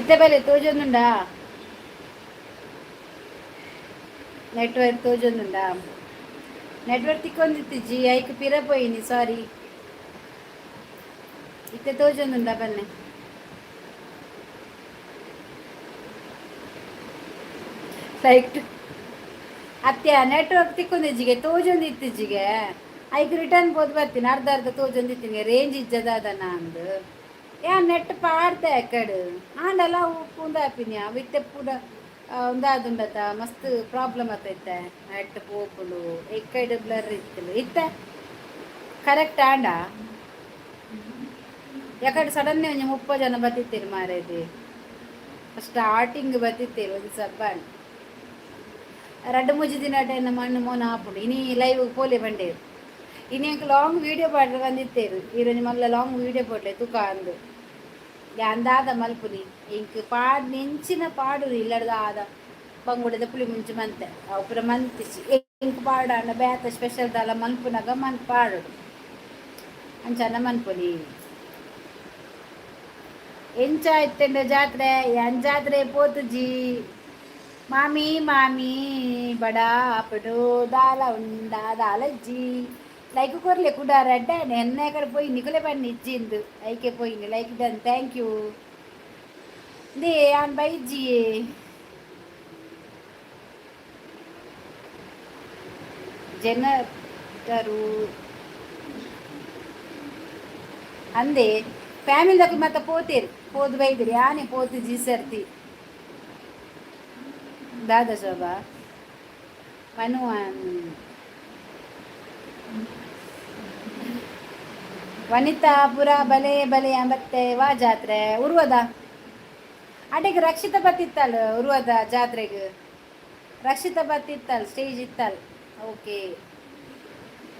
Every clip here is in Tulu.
ಇತ್ತೆ ಬಲೆ ತೋಜೊಂದುಂಡಾ? ನೆಟ್ವರ್ಕ್ ತೋಜೊಂದುಂಡಾ? ನೆಟ್ವರ್ಕ್ ತಿಕ್ಕೊಂದಿತ್ತಿಜಿ, ಐಕ್ ಪಿರ ಪೋಯಿನಿ, ಸಾರಿ. ಇತ್ತೆ ತೋಜೊಂದುಂಡಾ ಬನ್ನೆ. Like ಅತ್ಯ network ತಿಕ್ಕೊಂದಿಜ್ಜಿಗೆ, ತೋಜೊಂದಿತ್ತಿಜ್ಜಿಗೆ. ಐಕ್ ರಿಟರ್ನ್ ಪೋದು ಬರ್ತೀನಿ. ಅರ್ಧ ಅರ್ಧ ತೋಜೊಂದಿತ್ತೀನಿ, ರೇಂಜ್ ಇಜ್ಜದ ಅಂದು. ಯಾನ್ ನೆಟ್ ಪಾಡ್ದೆ ಕಡು ಆಂಡಲ ಉಂದಾಪಿನಿ ಅವು ಇತ್ತೆ ಪೂರ ಉಂದಾದುಂಡತ, ಮಸ್ತ್ ಪ್ರಾಬ್ಲಮ್ ಆತೈತೆ. ನೆಟ್ ಪೋಪುಂಡು, ಎಕ್ಕಡ್ ಬ್ಲರ್ ಇತ್ತು. ಇತ್ತೆ ಕರೆಕ್ಟ್ ಆಂಡ? ಯಾಕಡೆ ಸಡನ್ ಒಂಜಿ 30 ಜನ ಬತ್ತಿತ್ತೀರಿ ಮಾರೇದಿ. ಸ್ಟಾರ್ಟಿಂಗ್ ಬತ್ತಿತ್ತೀರಿ ಒಂದು ಸಬ್ಬ. ರಡ್ಡು ಮೂಜಿ ದಿನ ಮಣ್ಣು ಮೋನ ಆಪುಂಡು. ಇನಿ ಲೈವ್ ಪೋಲೆ ಬಂಡೇರು. ಇನಿ ಅಂಕ ಲಾಂಗ್ ವೀಡಿಯೋ ಪಾಡ್ರೆ ಬಂದಿತ್ತೇರು. ಈರೊಂಜಿ ಮಲ್ಲ ಲಾಂಗ್ ವೀಡಿಯೋ ಪೋಡ್ಲೆ ತುಕ ಅಂದು. ಅಂದಾದ ಮಲ್ಪುನಿ ಇಂಕ್ ಪಾಡ್ ನೆಂಚಿನ ಪಾಡು ಇಲ್ಲಡ್ದ ಆದ ಬಂಗುಡೆದ ಪುಳಿ ಮುಂಚಿ ಮಂತೆ ಅವು ಪೂರ ಮಂತಿಚಿ. ಇಂಕ್ ಪಾಡಾಂಡ ಬೇತ ಸ್ಪೆಷಲ್ ದಾಲ ಮನ್ಪುನಗ ಮನ್ ಪಾಡೋಡು, ಅಂಚನ ಮನ್ಪುನಿ. ಎಂಚ ಇತ್ತೆಂಡ ಜಾತ್ರೆ? ಯಾನ್ ಜಾತ್ರೆ ಪೋತುಜಿ ಮಾಮಿ. ಮಾಮಿ ಬಡ ಅಪ್ಪಡು ದಾಲ ಉಂಡ ದಾಲಜ್ಜಿ. ಲೈಕ್ ಕೊರ್ಲೆ ಕುಡಾರ ಅಡ್ಡ ಎನ್ನ ಕಡೆ ಪೋಯಿ ನಿಕುಲೆ ಬನ್ನಿ ಇಜ್ಜಿಂದು ಐಕೆ ಪೋಯಿನಿ. Like done, thank you. They ಯಾನ್ ಬೈಜ್ಜಿ. ಜನರು ಅಂದೆ ಫ್ಯಾಮಿಲಿದಾಗ ಮತ್ತೆ ಪೋತೇರು, ಪೋದು ಬೈದಿರಿ. ಯಾನೆ ಪೋತು ಜಿ ಸರ್ತಿ. ದಾದ ಶೋಭಾ ಮನು ವನಿತಾಪುರ ಬಲೆ ಬಲೆ ಅಂಬತ್ತೆ ವಾ ಜಾತ್ರೆ ಉರ್ವದ ಅಡೆಗೆ ರಕ್ಷಿತ ಬತ್ತಿತ್ತಲ್ಲ. ಉರ್ವದ ಜಾತ್ರೆಗೆ ರಕ್ಷಿತ ಬತ್ತಿತ್ತಲ್ಲ, ಸ್ಟೇಜ್ ಇತ್ತಲ್ಲ. ಓಕೆ,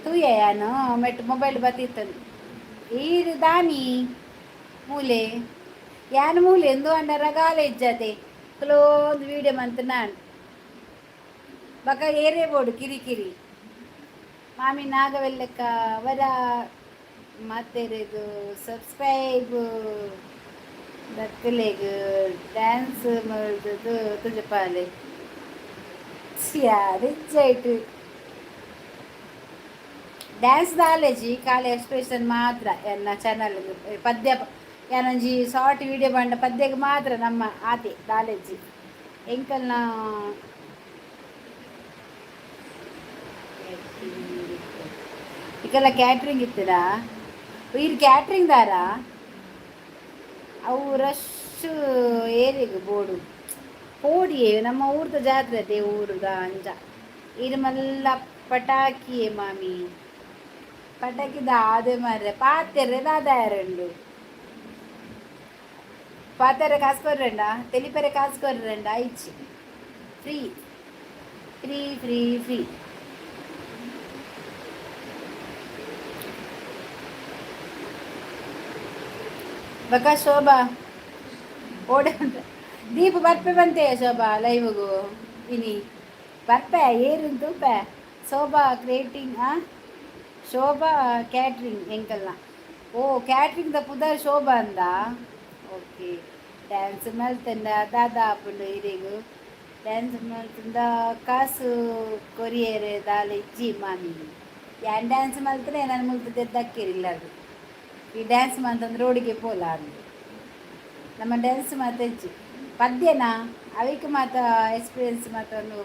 ತೂಯ ಯಾನು ಮೆಟ್ ಮೊಬೈಲ್ ಬತ್ತಿತ್ತಂದು. ಈರು ದಾನಿ ಮೂಲೆ ಯಾನ್ ಮೂಲೆ ಎಂದು ಅಂಡ ರಗಾಲ ಇಜ್ಜತೆ. ಕ್ಲೋಂದು ವೀಡಿಯೋ ಮಂತ್ ನಾನು ಬಕ ಏರೇ ಬೋಡು ಕಿರಿ ಕಿರಿ. ಮಾಮಿ ನಾಗವೆಲ್ಲಕ್ಕ ವರ ಮಾತೆರೆಗು ಸಬ್ಸ್ಕ್ರೈಬ್ ದಕ್ಕಲೆಗ್ ಡ್ಯಾನ್ಸ್ ಮಲ್ತುದು ತುಜಪಾಲೆ ರಿಜ್ಜೈಟ್. ಡ್ಯಾನ್ಸ್ ದಾಲೇಜಿ, ಖಾಲಿ ಎಕ್ಸ್ಪ್ರೆಷನ್ ಮಾತ್ರ. ಎನ್ನ ಚಾನಲ್ ಪದ್ಯ ಯಾನೊಂಜಿ ಶಾರ್ಟ್ ವೀಡಿಯೋ ಬಂಡ ಪದ್ಯಗೆ ಮಾತ್ರ ನಮ್ಮ ಆತೆ ದಾಲೇಜಿ ಎಂಕಲ್ನ. ಇಕಲ್ಲ ಕ್ಯಾಟ್ರಿಂಗ್ ಇತ್ತದ? ಈರ್ ಕ್ಯಾಟ್ರಿಂಗ್ ದಾರ? ಅವು ರಶ್ ಏರಿಗ್ ಬೋಡು ಪೋಡಿಯೇ. ನಮ್ಮ ಊರ್ದ ಜಾತ್ರೆ ಅದೇ ಊರುದ ಅಂಚ. ಇರು ಮಲ್ಲ ಪಟಾಕಿಯೇ ಮಾಮಿ. ಪಟಾಕಿ ದಾದೆ ಮಾರ್ರೆ? ಪಾತೆರ್ರೆ ದಾದಾಯರುಂಡು? ಪಾತೆರೆ ಕಾಸು ಕೊರ್ರಂಡ, ತೆಲಿಪೆರೆ ಕಾಸು ಕೊರ್ರಂಡ. ಇಚ್ಚಿ, ಫ್ರೀ ಫ್ರೀ ಫ್ರೀ ಫ್ರೀ. ಬಕ ಶೋಭಾ ಓಡೆ ದೀಪ ಬರ್ಪೆ ಬಂತೆ ಶೋಭಾ ಲೈವ್ಗು ಇನಿ ಬರ್ಪೆ ಏರುನ್ ತೂಪೆ. ಶೋಭಾ ಕ್ರಿಯೇಟಿಂಗ್, ಆ ಶೋಭಾ ಕ್ಯಾಟ್ರಿಂಗ್ ಎಂಕಲ್ನ. ಓ, ಕ್ಯಾಟ್ರಿಂಗ್ ದ ಪುದರ್ ಶೋಭಾ ಅಂದ. ಓಕೆ, ಡ್ಯಾನ್ಸ್ ಮಲ್ತಂಡ ದಾದಾ ಆಪುಂಡು ಇರೆಗು? ಡ್ಯಾನ್ಸ್ ಮಲ್ತಂದ ಕಾಸು ಕೊರಿಯರೆ ದಾಲ ಇಜ್ಜಿ ಮಾಮಿ. ಯಾನ್ ಡ್ಯಾನ್ಸ್ ಮಲ್ತನೆ ನಾನು ಮುಲ್ತ ದಕ್ಕಿರಿಲ್ಲ ಅದು. ಈ ಡ್ಯಾನ್ಸ್ ಮಂತಂದ್ರೆ ರೋಡಿಗೆ ಪೋಲ ಅಂದು. ನಮ್ಮ ಡ್ಯಾನ್ಸ್ ಮಾತ ಇಜ್ಜಿ. ಪದ್ಯನಾ ಅವಿಕ್ ಮಾತ ಎಕ್ಸ್ಪೀರಿಯನ್ಸ್ ಮಾತ ಒಂದು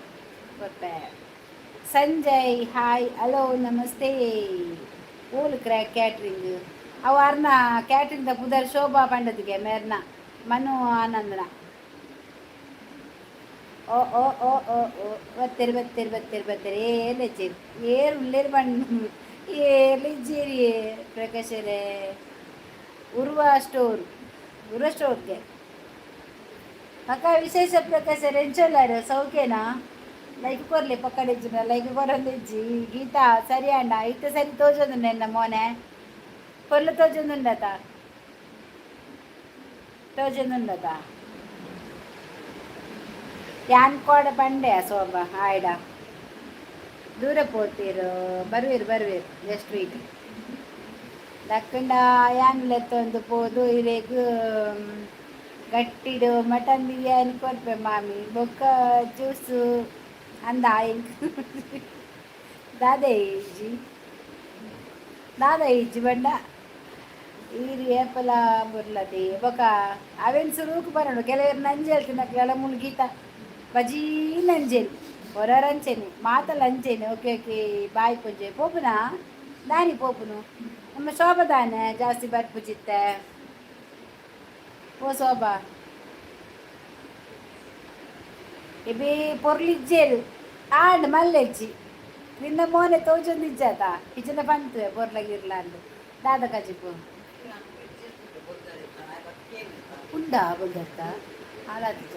ಕೊರ್ಪೆ. ಸಂಜಯ್ ಹಾಯ್, ಹಲೋ, ನಮಸ್ತೆ. ಓಲು ಕ್ರ್ಯಾ ಕ್ಯಾಟ್ರಿಂಗ್ ಅವು? ಅರ್ನ ಕ್ಯಾಟ್ರಿಂಗ್ ದ ಪುದರ್ ಶೋಭಾ ಪಂಡದಿಗೆ ಮೇರ್ನ ಮನು ಆನಂದನ. ಓ ಓ ಓ ಓ ಓ, ಬತ್ತೆರ್ ಬತ್ತೆರ್ ಬತ್ತೆರ್ ಬತ್ತೆರ್. ಏರ್ಲೆಚ್ಚೇರು ಏರ್ ಉಲ್ಲೇರು ಬಣ್ಣ ಏರ್ಲಿಜ್ಜೇರಿ ಪ್ರಕಾಶರೇ. ಉರ್ವ ಸ್ಟೋರ್, ಉರ್ವ ಸ್ಟೋರ್ಗೆ ಪಕ್ಕ ವಿಶೇಷ ಪ್ರಕಾಶರ್ ಎಂಚೊಲ್ಲಾರು? ಸೌಖ್ಯನಾ? ಲೈಕ್ ಕೊರ್ಲೆ ಪಕ್ಕಡೆಜ್ಜಿನ ಲೈಕ್ ಕೊರೊಂದಿಜ್ಜಿ. ಗೀತಾ ಸರಿ ಅಂಡ. ಇತ್ತೆ ಸರಿ ತೋಜೊಂದುಂಡು ಎನ್ನ ಮೋನೆ? ಪೊರ್ಲು ತೋಜೊಂದುಂಡತ? ತೋಜೊಂದುಂಡತ? ಯಾನ್ ಕೋಡ ಪಂಡೆ ಸೋಬ ಆಯ್ಡ ದೂರ ಪೋತೀರು. ಬರುವೆರು ಬರುವೆರು, ಜಸ್ಟ್ ವೀಟ್. ದಕ್ಕಂಡ ಯಾನ್ ಲೆತ್ತೊಂದು ಪೋದು ಇರೆಗ್. ಗಟ್ಟಿಡು ಮಟನ್ ಬಿರಿಯಾನಿ ಕೊರ್ಪೆ ಮಾಮಿ, ಬೊಕ್ಕ ಜ್ಯೂಸು ಅಂದ. ಎಂಕ್ ದಾದ ಇಜ್ಜಿ, ದಾದ ಇಜ್ಜಿ ಬಂಡ. ಈರ್ ಏಪಲ ಬುರ್ಲತಿ. ಬೊಕ ಅವೆನ್ ಸುರುಕು ಬರೋಡು. ಕೆಲವೆರ್ ನಂಜಿ ಹೇಳ್ತಿನಕ್ಲೆಲ್ಲ ಮುಲ್ ಗೀತ ಬಜೀ ನಂಜೇಲಿ, ಹೊರರಂಚೆನೆ ಮಾತಲ್ಲ ಅಂಚೆನೆ. ಓಕೆ ಓಕೆ, ಬಾಯ್ ಪೊಂಜೆ. ಪೋಪುನಾ ದಾನಿ ಪೋಪುನು? ನಮ್ಮ ಶೋಭಾ ದಾನೆ ಜಾಸ್ತಿ ಬರ್ಪುಜಿತ್ತೆ? ಓ ಶೋಭಾ, ಎಬೇ ಪೊರ್ಲಿಜ್ಜೇರು ಆಂಡ್ ಮಲ್ಲೆಜ್ಜಿ. ನಿನ್ನ ಮೋನೆ ತೋಜೊಂದಿಜ್ಜಾತ ಇಜ್ಜನ ಪಂತುವೆ ಪೊರ್ಲ ಗಿರ್ಲ ಅಂದ್. ದಾದ ಕಜಿಪು ಉಂಡಾ? ಬೊಲ್ದತ್ತ ಹಾಳಾತಿಜ.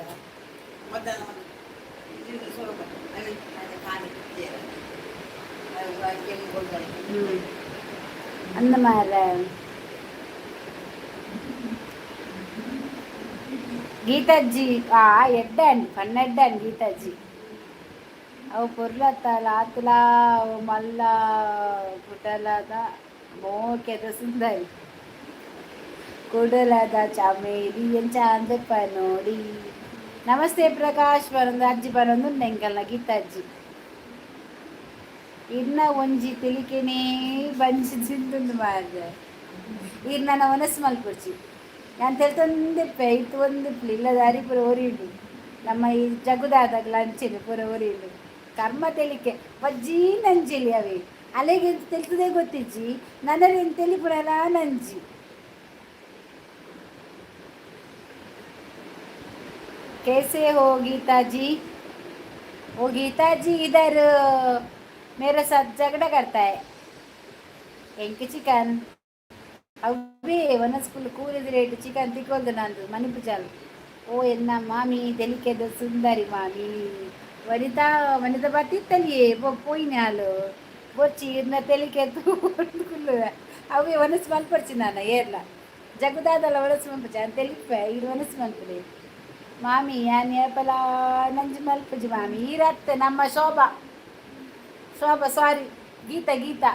ಅಂದ ಮಾರ್ರೆ. ಗೀತಾಜ್ಜಿ ಆ ಎಡ್ಡೆ ಪನ್ನೆಡ್ಡೆ ಗೀತಾಜ್ಜಿ. ಅವು ಪೊರ್ಲತ್ತಲ್ಲ ಆತುಲಾ. ಅವು ಮಲ್ಲ ಕುಡಲದ ಮೋಕೆದ ಸುಂದರಿ, ಕುಡಲದ ಚಮೇಲಿ ಎಂಚ ಅಂದಪ್ಪ ನೋಡಿ. ನಮಸ್ತೆ ಪ್ರಕಾಶ್ ಬರೊಂದು ಅಜ್ಜಿ ಬರೊಂದು ಎಂಕಲ್ನ ಗೀತಾಜ್ಜಿ. ಇರ್ನ ಒಂಜಿ ತೆಲಿಕೆನೇ ಬಂಜಿ ಜಿಂದುಂಡು ಮಾರ್ರೆ. ಈರ್ ನನ್ನ ಮನಸ್ಸು ಮಲ್ಪೊಡ್ಚಿ. ಯಾನ್ ತೆಲ್ತೊಂದಿಪ್ಪೆ, ಇತ್ತು ಒಂದಿಪ್ಲಿ ಇಲ್ಲ ದಾರಿ ಪೂರ ಒರಿಯುಂಡು. ನಮ್ಮ ಈ ಜಗುದಾದಾಗಲ ಅಂಚೆನೆ ಪೂರ ಒರಿಯುಂಡು. ಕರ್ಮ ತೆಲಿಕೆ ಬಜ್ಜೀ ನಂಜಿಲಿ ಅವೆ. ಅಲೆಗೆ ಎಂತ ತೆಲ್ತದೆ ಗೊತ್ತಿಜ್ಜಿ, ನನರೇನು ತೆಲಿಪುರಲ ನಂಜಿ. कैसे हो गीता जी? वो गीता जी इधर मेरे साथ झगड़ा करता है. ಎಂಕ್ ಚಿಕನ್ ಅವೇ ವನಸ್ಕುಲ್ ಕೂಲಿದ ರೇಟ್ ಚಿಕನ್ ತಿಕ್ಕೊಲ್ದು ನಂದು ಮಣಿಪುಜಾಲ್. ಓ ಎನ್ನ ಮಾಮಿ, ತೆಲಿಕೆದ ಸುಂದರಿ ಮಾಮಿ ವನಿತಾ. ವನಿತಾ ಬತ್ತಿತ್ತಲಿಯೇ ಪೋಯಿನಾಲು ಬೊಚ್ಚಿ. ಇರ್ನ ತೆಲಿಕೆ ಕುಲ್ಲು ಅವೇ ವನಸ್ ಮಲ್ಪಡ್ಚಿ. ನಾನು ಏರ್ಲ ಜಗುದಾದಲ್ಲ ವನಸ್ ಮಲ್ಪುಜಿ ಅಂತ ತೆಲಿಪೆ. ಇರು ವನಸ್ ಮಲ್ಪುಲೆ ಮಾಮಿ. ಯಾನ್ ಏಪಲ ನಂಜಿ ಮಲ್ಪುಜಿ ಮಾಮಿ. ಈರತ್ತೆ ನಮ್ಮ ಶೋಭಾ. ಶೋಭಾ, ಸಾರಿ, ಗೀತಾ ಗೀತಾ.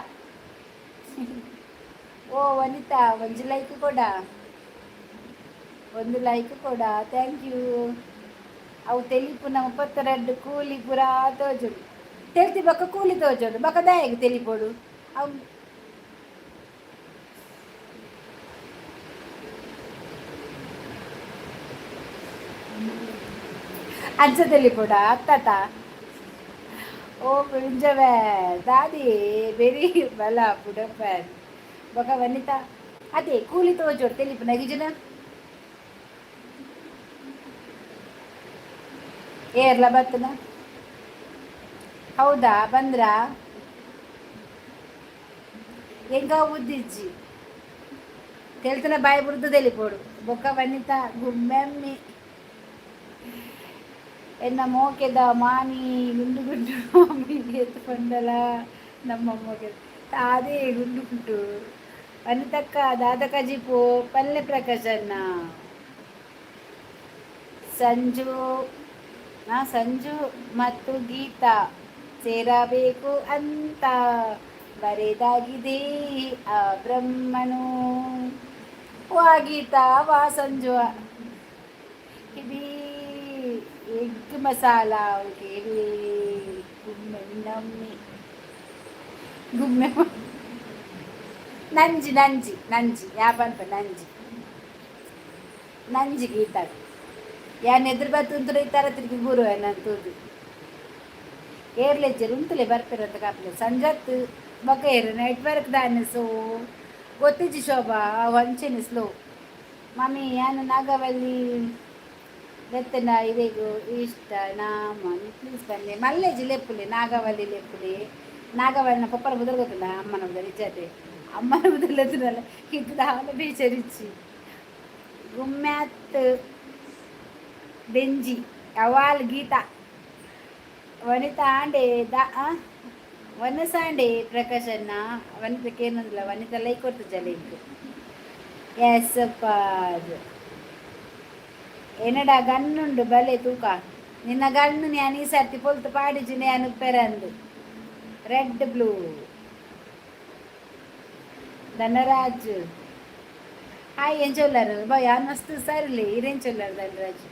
ಓ ವನಿತಾ, ಒಂಜಿ ಲೈಕ್ ಕೊಡ, ಒಂದು ಲೈಕ್ ಕೊಡ. Thank you. ಅವು ತೆಲಿಪುನ 32 ಕೂಲಿ ಪೂರಾ ತೋಜುಂಡು. ತೆಲ್ತಿ ಬೊಕ್ಕ ಕೂಲಿ ತೋಜುಂಡು. ಬೊಕ್ಕ ದಾಯೆಗ್ ತೆಲಿಪೊಡು ಅವು? ಅಂಚ ತೆಲಿಪೊಡ ಅತ್ತತ? ಓ ಪುಂಜವೆ ದಾದಿ ಬೆರಿ ಬಲ ಪುಡಪ್ಪನ್. ಬೊಕ ವನಿತಾ ಅದೇ ಕೂಲಿ ತೋಜೋಡು ತೆಲಿಪುನ ಗಿಜುನ. ಏರ್ಲ ಬತ್ತನ? ಹೌದಾ, ಬಂದ್ರಾ? ಎಂಕ ಬುದ್ಧಿಜ್ಜಿ, ತೆಲ್ತನ ಬಾಯಿ ಬುಡ್ದು ತೆಲಿಪೋಡು. ಬೊಕ್ಕ ವನಿತಾ ಗುಮ್ಮೆಮ್ಮಿ ಎನ್ನ ಮೋಕೆದ ಮಾಮಿ, ಗುಂಡು ಗುಂಡು ಮಾಮಿ ಎತ್ತು ಪಂಡಲ. ನಮ್ಮ ಮೋಕೆ ಅದೇ ಗುಂಡು ಗುಂಡು. ವನಿತಕ್ಕ ದಾದ ಕಜಿಪು? ಪಲ್ಲೆ ಪ್ರಕಾಶಣ್ಣ. ಸಂಜು ಸಂಜು ಮತ್ತು ಗೀತಾ ಸೇರಬೇಕು ಅಂತ ಬರೆದಾಗಿದೆ ಆ ಬ್ರಹ್ಮನು. ವಾ ಗೀತಾ, ವಾ ಸಂಜು. ಇಡೀ ಎಗ್ ಮಸಾಲ ಓಕೆ. ಗುಮ್ಮೆ ನಮ್ಮಿ ಗುಮ್ಮೆ ನಂಜಿ ನಂಜಿ ನಂಜಿ ಯಾಪನ್ಪ ನಂಜಿ ನಂಜಿ ಗೀತಾ. ಯಾನ್ ಎದುರು ಬತ್ತು ಈ ತರ ತಿರುಗಿ ಗುರು ನಾನು ತೂದು ಏರ್ಲೆಜ್ಜರು ಉಂತುಲೆ ಬರ್ಪಿರಂತ ಕಾಪುಲೆ. ಸಂಜತ್ ಬೊಕ ಏರು ನೆಟ್ವರ್ಕ್ ದಾನೆ. ಸೊ ಗೊತ್ತಿಜ್ಜಿ ಶೋಭಾ, ಅವು ಸ್ಲೋ ಮಾಮಿ. ಯಾನ್ ನಾಗವಲ್ಲಿ ಲೆತ್ತನ ಇರೆಗು ಇಷ್ಟ ನಾಮನ್ ಪ್ಲೀಸ್ ಬನ್ನಿ. ಮಲ್ಲೇಜಿ ಲೆಪ್ಪುಲೆ, ನಾಗವಲ್ಲಿ ಲೆಪ್ಪುಲೆ. ನಾಗವಲ್ಲಿನ ಪಪ್ಪರ ಬುದಲ್ ಗೊತ್ತಿಲ್ಲ, ಅಮ್ಮನ ಬುದಲ್ ಇಜ್ಜತೆ. ಅಮ್ಮನ ಬುದಲ್ ಎತ್ತುನಲ್ಲ ಇತ್ತು ದಾಲ ಬೇಚರಿಚ್ಚಿ. ಗುಮ್ಮ್ಯಾತ್ ಬೆಂಜಿ ಅವಾಲ್ ಗೀತಾ. ವನಿತಾ ಆಂಡೆ the ವನಸಾಂಡೆ ಪ್ರಕಾಶನ್ನ. ವನಿತಕ್ಕೆ ಏನಂದಿಲ್ಲ. ವನಿತಾ ಲೈಕ್ ಕೊಡ್ತು ಇಂಕ್. ಎಸ್ ಅಪ್ಪ, ಅದು ಎನ್ನಡ ಗನ್ನುಂಡು ಬಲೆ ತೂಕ. ನಿನ್ನ ಗಣ್ಣು ನಾನು ಈ ಸರ್ತಿ ಪೊಲ್ತು ಪಾಡಿಜಿ ನಾನು ಪೆರಂದು. Red blue Dhanraj. ಹಾಯ್ ಎಂಚೊಲ್ಲಾರು ಬಾಯ್ ಯಾನ್ ಮಸ್ತ್ ಸರ್ಲಿ ಇರೆಂಚೊಲ್ಲಾರು ಧನರಾಜ್.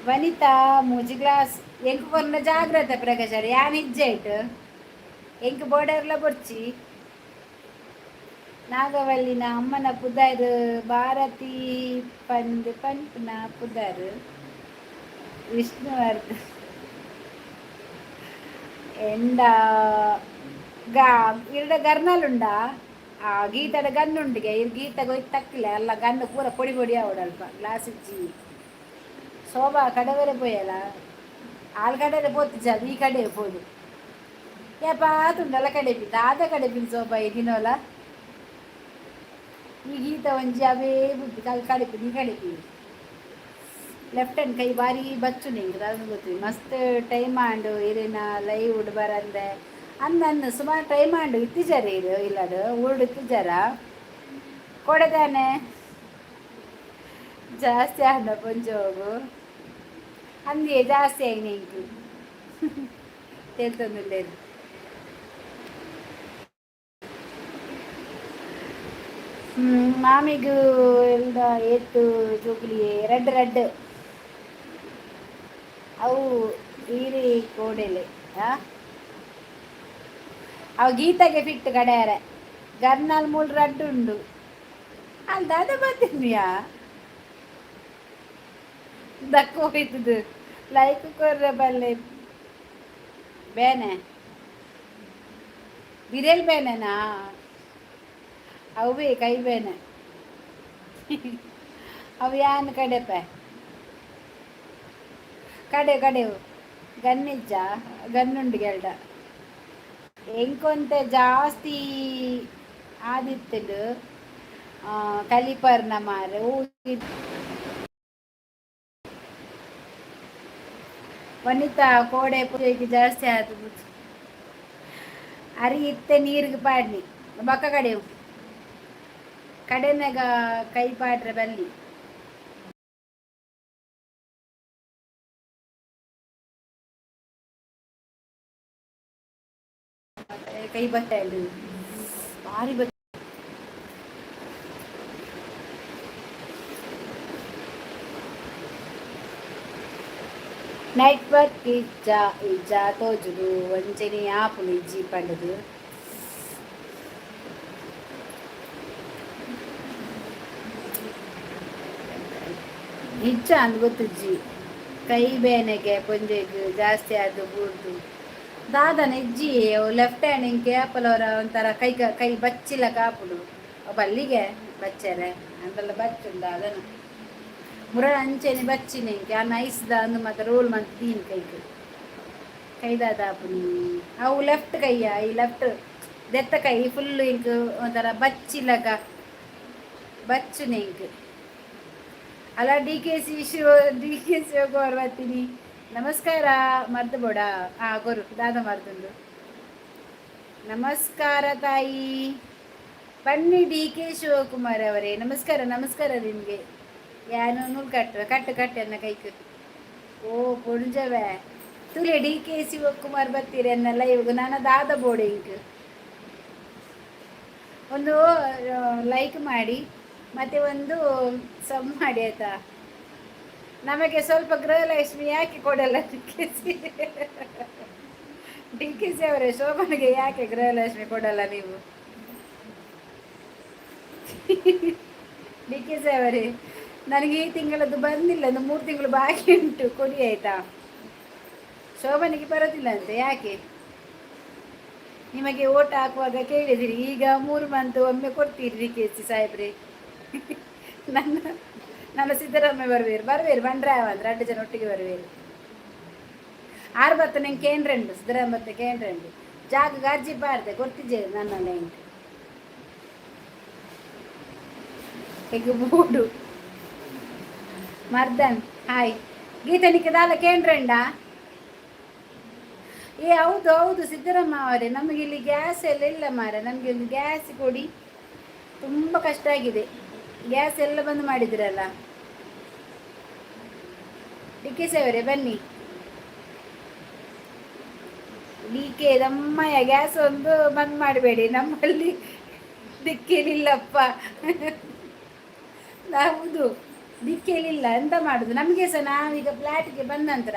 ವನಿತಾ ಮೂಜಿ ಗ್ಲಾಸ್ ಎಂಕ್ ಕೊರ್ನ ಜಾಗ್ರತೆ ಪ್ರಕಾಶ್, ಯಾನ್ ಇಜ್ಜೆ ಇಟ್ಟು ಎಂಕ್ ಬೋರ್ಡರ್ಲ ಬೊರ್ಚಿ. ನಾಗವಲ್ಲಿನ ಅಮ್ಮನ ಪುದರ್ ಭಾರತಿ ಪಂದ್ ಪನ್ಪುನ ಪುದರ್ ವಿಷ್ಣುವರ್ಧನ್ ಎಂಡ ಗಾ ಇರ್ಡ ಗರ್ನಲುಂಡ. ಆ ಗೀತಡ ಗನ್ನುಂಡಿಗೆ ಇರ್ ಗೀತ ಗೊಯ್ತು ತಕ್ಕಿಲ್ಲ ಅಲ್ಲ, ಗನ್ನು ಪೂರ ಪೊಡಿ ಪೊಡಿ ಆವಡಲ್ಪ ಗ್ಲಾಸ್ ಇಜ್ಜಿ. ಶೋಭಾ ಕಡೆವರೆ ಪೋಯಲ್ಲ, ಆಲ್ ಕಡೆರೆ ಪೋತಿಜ, ಈ ಕಡೆ ಪೋದು ಯಪ್ಪ ತುಂಡಲ್ಲ ಕಡೆ ಬಿದ್ದ ಆದ ಕಡೆ ಬಿನ್ ಶೋಭಾ ಈ ದಿನೋಲ. ಈ ಗೀತ ಒಂಜಿ ಅವೇ ಬುದ್ಧಿ ಕಲ್ ಕಡಿಪಿ ನೀ ಕಡಿಪಿ. ಲೆಫ್ಟ್ ಹ್ಯಾಂಡ್ ಕೈ ಬಾರಿ ಬಚ್ಚು ನಿಂಗೆ ದಾದ ಗೊತ್ತು. ಮಸ್ತ್ ಟೈಮ್ ಆಂಡು ಇರಿನ ಲೈವ್ ಬರಂದೆ ಅಂದ ಅಂದ ಸುಮಾರು ಟೈಮ್ ಆಂಡು ಇತ್ತಿಜಾರ ಇರು ಇಲ್ಲಡು ಊರ್ಡು ಇತ್ತಿಜಾರ ಕೊಡದಾನೆ ಜಾಸ್ತಿ ಆಂಡ ಪೊಂಜೋಗು ಅಂದಿಯೇ ಜಾಸ್ತಿ ಆಗಿ ನಿಂಕು ತೇಲ್ತೊಂದುಲ್ಲೇರು. ಮಾಮಿಗೂ ಎಲ್ಲ ಏತ್ತು ಜೋಕುಲಿ? ರಡ್ಡ್ ರಡ್ಡ್ ಅವು ಈರಿ ಕೋಡೆಲೆ. ಅವು ಗೀತಾಗೆ ಫಿಟ್ ಕಡೆಯಾರೆ ಗರ್ನಾಲ್ ಮೂಲು ರಡ್ಡ್ ಉಂಡು ಅಲ್ಲಿ ದಾದ ಬರ್ತೀನಿಯಾ ದಕ್ಕ ಹೋಯ್ತದು. ಲೈಕ್ ಕೊರ್ರೆ ಬಲ್ಲೆ ಬೇನೆ ಬಿರೇಲ್ ಬೇನೆನಾ? ಅವೇ ಕೈ ಬೇನೆ ಅವು ಯಾನ್ ಕಡೆಪೆ ಕಡೆ ಕಡೆವು ಗನ್ನಿಜ್ಜ ಗನ್ನುಂಡು ಗೆಲ್ಡ ಎಂಕೊಂತೆ ಜಾಸ್ತಿ ಆದಿತ್ತುಂಡು ಕಲಿಪರ್ನ ಮಾರೆ. ವನಿತಾ ಕೋಡೆ ಪೂಜೆಗೆ ಜಾಸ್ತಿ ಆತು. ಅರಿ ಇತ್ತೆ ನೀರಿಗೆ ಪಾಡ್ನಿ ಬೊಕ್ಕ ಕಡೆವು ಕಡೆಮೆಗ ಕೈ ಪಾಡ್ರೆ ಬಲ್ಲಿ. ಕೈ ಬತ್ತ ಭಾರಿ ಬತ್ತ. ನೆಟ್ವರ್ಕ್ ಇಜ್ಜ ಇಜ್ಜ ತೋಜುದು, ಒಂಚೆನೆ ಆಪುಂಡು ಇಜ್ಜಿ ಪಂಡುದು. ಇಜ್ಜ ಅಂದ್ ಗೊತ್ತುಜ್ಜಿ. ಕೈ ಬೇನೆಗೆ ಪೊಂಜೆಗ್ ಜಾಸ್ತಿ ಆದ್ ಬೂರ್ದು ದಾದನ ಇಜ್ಜಿ. ಲೆಫ್ಟ್ ಹ್ಯಾಂಡ್ ಇಂಕೆ ಆಪಲವರ ಒಂಥರ ಕೈ ಕೈ ಬಚ್ಚಿಲಕ ಆಪುಂಡು ಬಲ್ಲಿಗೆ ಬಚ್ಚರೆ ಅಂದಲ್ಲ ಬಚ್ಚುಂಡು ಅದನ್ನು ಮುರ ಅಂಚೆನೆ ಬಚ್ಚಿನ ಇಂಕೆ ಆ ನೈಸ್ದ ಅಂದು ಮಾತ ರೋಲ್ ಮಂತ್ ದೀನ್ ಕೈಕ್ ಕೈದಾದ ಆಪುನಿ. ಅವು ಲೆಫ್ಟ್ ಕೈಯ ಈ ಲೆಫ್ಟ್ ದೆತ್ತ ಕೈ ಫುಲ್ ಇಂಕ್ ಒಂಥರ ಬಚ್ಚಿಲಕ ಬಚ್ಚುನೆ ಇಂಕ್ ಅಲ್ಲ. D K C Shiva, D K Shivakumar ಬರ್ತೀನಿ. ನಮಸ್ಕಾರ ಮರ್ದು ಬೋಡ. ಆ ಗುರು ದಾದ ಮರ್ದುಂಡು. ನಮಸ್ಕಾರ ತಾಯಿ, ಬನ್ನಿ. ಡಿ ಕೆ ಶಿವಕುಮಾರ್ ಅವರೇ ನಮಸ್ಕಾರ, ನಮಸ್ಕಾರ ನಿಮಗೆ. ಯಾನು ನೂಲು ಕಟ್ಟುವ ಕಟ್ಟು ಕಟ್ಟು ಎನ್ನ ಕೈಕ್. ಓ ಪುಂಜವೇ ತುಲೆ ಡಿ ಕೆ ಶಿವಕುಮಾರ್ ಬರ್ತೀರಿ ಅನ್ನಲ್ಲ ಇವಾಗ ನಾನು ದಾದ ಬೋಡೆ ಇಂಕ್. ಒಂದು ಲೈಕ್ ಮಾಡಿ ಮತ್ತೆ ಒಂದು ಸಬ್ ಮಾಡಿ ಆಯ್ತಾ? ನಮಗೆ ಸ್ವಲ್ಪ ಗೃಹಲಕ್ಷ್ಮಿ ಯಾಕೆ ಕೊಡಲ್ಲ D K C? D K C ಅವರೇ, ಶೋಭನಿಗೆ ಯಾಕೆ ಗೃಹಲಕ್ಷ್ಮಿ ಕೊಡಲ್ಲ ನೀವು? ಡಿ ಕೆ ಸಿ ಅವರೇ, ನನಗೆ ಈ ತಿಂಗಳದ್ದು ಬಂದಿಲ್ಲ, ಒಂದು 3 ತಿಂಗಳು ಬಾಕಿ ಉಂಟು, ಕೊಡಿ ಆಯ್ತಾ? ಶೋಭನಿಗೆ ಬರೋದಿಲ್ಲ ಅಂತೆ ಯಾಕೆ? ನಿಮಗೆ ಓಟ್ ಹಾಕುವಾಗ ಕೇಳಿದಿರಿ, ಈಗ 3 ಮಂತ್ ಒಮ್ಮೆ ಕೊಡ್ತೀರಿ ಡಿ ಕೆ ಸಿ ಸಾಹೇಬ್ರೆ. ನನ್ನ ನನ್ನ ಸಿದ್ದರಾಮಯ್ಯ ಬರ್ವೇರು ಬರ್ವೇರು ಬಂಡ್ರೆ ಅಂದ್ರೆ ಎರಡು ಜನ ಒಟ್ಟಿಗೆ ಬರ್ವೇರು. ಆರು ಬತ್ತ ನಿಂಗೆ ಕೇಂದ್ರಂಡು ಸಿದ್ದರಾಮಯ್ಯ ಕೇಂದ್ರಂಡು ಜಾಗ ಗಾಜಿ ಬಾರ್ದೆ ಗೊತ್ತಿದ್ದೆ ನನ್ನ ಎಂಕ್ ಎಗ್ ಬೋಡು. ಮರ್ದನ್ ಹಾಯ್ ಗೀತನಿಗೆ ದಾಲ ಕೇಂದ್ರಂಡ. ಏ ಹೌದು ಹೌದು ಸಿದ್ದರಾಮ ಅವರೇ, ನಮಗೆ ಇಲ್ಲಿ ಗ್ಯಾಸ್ ಎಲ್ಲ ಇಲ್ಲ ಮಾರೆ, ನಮಗೆ ಒಂದು ಗ್ಯಾಸ್ ಕೊಡಿ, ತುಂಬ ಕಷ್ಟ ಆಗಿದೆ. ಗ್ಯಾಸ್ ಎಲ್ಲ ಬಂದ್ ಮಾಡಿದ್ರಲ್ಲ. ಡಿ ಕೆ ಸಿ ಅವರೇ ಬನ್ನಿ. ಡಿ ಕೆ ನಮ್ಮಯ್ಯ ಗ್ಯಾಸ್ ಒಂದು ಬಂದ್ ಮಾಡಬೇಡಿ, ನಮ್ಮಲ್ಲಿ ದಿಕ್ಕೇಲಿಲ್ಲಪ್ಪ. ಹೌದು, ದಿಕ್ಕೇಲಿಲ್ಲ, ಎಂತ ಮಾಡುದು? ನಮಗೆ ಸಹ, ನಾವೀಗ ಫ್ಲ್ಯಾಟ್ಗೆ ಬಂದ ನಂತರ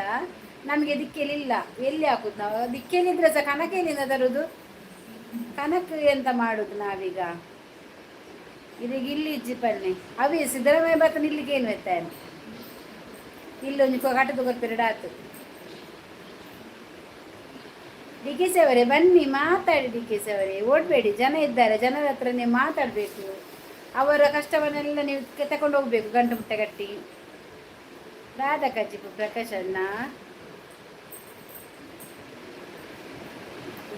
ನಮಗೆ ದಿಕ್ಕೇಲಿಲ್ಲ. ಎಲ್ಲಿ ಹಾಕುದು ನಾವು? ದಿಕ್ಕೇಲಿದ್ರೆ ಸಹ ಕನಕ ಎಲ್ಲಿಂದ ತರುದು? ಕನಕ ಎಂತ ಮಾಡುದು ನಾವೀಗ? ಇದೀಗ ಇಲ್ಲಿ ಇಜ್ಜಿ ಪನ್ನೆ. ಅವೇ ಸಿದ್ದರಾಮಯ್ಯ ಬರ್ತನ ಇಲ್ಲಿಗೆ ಏನು ಎತ್ತಾನೆ? ಇಲ್ಲೊಂದು ಕಟ್ಟದು ಕೊರ್ಪಿರಡ ಆತು. ಡಿ ಕೆ ಸಿ ಅವರೇ, ಬನ್ನಿ, ಮಾತಾಡಿ. ಡಿ ಕೆ ಸಿ ಅವರೇ, ಓಡಬೇಡಿ. ಜನ ಇದ್ದಾರೆ, ಜನರ ಹತ್ರ ನೀವು ಮಾತಾಡಬೇಕು. ಅವರ ಕಷ್ಟವನ್ನೆಲ್ಲ ನೀವು ತಗೊಂಡು ಹೋಗ್ಬೇಕು ಗಂಟು ಮುಟ್ಟೆ ಕಟ್ಟಿ. ರಾಧಾ ಕಜ್ಜಿಪು ಪ್ರಕಾಶ್ ಅಣ್ಣ.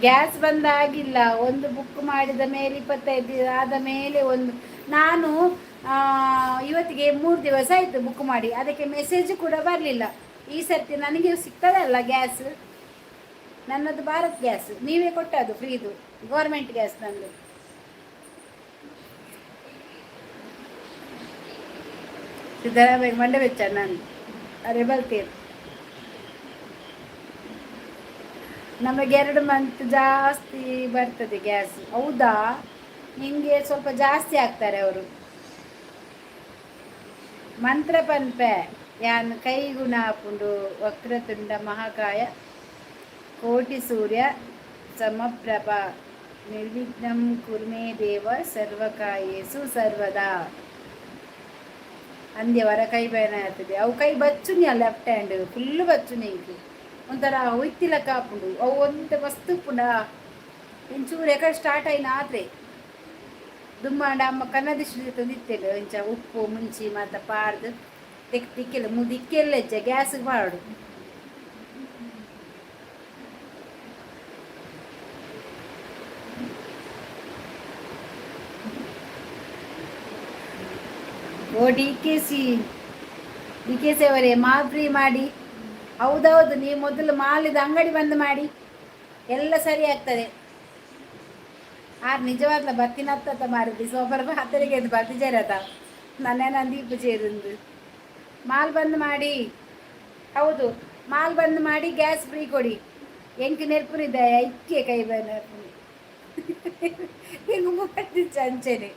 ಗ್ಯಾಸ್ ಬಂದ ಆಗಿಲ್ಲ. ಒಂದು ಬುಕ್ ಮಾಡಿದ ಮೇಲೆ 25 ಆದ ಮೇಲೆ ಒಂದು. ನಾನು ಇವತ್ತಿಗೆ 3 ದಿವಸ ಆಯಿತು ಬುಕ್ ಮಾಡಿ. ಅದಕ್ಕೆ ಮೆಸೇಜ್ ಕೂಡ ಬರಲಿಲ್ಲ. ಈ ಸರ್ತಿ ನನಗೆ ಸಿಗ್ತದಲ್ಲ ಗ್ಯಾಸ್? ನನ್ನದು ಭಾರತ್ ಗ್ಯಾಸ್, ನೀವೇ ಕೊಟ್ಟದ್ದು ಫ್ರೀದು, ಗೌರ್ಮೆಂಟ್ ಗ್ಯಾಸ್ ನಂದು. ಸಿದ್ದರಾಮಯ್ಯ ಮಂಡೆ ಬೆಚ್ಚ ನಾನು. ಅರೆ, ಬಲ್ತೇನೆ. ನಮಗೆ 2 ಮಂತ್ ಜಾಸ್ತಿ ಬರ್ತದೆ ಗ್ಯಾಸ್. ಹೌದಾ? ನಿಮಗೆ ಸ್ವಲ್ಪ ಜಾಸ್ತಿ ಆಗ್ತಾರೆ ಅವರು. ಮಂತ್ರ ಪನ್ಪೆ ಯಾನ್ ಕೈಗುಣ ಆಪುಂಡು. ವಕ್ರತುಂಡ ಮಹಾಕಾಯ ಕೋಟಿ ಸೂರ್ಯ ಸಮಪ್ರಭ ನಿರ್ವಿಘ್ನಂ ಕುರ್ಮೇ ದೇವ ಸರ್ವಕಾಯೇಸು ಸರ್ವದಾ. ಅಂದೆ ವರ ಕೈ ಬೇನೆ ಆಗ್ತದೆ. ಅವು ಕೈ ಬಚ್ಚುನಿ, ಲೆಫ್ಟ್ ಹ್ಯಾಂಡ್ ಫುಲ್ ಬಚ್ಚುನಿ. ಇಂಕ್ ಒಂಥರ ಒಯ್ತಿಲಕ್ಕ ಆಪುಂಡು. ಅವು ಒಂತೆ ಮಸ್ತ್ ಉಪ್ಪುಂಡ. ಇಂಚೂರು ಎಕಡೆ ಸ್ಟಾರ್ಟ್ ಆಯಿನ ಆತ್ರೆ ದುಮ್ಮಾಂಡ ಅಮ್ಮ ಕನ್ನದಿಷ್ಟು ತಂದಿತ್ತೇನೆ. ಇಂಚ ಉಪ್ಪು ಮುಂಚಿ ಮಾತ ಪಾಡ್ದು ತೆಕ್ ತಿಕ್ಕೆಲ್ಲ ಮುದಿಕ್ಕೆಲ್ಲ ಹೆಜ್ಜೆ ಗ್ಯಾಸ್ಗೆ ಪಾಡು. ಓ D K C, D K C ಅವರೇ, ಮಾಲ್ ಫ್ರೀ ಮಾಡಿ. ಹೌದೌದು, ನೀವು ಮೊದಲು ಮಾಲಿದ ಅಂಗಡಿ ಬಂದ್ ಮಾಡಿ, ಎಲ್ಲ ಸರಿ ಆಗ್ತದೆ. ಆರ್ ನಿಜವಾಗ್ಲ ಬತ್ತಿನತ್ತ ಮಾರಿದ್ದಿ ಸೋಪರ ಹತ್ತರಿಗೆ ಅದು ಬರ್ತಿಜಾರತ ನನ್ನ ದೀಪ ಚೇರಿಂದು. ಮಾಲ್ ಬಂದ್ ಮಾಡಿ. ಹೌದು, ಮಾಲ್ ಬಂದ್ ಮಾಡಿ, ಗ್ಯಾಸ್ ಫ್ರೀ ಕೊಡಿ. ಎಂಕ್ ನೆರ್ಪುನಿದ್ದ ಐಕ್ಯ ಕೈ ನೆರ್ಪುನಿ ಹಿಂಗೆ ಚಂಚನೆ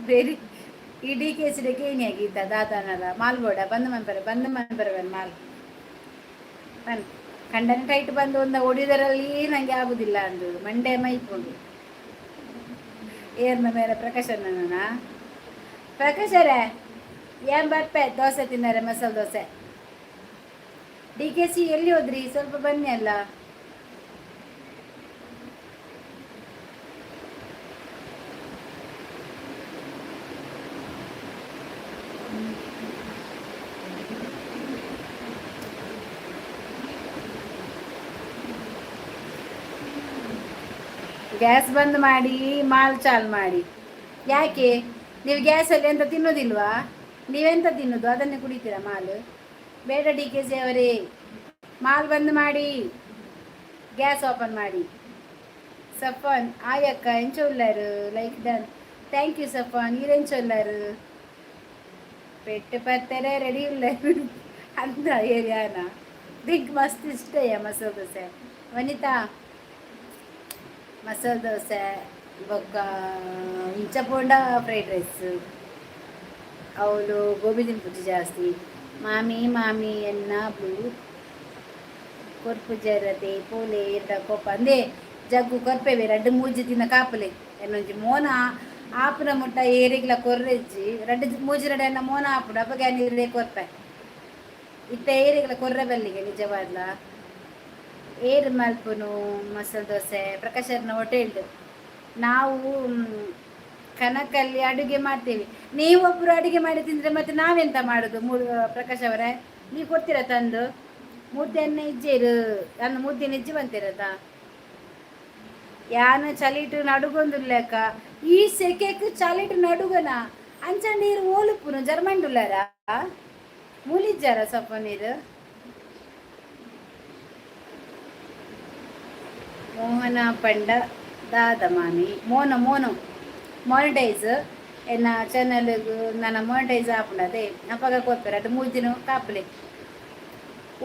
ಬೇರೆ. ಈ ಡಿ ಕೆ ಸಿ ಕೇಣಿ ಆಗಿದ್ದ ದಾದಾನದ ಮಾಲ್ ಬೋಡ ಬಂದ್ ಮನ್ಪರೆ, ಬಂದ್ ಮನ್ಪರೆ. ಮಾಲ್ ಬನ್ ಕಂಡನ ಟೈಟ್ ಬಂದು ಒಂದು ಹೊಡಿದರಲ್ಲಿ ನನಗೆ ಆಗುದಿಲ್ಲ ಅಂದು ಮಂಡೆ ಮೈಪುಂಡು. ಏರ್ನ ಮೇಲೆ ಪ್ರಕಾಶನ. ಪ್ರಕಾಶರೇ, ಏನ್ ಬರ್ಪೆ dosa ತಿನ್ನಾರೆ? Masala dosa. D K C, ಎಲ್ಲಿ ಹೋದ್ರಿ? ಸ್ವಲ್ಪ ಬನ್ನಿ ಅಲ್ಲ. ಗ್ಯಾಸ್ ಬಂದ್ ಮಾಡಿ, ಮಾಲ್ ಚಾಲ್ ಮಾಡಿ. ಯಾಕೆ, ನೀವು ಗ್ಯಾಸಲ್ಲಿ ಎಂತ ತಿನ್ನೋದಿಲ್ವಾ? ನೀವೆಂತ ತಿನ್ನೋದು? ಅದನ್ನೇ ಕುಡಿತೀರಾ? ಮಾಲ್ ಬೇಡ ಡಿ ಕೆ ಸಿ ಅವರೇ. ಮಾಲ್ ಬಂದ್ ಮಾಡಿ, ಗ್ಯಾಸ್ ಓಪನ್ ಮಾಡಿ. ಸಫಾನ್ ಆಯಕ್ಕ, ಎಂಚ ಉಳ್ಳಾರು? Like done, thank you Safan. ಈರೆಂಚ ಉಳ್ಳಾರು? ಪೆಟ್ಟು ಪತ್ತೆರೆ ರೆಡಿ ಉಳ್ಳಾರು ಅಂತ ಏರಿಯಾನ ದಿಗ್ ಮಸ್ತ್ ಇಷ್ಟಯ್ಯ ಮಸಾಲೆ ದೋಸೆ. ವನಿತಾ, ಮಸಾಲೆ ದೋಸೆ ಬೊಕ್ಕ ಇಂಚ ಪೋಂಡ ಫ್ರೈಡ್ ರೈಸ್. ಅವಳು ಗೋಬಿ ತಿನ್ಪುಜಿ ಜಾಸ್ತಿ. ಮಾಮಿ ಮಾಮಿ ಎನ್ನ ಬ್ಲೂ ಕೊರ್ಪು ಜರತೆ ಪೋಲೆ ಇರ್ಡ ಕೋಪ ಅಂದೇ ಜಗ್ಗು ಕೊರ್ಪೆವೆ. ರಡ್ಡು ಮೂಜಿ ದಿನ ಕಾಪುಲೆ. ಎನ್ನೊಂಜಿ ಮೋನ ಆಪುನ ಮುಟ್ಟ ಏರಿಗ್ಲ ಕೊರ್ರೆಜ್ಜಿ. ರಡ್ಡು ಮೂಜಿ ರಡೆ ಎನ್ನ ಮೋನ ಆಪುಡು ಅಪಗ ನೀರೇ ಕೊರ್ಪೆ. ಇತ್ತ ಏರಿಗ್ಲ ಕೊರ್ರೆ ಬಲ್ಲಿಗೆ ನಿಜವಾದ್ಲ. ಏರ್ ಮಲ್ಪುನು ಮಸಾಲೆ ದೋಸೆ? ಪ್ರಕಾಶರ್ನ ಹೋಟೆಲ್ದು. ನಾವು ಕನಕಲ್ಲಿ ಅಡುಗೆ ಮಾಡ್ತೇವೆ. ನೀವೊಬ್ಬರು ಅಡುಗೆ ಮಾಡಿ ತಿಂದರೆ ಮತ್ತೆ ನಾವೆಂತ ಮಾಡೋದು? ಮೂರು ಪ್ರಕಾಶ್ ಅವರೇ, ನೀವು ಕೊಡ್ತೀರಾ ತಂದು? ಮುದ್ದೆನ್ನ ಇಜ್ಜೇರು ನನ್ನ ಮುದ್ದೆ ಇಜ್ಜಿ ಬಂತಿರತ್ತ. ಯಾನ ಚಲಿಟು ನಡುಗೊಂದುಲ್ಲೆಕ್ಕ. ಈ ಸೆಕೆಕ್ ಚಲಿಟು ನಡುಗನ ಅಂಚ ನೀರು ಓಲುಪುನು ಜರ್ಮಂಡುಲ್ಲಾರ ಮೂಲಿಜ್ಜಾರ ಸ್ವಲ್ಪ ನೀರು. ಮೋಹನ ಪಂಡ ದಾದ ಮಾಮಿ? ಮೋನ ಮೋನು ಮಾನಿಟೈಸ್ ಎನ್ನ ಚಾನಲ್ ನನ್ನ ಮಾನಿಟೈಸ್ ಆಪುಂಡು. ಅಪಗ ಕೊರ್ಪೆರ್ ಅಟ್ ಮೂಜಿ ದಿನ ಕಾಪುಲೆ.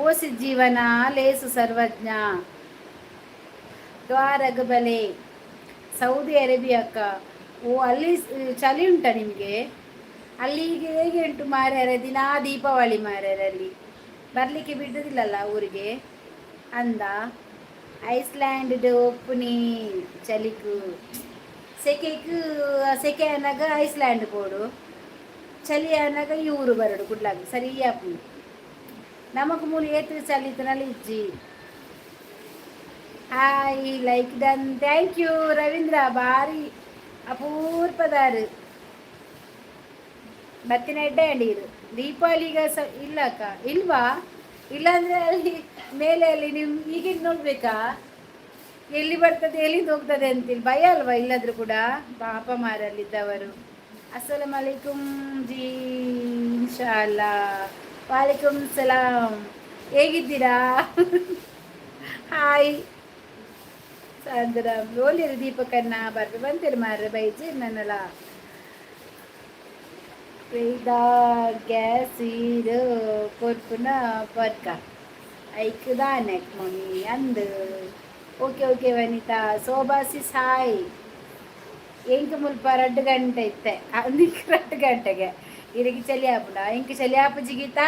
ಓಸಿ ಜೀವನ ಲೇಸು ಸರ್ವಜ್ಞ ದ್ವಾರಗ ಬಲೆ. ಸೌದಿ ಅರೇಬಿಯಾಕ್ಕ ಓ, ಅಲ್ಲಿ ಚಳಿ ಉಂಟಾ ನಿಮಗೆ? ಅಲ್ಲಿ ಈಗ ಹೇಗೆ ಉಂಟು ಮಾರ್ಯಾರೆ? ದಿನಾ ದೀಪಾವಳಿ ಮಾರ್ಯಾರೆ. ಅಲ್ಲಿ ಬರಲಿಕ್ಕೆ ಬಿಡುದಿಲ್ಲಲ್ಲ ಊರಿಗೆ ಅಂದ. ಐಸ್ಲ್ಯಾಂಡ್ ಒಪ್ಪುನಿ ಚಳಿಕು ಸೆಕೆಕ್. ಸೆಕೆ ಅನ್ನಾಗ ಐಸ್ಲ್ಯಾಂಡ್ ಪೋಡು, ಚಳಿ ಅನ್ನಾಗ ಈ ಊರು ಬರಡು ಕುಡ್ಲಾಗ. ಸರಿ ಆಪುಂಡು ನಮಕ್ ಮೂಲು ಏತ್ ಚಳಿ ಇತ್ತನಲ್ಲಿ ಇಜ್ಜಿ. Hi, like done, thank you Ravindra. ಬಾರಿ ಅಪೂರ್ಪದಾರು ಬತ್ತಿನ ಎಡ್ಡೆ ಅಂಡೀರು. ದೀಪಾವಳಿಗ ಸ ಇಲ್ಲ ಅಕ್ಕ. ಇಲ್ವಾ? ಇಲ್ಲಾಂದ್ರೆ ಅಲ್ಲಿ ಮೇಲೆ ಅಲ್ಲಿ ನೀವು ಈಗಿನ ನೋಡ್ಬೇಕಾ, ಎಲ್ಲಿ ಬರ್ತದೆ ಎಲ್ಲಿಂದ ಹೋಗ್ತದೆ ಅಂತೇಳಿ ಭಯ ಅಲ್ವಾ? ಇಲ್ಲಾದ್ರೂ ಕೂಡ ಪಾಪ ಮಾರಲ್ಲಿದ್ದವರು. ಅಸ್ಸಲಾಂ ಅಲೈಕುಂ ಜಿ. ಇನ್ಶಾ ಅಲ್ಲಾ. ವಾಲೇಕುಮ್ ಸಲಾಂ. ಹೇಗಿದ್ದೀರಾ? ಹಾಯ್ ಸಾಂದ್ರ. ಓಲಿರು ದೀಪಕನ್ನ ಬರ್ಬೆ ಬಂತೀರಿ ಮಾರ್ರೆ. ಬೈಜಿ ನನ್ನಲ್ಲ ಗ್ಯಾಸ್ ಇದು ಕೊರ್ಪುನ ಪರ್ಕ ಐಕ್ ದಾನೆಕ್ ಮಮ್ಮಿ ಅಂದು. ಓಕೆ ಓಕೆ ವನಿತಾ. ಶೋಭಾ ಸಿಸ್ ಹಾಯ್. ಎಂಕ್ ಮುಲ್ಪ 2 ಗಂಟೆ ಇತ್ತೆ. ನಿಕ್ 2 ಗಂಟೆಗೆ ಇರಿಗೆ ಚಳಿ ಆಪುಂಡ? ಎಂಕ್ ಚಳಿ ಆಪುಜಿ ಗೀತಾ.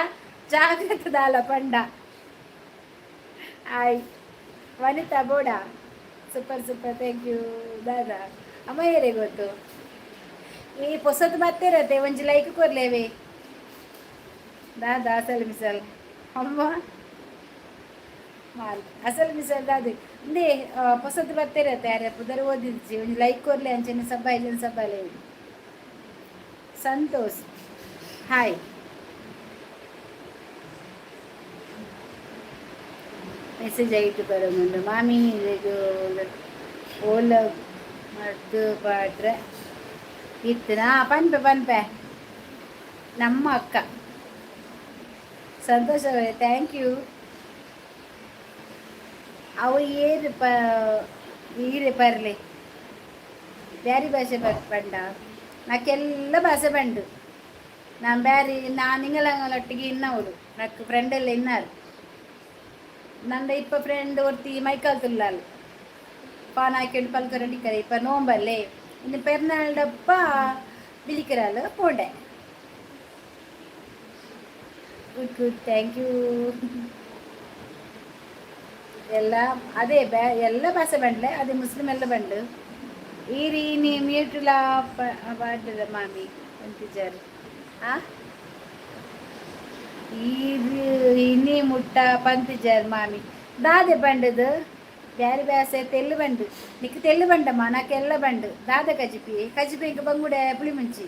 ಜಾಗ್ರತೆ ದಾಲ ಪಂಡ. ಹಾಯ್ ವನಿತಾ ಬೋಡ. Super super, thank you. ದಾದಾ ಅಮ್ಮ ಏರೆ ಗೊತ್ತು ಈ ಪೊಸತ್ ಬತ್ತಿರತ್ತೆ. ಒಂಜಿ ಲೈಕ್ ಕೊರ್ಲೇವೆ. ದಾದಾ ಅಸಲ್ ಮಿಸಲ್ ಅಮ್ಮ ಮಾಲ್ ಅಸಲ್ ಮಿಸಲ್ ದಾದೆ ಇಂದೇ ಪೊಸತ್ ಬತ್ತಿರತ್ತೆ. ಯಾರ ಪುದರ್ ಓದಿದ್ಜಿ. ಒಂಜಿ ಲೈಕ್ ಕೊರ್ಲೆ. ಅಂಚನೆ ಸಬ್ಬ ಇಜನ್ ಸಬ್ಬಾಲೆ. ಸಂತೋಷ್ ಹಾಯ್. ಮೆಸೇಜ್ ಆಯಿತು ಬರೋದುಂಡು ಮಾಮಿ. ಇದು ಓಲ ಮದ್ದು ಪಾಡ್ರೆ ಇತ್ತನಾ? ಪನ್ಪೆ ಪನ್ಪೆ ನಮ್ಮ ಅಕ್ಕ. ಸಂತೋಷ ಅವರೇ, thank you. ಅವು ಏರು ಪ ಈರೆ ಪರ್ಲೆ ಬ್ಯಾರಿ ಭಾಷೆ ಪಂಡ ನಾಕೆಲ್ಲ ಭಾಷೆ ಬಂಡು. ನಾನು ಬ್ಯಾರಿ ನಾನು ನಿಂಗಲಂಗಲೊಟ್ಟಿಗೆ ಇನ್ನವಳು. ನಕ್ಕು ಫ್ರೆಂಡ್ ಎಲ್ಲ ಇನ್ನಾರು. ನಂದ ಇಪ್ಪ ಫ್ರೆಂಡ್ ಒರ್ತಿ ಮೈಕಾಲ್ ತುಲ್ಲಾಲ್ ಪಾನ್ ಹಾಕೊಂಡು ಪಲ್ಕರ ಡಿಕ್ಕರೆ. ಇಪ್ಪ ನೋಂಬಲ್ಲೇ ಇನ್ನು ಪೆರ್ನಾಲ್ಡಪ್ಪ ಬಿಳಿಕರಾಲ್ ಪೋಂಡೆ. Good good, thank you. ಎಲ್ಲ ಅದೇ ಬ್ಯಾ ಎಲ್ಲ ಭಾಷೆ ಬಂಡ್ಲೆ. ಅದೇ ಮುಸ್ಲಿಂ ಎಲ್ಲ ಬಂಡು. ಈರಿ ನೀ ಮ್ಯೂಟುಲಾ ಪಾಡ್ದ ಮಾಮಿ ಅಂತಿಜಾರು. ಆ ಈರು ಇನಿ ಮುಟ್ಟ ಪಂತಿಜಾರ್ ಮಾಮಿ ದಾದೆ ಬಂಡದು. ಬ್ಯಾರಿ ಬ್ಯಾಸೆ ತೆಲ್ಲು ಬಂಡು. ನಿಕ್ ತೆಲ್ಲು ಬಂಡಮ್ಮ, ನಾಕೆಲ್ಲ ಬಂಡು. ದಾದ ಕಜಿಪಿ ಕಜಿಪಿ ಇಂಕ ಬಂಗುಡೆ ಪುಳಿ ಮುಂಚಿ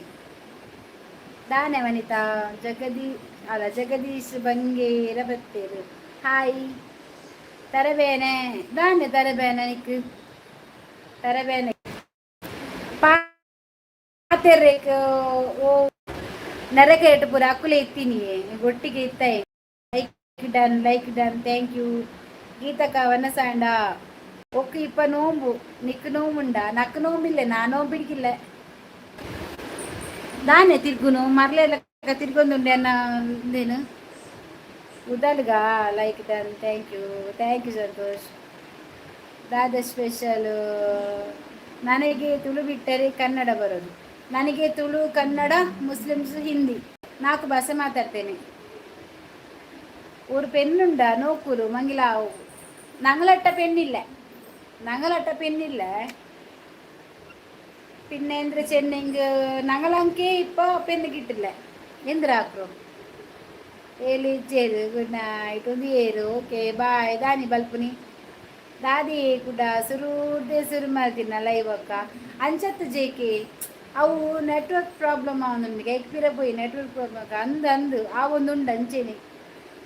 ದಾನೆ. ವನಿತಾ ಜಗದೀ ಅಲ್ಲ ಜಗದೀಶ್ ಬಂಗೇರ ಬತ್ತೇರು. ಹಾಯ್. ತರಬೇನೆ ದಾನೆ ತರಬೇನೆ ನಿಕ್ ತರಬೇನೆ ಪಾತೆರೇಕ್. ಓ ನರಕ ಪೂರ ಅಕ್ಕುಲೆ ಇತ್ತೀನಿ ಒಟ್ಟಿಗೆ ಇತ್ತಾయి. Like done, like done, thank you ಗೀತಕ್ಕ. ವನಸಾಂಡ ಒಕ್ಕ ಇಪ್ಪ ನೋಂಬು. ನಿಕ್ ನೋಂಬುಂಡ? ನಕ್ ನೋಂಬಿಲ್ಲ. ನಾ ನೋಂಬಿಡಿಗಿಲ್ಲ. ದಾನೆ ತಿರ್ಗುನು ಮರ್ಲೆ ತಿರ್ಗೊಂದುಂಡೆ ಅನ್ನ ಇಂದೇನು ಉದಲ್ಗ. Like done, thank you, thank you Santosh. ದಾದ ಸ್ಪೆಷಲ್? ನನಗೆ ತುಳು ಬಿಟ್ಟರೆ ಕನ್ನಡ ಬರೋದು. ನನಗೆ ತುಳು, ಕನ್ನಡ, ಮುಸ್ಲಿಮ್ಸ್, ಹಿಂದಿ ನಾಲ್ಕು ಭಾಷೆ ಮಾತಾಡ್ತೇನೆ. ಊರು ಪೆನ್ನುಂಡ ನೋಕೂರು ಮಂಗಿಲಾವು. ನಂಗಳಟ್ಟ ಪೆನ್ನಿಲ್ಲ, ನಂಗಳಟ್ಟ ಪೆನ್ನಿಲ್ಲ. പിന്നെ എന്ದ್ರ ചെന്നിങ് ഞങ്ങളങ്കി ഇപ്പൊ പെണ്ണ് കിട്ടില്ല. എന്തിരാക്ರು ಏಲಿ ಇಜ್ಜೇರು. ಗುಡ್ ನೈಟ್ ಒಂದು ಏರು. Okay bye. ದಾನಿ ಬಲ್ಪುನಿ ದಾದಿ ಕುಡ ಸುರುದೇ ಸುರು ಮಾಡ್ತೀನಿ ಲೈವ್ ಅಕ್ಕ ಅಂಚತ್ತು ಜೇಕೆ. ಅವು ನೆಟ್ವರ್ಕ್ ಪ್ರಾಬ್ಲಮ್ ಅವನಿಗೆ ಎಕ್ಪಿರ ಪೋಯಿ ನೆಟ್ವರ್ಕ್ ಪ್ರಾಬ್ಲಮ್ ಅಂದು ಅಂದು ಆ ಒಂದು ಉಂಡು ಅಂಚೆನೆ.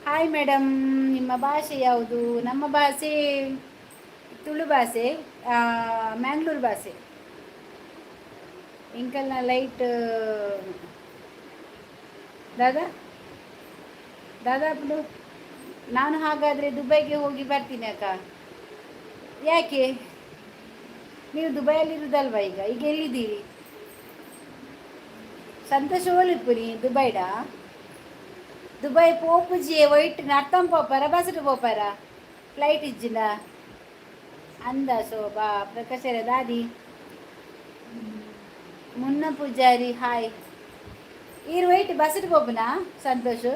ಹಾಯ್ ಮೇಡಮ್, ನಿಮ್ಮ ಭಾಷೆ ಯಾವುದು? ನಮ್ಮ ಭಾಷೆ ತುಳು ಭಾಷೆ, ಮ್ಯಾಂಗ್ಳೂರು ಭಾಷೆ. ಇಂಕಲ್ನ ಲೈಟ್ ದಾದಾ ದಾದಾ ಬಿಡು. ನಾನು ಹಾಗಾದರೆ ದುಬೈಗೆ ಹೋಗಿ ಬರ್ತೀನಿ ಅಕ್ಕ. ಯಾಕೆ? ನೀವು ದುಬೈಯಲ್ಲಿರುವುದಲ್ವಾ ಈಗ? ಈಗ ಎಲ್ಲಿದ್ದೀರಿ ಸಂತೋಷ? ಓಲಿಪ್ಪುನಿ ದುಬೈಡಾ? ದುಬೈ ಪೋಪುಜಿ ವೈಟ್ ನರ್ತಂ ಪೋಪಾರ ಬಸ್ಡ್ ಪೋಪಾರ ಫ್ಲೈಟ್ ಇಜ್ಜಿನ ಅಂದ. ಶೋಭಾ ಪ್ರಕಾಶರ ದಾದಿ. ಮುನ್ನ ಪೂಜಾರಿ, ಹಾಯ್. ಈರ್ ವೈಟ್ ಬಸ್ಡ್ ಪೋಪುನಾ ಸಂತೋಷ್?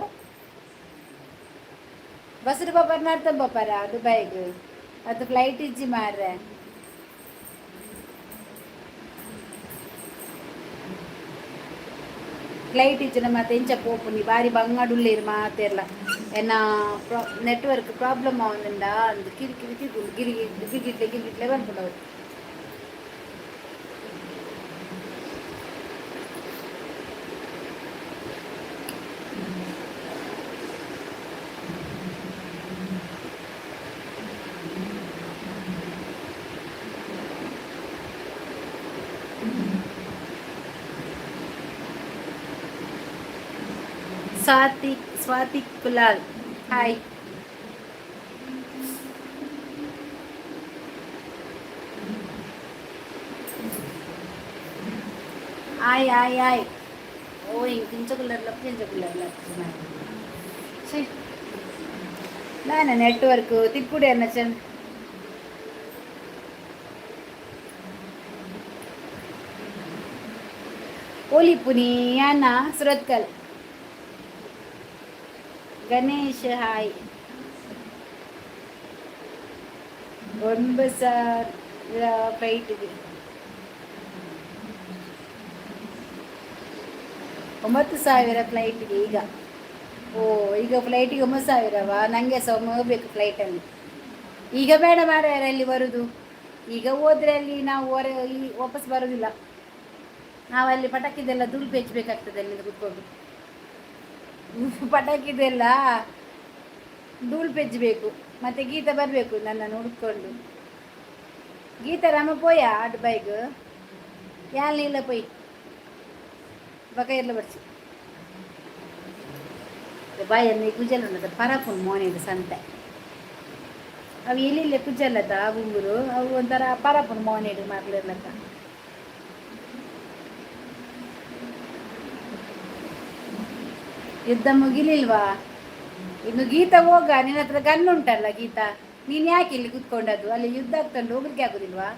ಬಸ್ಡ್ ಪೋಪರ್, ನಡ್ತೊಂದು ಪೋಪರ ದುಬೈಗ್? ಅದು ಫ್ಲೈಟ್ ಇಜ್ಜಿ ಮಾರ್ರೆ. ಫ್ಲೈಟ್ ಇಜ್ಜಿನ ಮತ್ತೆ ಎಂಚ ಪೋಪುನಿ? ಬಾರಿ ಬಂಗಡುಲ್ಲೇರು ಮಾತೆರ್ಲ. ಎನ್ನ ನೆಟ್ವರ್ಕ್ ಪ್ರಾಬ್ಲಮ್ ಆವೊಂದುಂಡ ಅಂದ್ ಕಿರಿ ಕಿರಿ ಕಿರಿ ಗಿರಿ ಗಿರಿಗಿಟ್ಲೆ ಗಿರಿಗಿಟ್ಲೆ ಬರ್ಪುಂಡು. ಸ್ವಾತಿ, ಸ್ವಾತಿ ಕುಲಾಲ್, ಹಾಯ್. ಆಯ್ ಆಯ್ ಆಯ್. ಓ, ಹಿಂಗೆ ಕಿಂಚಕುಲ್ಲರ್ಲ ಕಿಂಚಕುಲ್ಲರ್ಲ. ಛೀ, ನಾನು ನೆಟ್ವರ್ಕ್ ತಿಕ್ಕುಡಿ ಅನ್ನ ಚಂದ. ಒಲಿಪುನಿ ಅನ್ನ ಸುರತ್ಕಲ್. ಗಣೇಶ್, ಹಾಯ್. 9000 ಫ್ಲೈಟ್ಗೆ, 9000 ಫ್ಲೈಟ್ಗೆ ಈಗ. ಓ, ಈಗ ಫ್ಲೈಟಿಗೆ 9000ವಾ? ನನಗೆ ಸಹ ಒಮ್ಮೆ ಹೋಗ್ಬೇಕು ಫ್ಲೈಟಲ್ಲಿ. ಈಗ ಬೇಡ ಮಾರಾಯರೆ ಅಲ್ಲಿ ಬರುದು. ಈಗ ಹೋದ್ರೆ ಅಲ್ಲಿ ನಾವು ಹೊರ ಈ ವಾಪಸ್ ಬರೋದಿಲ್ಲ. ನಾವಲ್ಲಿ ಪಟಾಕಿದೆಲ್ಲ ಧೂಳು ಪೇಚಬೇಕಾಗ್ತದೆ. ಅಲ್ಲಿಂದ ಕೂತ್ಕೊಂಡು ಪಟಾಕಿದೆಲ್ಲ ಧೂಳು ಪೆಜ್ಜಬೇಕು. ಮತ್ತೆ ಗೀತಾ ಬರಬೇಕು ನನ್ನನ್ನು ಹುಡ್ಕೊಂಡು. ಗೀತಾ, ರಾಮ ಪೋಯ ದುಬೈಗ್? ಯಾಲ್ ಇಲ್ಲ ಪೋಯ್ ಬಕ ಇರ್ಲ ಬರ್ಚಿ ಬಾಯಲ್ಲಿ ಕುಜಲ್ ಉಂಡದ ಪರಪುಂಡು ಮೋನೆಡ್ ಸಂತೆ. ಅವು ಎಲ್ಲಿಲ್ಲ ಕುಜಲ್ಲದ ಗುಂಗುರು, ಅವು ಒಂಥರ ಪರಪುಂಡು ಮೋನೆಡ್ ಮಾರ್ಲಿರ್ಲಕ್ಕ. ಯುದ್ಧ ಮುಗಿಲಿಲ್ವಾ ಇನ್ನು? ಗೀತಾ, ಹೋಗ. ನಿನ್ನ ಹತ್ರ ಗನ್ ಉಂಟಲ್ಲ ಗೀತಾ, ನೀನು ಯಾಕೆ ಇಲ್ಲಿ ಕೂತ್ಕೊಂಡದ್ದು? ಅಲ್ಲಿ ಯುದ್ಧ ಆಗ್ತಂಡು, ಹೋಗ್ಲಿಕ್ಕೆ ಆಗುದಿಲ್ವಾ?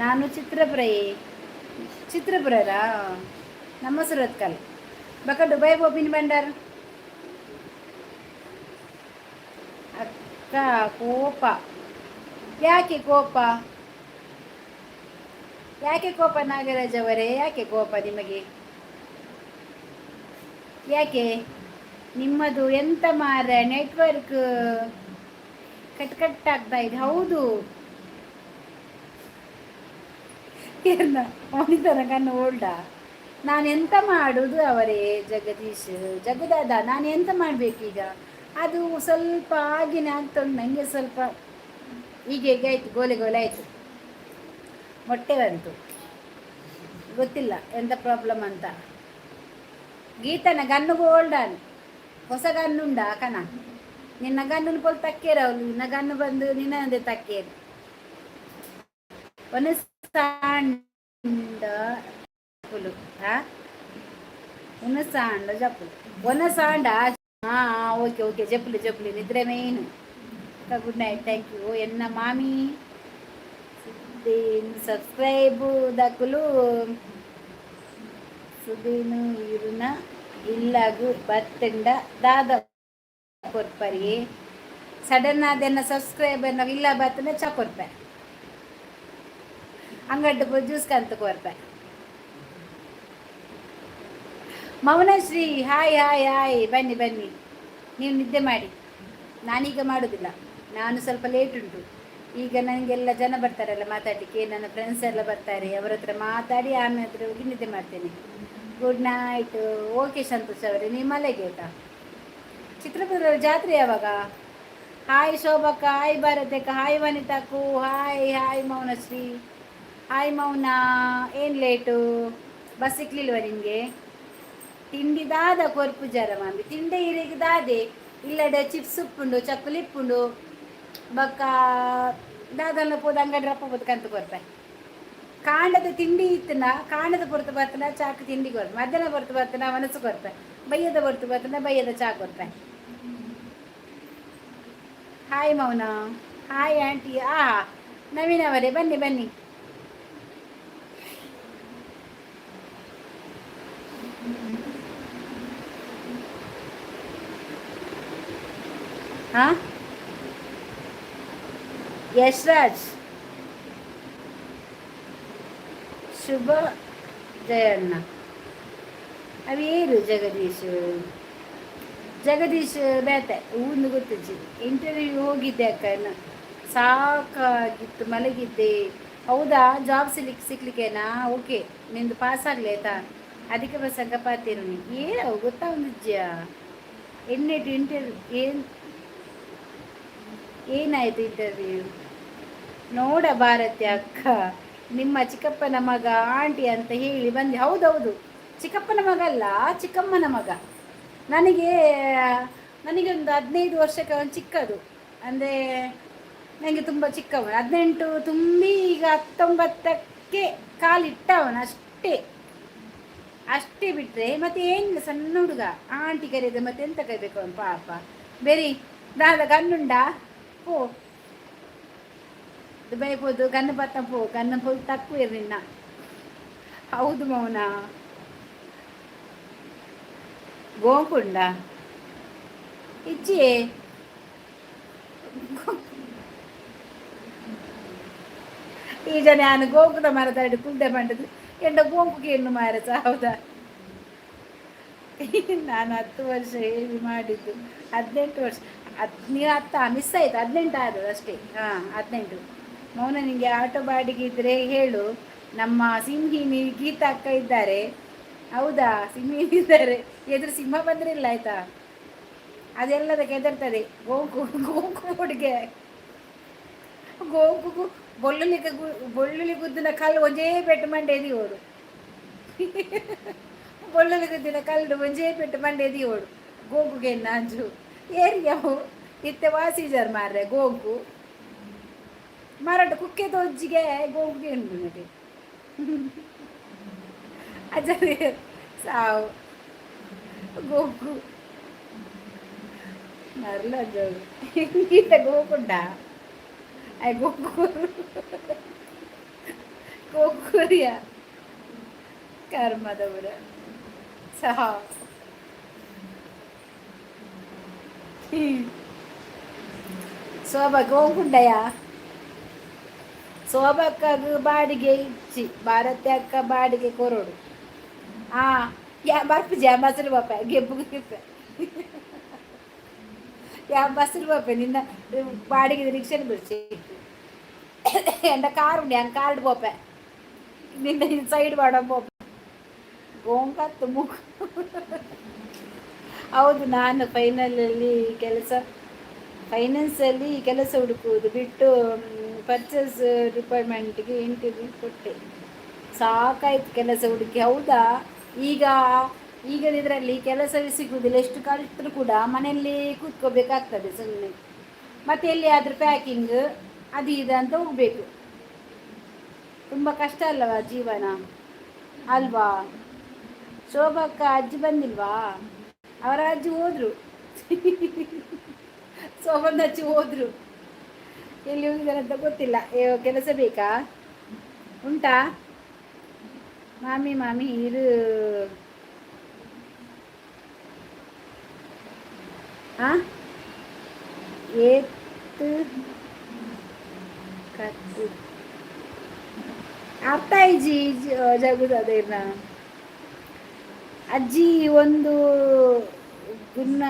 ನಾನು ಚಿತ್ರಪುರಯೇ. ಚಿತ್ರಪುರರಾ? ನಮ್ಮ ಸುರತ್ಕಲ್. ಬಕ ದುಬೈ ಬೋಬಿನ್ ಬಂಡಾರ್. ಅಕ್ಕ, ಕೋಪ ಯಾಕೆ? ಕೋಪ ಯಾಕೆ? ಕೋಪ ನಾಗರಾಜ್ ಅವರೇ, ಯಾಕೆ ಕೋಪ ನಿಮಗೆ? ಯಾಕೆ ನಿಮ್ಮದು? ಎಂತ ಮಾರ, ನೆಟ್ವರ್ಕ್ ಕಟ್ ಕಟ್ ಆಗ್ತಾ ಇದೆ. ಹೌದು, ಅವನಿದ್ದಾನ ಕಣ್ಣು ಓಲ್ಡ. ನಾನು ಎಂತ ಮಾಡುವುದು ಅವರೇ? ಜಗದೀಶ್, ಜಗದಾದ, ನಾನು ಎಂತ ಮಾಡಬೇಕೀಗ? ಅದು ಸ್ವಲ್ಪ ಆಗಿನ ಆಗ್ತಾ ಉಂಟು ನನಗೆ. ಸ್ವಲ್ಪ ಈಗ ಈಗ ಆಯಿತು, ಗೋಲೆ ಗೋಲೆ ಆಯಿತು, ಮೊಟ್ಟೆ ಬಂತು. ಗೊತ್ತಿಲ್ಲ ಎಂತ ಪ್ರಾಬ್ಲಮ್ ಅಂತ. ಗೀತನ ಗನ್ನು ಗೋಲ್ಡನ್, ಹೊಸ ಗನ್ನುಂಡ ಕಣ. ನಿನ್ನ ಗನ್ನು ಪೋಲ್ ತಕ್ಕೇರ ಅವಳು. ನಿನ್ನ ಗನ್ನು ಬಂದು ನಿನ್ನದೇ ತಕ್ಕೇರು. ಒಂದು ಸಾಂಡ ಜಪ್ಪುಲು, ಹಾ, ಒಂದು ಸಾಂಡ ಜಪ್ಪುಲು, ಒಂದು ಸಾಂಡ. ಹಾಂ, ಓಕೆ ಓಕೆ, ಜಪ್ಪುಲು ಜಪ್ಪುಲು. ನಿದ್ರೆ main. Good night, thank you. ಎನ್ನ ಮಾಮಿ ಸಬ್ಸ್ಕ್ರೈಬ್ ದಕುಲು. ಸುದೀನು ಇರುನ ಇಲ್ಲಗು ಬತ್ತಂಡ ದಾದ ಕೊರ್ಪರಿ? ಸಡನ್ ಆದೆನ್ನ ಸಬ್ಸ್ಕ್ರೈಬರ್ ಇಲ್ಲ ಬತ್ತಂಡ ಚಾ ಕೊರ್ಪೆ, ಅಂಗಡ್ಡು ಜ್ಯೂಸ್ ಕಂತ ಕೊರ್ಪೆ. Mounashree, hi hi hi. ಬನ್ನಿ ಬನ್ನಿ. ನೀವು ನಿದ್ದೆ ಮಾಡಿ, ನಾನೀಗ ಮಾಡೋದಿಲ್ಲ. ನಾನು ಸ್ವಲ್ಪ ಲೇಟ್ ಉಂಟು. ಈಗ ನನಗೆಲ್ಲ ಜನ ಬರ್ತಾರಲ್ಲ ಮಾತಾಡಲಿಕ್ಕೆ, ನನ್ನ ಫ್ರೆಂಡ್ಸ್ ಎಲ್ಲ ಬರ್ತಾರೆ. ಅವರ ಹತ್ರ ಮಾತಾಡಿ ಆಮೇಲೆ ಹೋಗಿ ನಿದ್ದೆ ಮಾಡ್ತೇನೆ. Good night. Okay Santosh ಅವರೇ, ನೀವು ಮನೆಗೆ ಆಯ್ತಾ? ಚಿತ್ರದುರ್ಗದ ಜಾತ್ರೆ ಯಾವಾಗ? ಹಾಯ್ ಶೋಭಕ್ಕ, ಹಾಯ್ ಭಾರತಕ್ಕ, hi ವನಿತಾಕು, hi hi Mounashree, hi ಮೌನ. ಏನು ಲೇಟು? ಬಸ್ ಸಿಕ್ಲಿಲ್ವ ನಿಮಗೆ? ತಿಂಡಿ ದಾದ ಕೊರ್ಪು ಜರ ಮಾಮಿ? ತಿಂಡಿ ಇರಿಗೆ ದಾದೆ? ಇಲ್ಲಡೆ ಚಿಪ್ಸ್ ಉಪ್ಪುಂಡು, ಚಕ್ಕುಲಿ ಇಪ್ಪುಂಡು. ಬೊಕ್ಕ ದಾದಲ್ಲ ಪೋದು ಅಂಗಡಿ ರಪ್ಪ ಪೋದು ಕಂತ ಕೊರ್ಪೆ. ಕಾಂಡದ ತಿಂಡಿ ಇತ್ತನ, ಕಾಂಡದ ಪೊರ್ತು ಬರ್ತನ ಚಾಕ್ ತಿಂಡಿ ಕೊರ್ಪೆ. ಮಧ್ಯಾಹ್ನ ಪೊರ್ತು ಬರ್ತನ ಮನಸ್ಸು ಕೊರ್ಪೆ. ಬಯ್ಯದ ಪೊರ್ತು ಬರ್ತನ ಬಯ್ಯದ ಚಾ ಕೊರ್ಪೆ. ಹಾಯ್ ಮೌನ, ಹಾಯ್ ಆಂಟಿ. ಆ ನವೀನ್ ಅವರೇ, ಬನ್ನಿ ಬನ್ನಿ. ಹಾ, ಯಶ್ರಾಜ್, ಶುಭ ಜಯಣ್ಣ. ಅವೇರು ಜಗದೀಶ್? ಜಗದೀಶ್ ಬೇತೆ ಊಂದು ಗೊತ್ತಿಜ್ಜಿ. ಇಂಟರ್ವ್ಯೂ ಹೋಗಿದ್ದೆ ಅಕ್ಕ, ಸಾಕಾಗಿತ್ತು, ಮಲಗಿದ್ದೆ. ಹೌದಾ? ಜಾಬ್ ಸಿಕ್ಲಿಕ್ಕೇನಾ? ಓಕೆ, ನಿಂದು ಪಾಸ್ ಆಗಲಿ ಆಯ್ತಾ. ಅದಕ್ಕೆ ಬಸ್ ಪಾತಿರು ನೀ ಏನು ಗೊತ್ತಾ ಒಂದಿಜ್ಜಿಯಾ? ಎಣ್ಣೆಟು ಇಂಟರ್ವ್ಯೂ ಏನು, ಏನಾಯಿತು ಇಂಟರ್ವ್ಯೂ? ನೋಡ ಭಾರತಿ ಅಕ್ಕ, ನಿಮ್ಮ ಚಿಕ್ಕಪ್ಪನ ಮಗ ಆಂಟಿ ಅಂತ ಹೇಳಿ ಬಂದೆ. ಹೌದೌದು, ಚಿಕ್ಕಪ್ಪನ ಮಗ ಅಲ್ಲ, ಚಿಕ್ಕಮ್ಮನ ಮಗ. ನನಗೆ ನನಗೆ ಒಂದು 15 ವರ್ಷಕ್ಕೆ ಅವನು ಚಿಕ್ಕದು. ಅಂದರೆ ನನಗೆ ತುಂಬ ಚಿಕ್ಕವನು. 18 ತುಂಬಿ ಈಗ 19ಕ್ಕೆ ಕಾಲಿಟ್ಟವನು, ಅಷ್ಟೇ. ಅಷ್ಟೇ ಬಿಟ್ಟರೆ ಮತ್ತೆ ಏನಿಲ್ಲ. ಸಣ್ಣ ಹುಡುಗ. ಆಂಟಿ ಕರೆಯೋದು, ಮತ್ತೆ ಎಂತ ಕರಿಬೇಕು ಅವನು ಪಾಪ. ಬೇರಿ ದಾದ ಗನ್ನುಂಡ ಪೋ, ದುಬೈ ಪೋದು ಗನ್ನು ಪತ್ತ ಪೋ, ಗನ್ನು ಪೋ ತಕ್ಕುವಿರು ನಿನ್ನ. ಹೌದು ಮೌನ. ಗೋಂಕುಂಡ ಇಚ್ಚಿಯೇ? ಈ ಜನ ನಾನು ಗೋಂಕುದ ಮರದ ಕುಲ್ದೆ ಪಂಡದು ಎಂಡ ಗೋಂಕು ಕೇಳು ಮಾರ. ಹೌದಾ? ನಾನು 10 ವರ್ಷ ಹೇಳಿ ಮಾಡಿದ್ದು. 18 ವರ್ಷ ನೀವು ಹತ್ತ ಮಿಸ್ ಆಯ್ತು. 18 ಆದದ್ದು ಅಷ್ಟೇ. ಹಾಂ, 18. ಮೌನ, ನಿನಗೆ ಆಟೋ ಬಾಡಿಗೆ ಇದ್ದರೆ ಹೇಳು. ನಮ್ಮ ಸಿಂಹಿಣಿ ಗೀತಾ ಅಕ್ಕ ಇದ್ದಾರೆ. ಹೌದಾ? ಸಿಂಹಿಣಿ ಇದ್ದಾರೆ. ಎದುರು ಸಿಂಹ ಬಂದರೆ ಇಲ್ಲ ಆಯ್ತಾ. ಅದೆಲ್ಲದಕ್ಕೆ ಹೆದರ್ತದೆ. ಗೋಂಕು ಗೋಂಕು ಹುಡುಗೆ ಗೋಂಕು ಬೊಳ್ಳುಲಿ ಬೊಳ್ಳುಲಿ ಗುದ್ದಿನ ಕಲ್ಲು ಒಂಜೇ ಪೆಟ್ಟು ಮಂಡೆ ಓಡು. ಬೊಳ್ಳುಲಿ ಗುದ್ದಿನ ಕಲ್ಲು ಒಂಜೇ ಪೆಟ್ಟು ಮಂಡೆ ಓಡು ಗೋಂಕುಗೆ ನಾಂಜು ಏರಿಯಾವು ಇತ್ತೆ ವಾಸಿಜರ್ ಮಾರ್ರೆ. ಗೋಂಕು ಮಾರಾಟ ಕುಕ್ಕೆ ತೋಜ್ಜಿಗೆ ಗೋಂಕುಗೆ ಉಂಟು. ಅಜ್ಜ ಸಾವು ಗೋಂಕು ಮರಲ ಈತ ಗೋಕುಂಡ I ಗೋಂಕು ಗೋಕುರಿಯ ಕರ್ಮದವರ ಸಹ. ಶೋಭಾ ಗೋಂಕುಂಡಯ್ಯ. ಶೋಭಕ್ಕಗ್ ಬಾಡಿಗೆ ಇಚ್ಚಿ, ಭಾರತಿ ಅಕ್ಕ ಬಾಡಿಗೆ ಕೊರೋಡು. ಆ ಯಾ ಬರ್ಪುಜಿ ಬಸ್ರು ಬಾಪ ಗೆಬ್ಬು ಗೆಪ್ಪೆ ಯಾ ಬಸ್ರು ಬಾಪೆ. ನಿನ್ನ ಬಾಡಿಗೆ ರಿಕ್ಷಾ ಬಿಡ್ಸಿ. ಎಂಡ ಕಾರ್ ಉಂಡು, ಯಾನ್ ಕಾರ್ಡ್ ಪೋಪೆ. ನಿನ್ನ ಸೈಡ್ ಮಾಡೋ ಪೋಪೆ. ಗೋಂಕತ್ತು ಮುಖ. ಹೌದು, ನಾನು ಫೈನಲಲ್ಲಿ ಕೆಲಸ ಫೈನಾನ್ಸಲ್ಲಿ ಕೆಲಸ ಹುಡುಕುವುದು ಬಿಟ್ಟು ಪರ್ಚೇಸ್ ಡಿಪಾರ್ಟ್ಮೆಂಟ್ಗೆ ಇಂಟರ್ವ್ಯೂ ಕೊಟ್ಟೆ. ಸಾಕಾಯ್ತು ಕೆಲಸ ಹುಡುಕಿ. ಹೌದಾ? ಈಗ ಈಗ ಇದರಲ್ಲಿ ಕೆಲಸವೇ ಸಿಗುವುದಿಲ್ಲ. ಎಷ್ಟು ಕಲಿತರೂ ಕೂಡ ಮನೆಯಲ್ಲಿ ಕೂತ್ಕೋಬೇಕಾಗ್ತದೆ ಸುಮ್ಮನೆ. ಮತ್ತು ಎಲ್ಲಿಯಾದರೂ ಪ್ಯಾಕಿಂಗ್ ಅದು ಇದು ಅಂತ ಹೋಗಬೇಕು. ತುಂಬ ಕಷ್ಟ ಅಲ್ಲವಾ ಜೀವನ, ಅಲ್ವಾ? ಶೋಭಕ್ಕ ಅಜ್ಜಿ ಬಂದಿಲ್ವಾ? ಅವರ ಅಜ್ಜಿ ಹೋದರು. ಶೋಭನ ಅಜ್ಜಿ ಹೋದರು, ಎಲ್ಲಿ ಹೋಗಿದ್ದಾರೆ ಅಂತ ಗೊತ್ತಿಲ್ಲ. ಕೆಲಸ ಬೇಕಾ? ಉಂಟಾ? ಮಾಮಿ ಮಾಮಿ ಇರು. ಹಾಂ, ಏತ್ ಕತ್ತು ಅರ್ಥ ಇಜ್ಜಿ ಜಗುದ. ಅಜ್ಜಿ ಒಂದು ಗುನ್ನ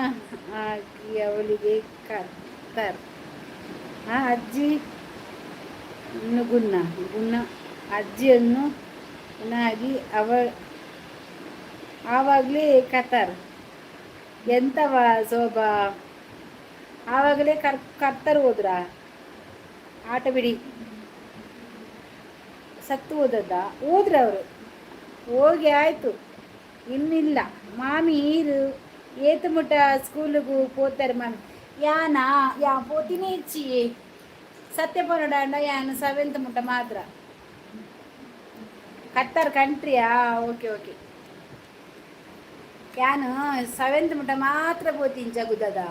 ಆಗಿ ಅವಳಿಗೆ ಕತ್ತರ್. ಹಾಂ, ಅಜ್ಜಿ ಗುನ್ನ ಗುನ್ನ ಅಜ್ಜಿಯನ್ನು ಆಗಿ ಅವ ಆವಾಗಲೇ ಕತರ್ ಎಂತವ ಶೋಭಾ? ಆವಾಗಲೇ ಕರ್ತರ್ ಹೋದ್ರಾ? ಆಟ ಬಿಡಿ. ಸತ್ತು ಹೋದದ್ದ? ಹೋದ್ರು ಅವರು. ಹೋಗಿ ಆಯಿತು, ಇನ್ನಿಲ್ಲ. ಮಾಮಿ ಈರು ಏತು ಮುಟ್ಟ ಸ್ಕೂಲಿಗೂ ಪೋತಾರೆ ಮಾಮಿ? ಯಾನಾ ಯಾ ಪೋತಿನೇ ಇಚ್ಚಿ. ಸತ್ಯ ಪೋನಡಾಂಡ ಯಾನು ಸೆವೆಂತ್ ಮುಟ್ಟ ಮಾತ್ರ. Qatar country? Okay okay. ಯಾನು ಸೆವೆಂತ್ ಮುಟ್ಟ ಮಾತ್ರ ಪೋತೀನಿ ಜಗುದದ.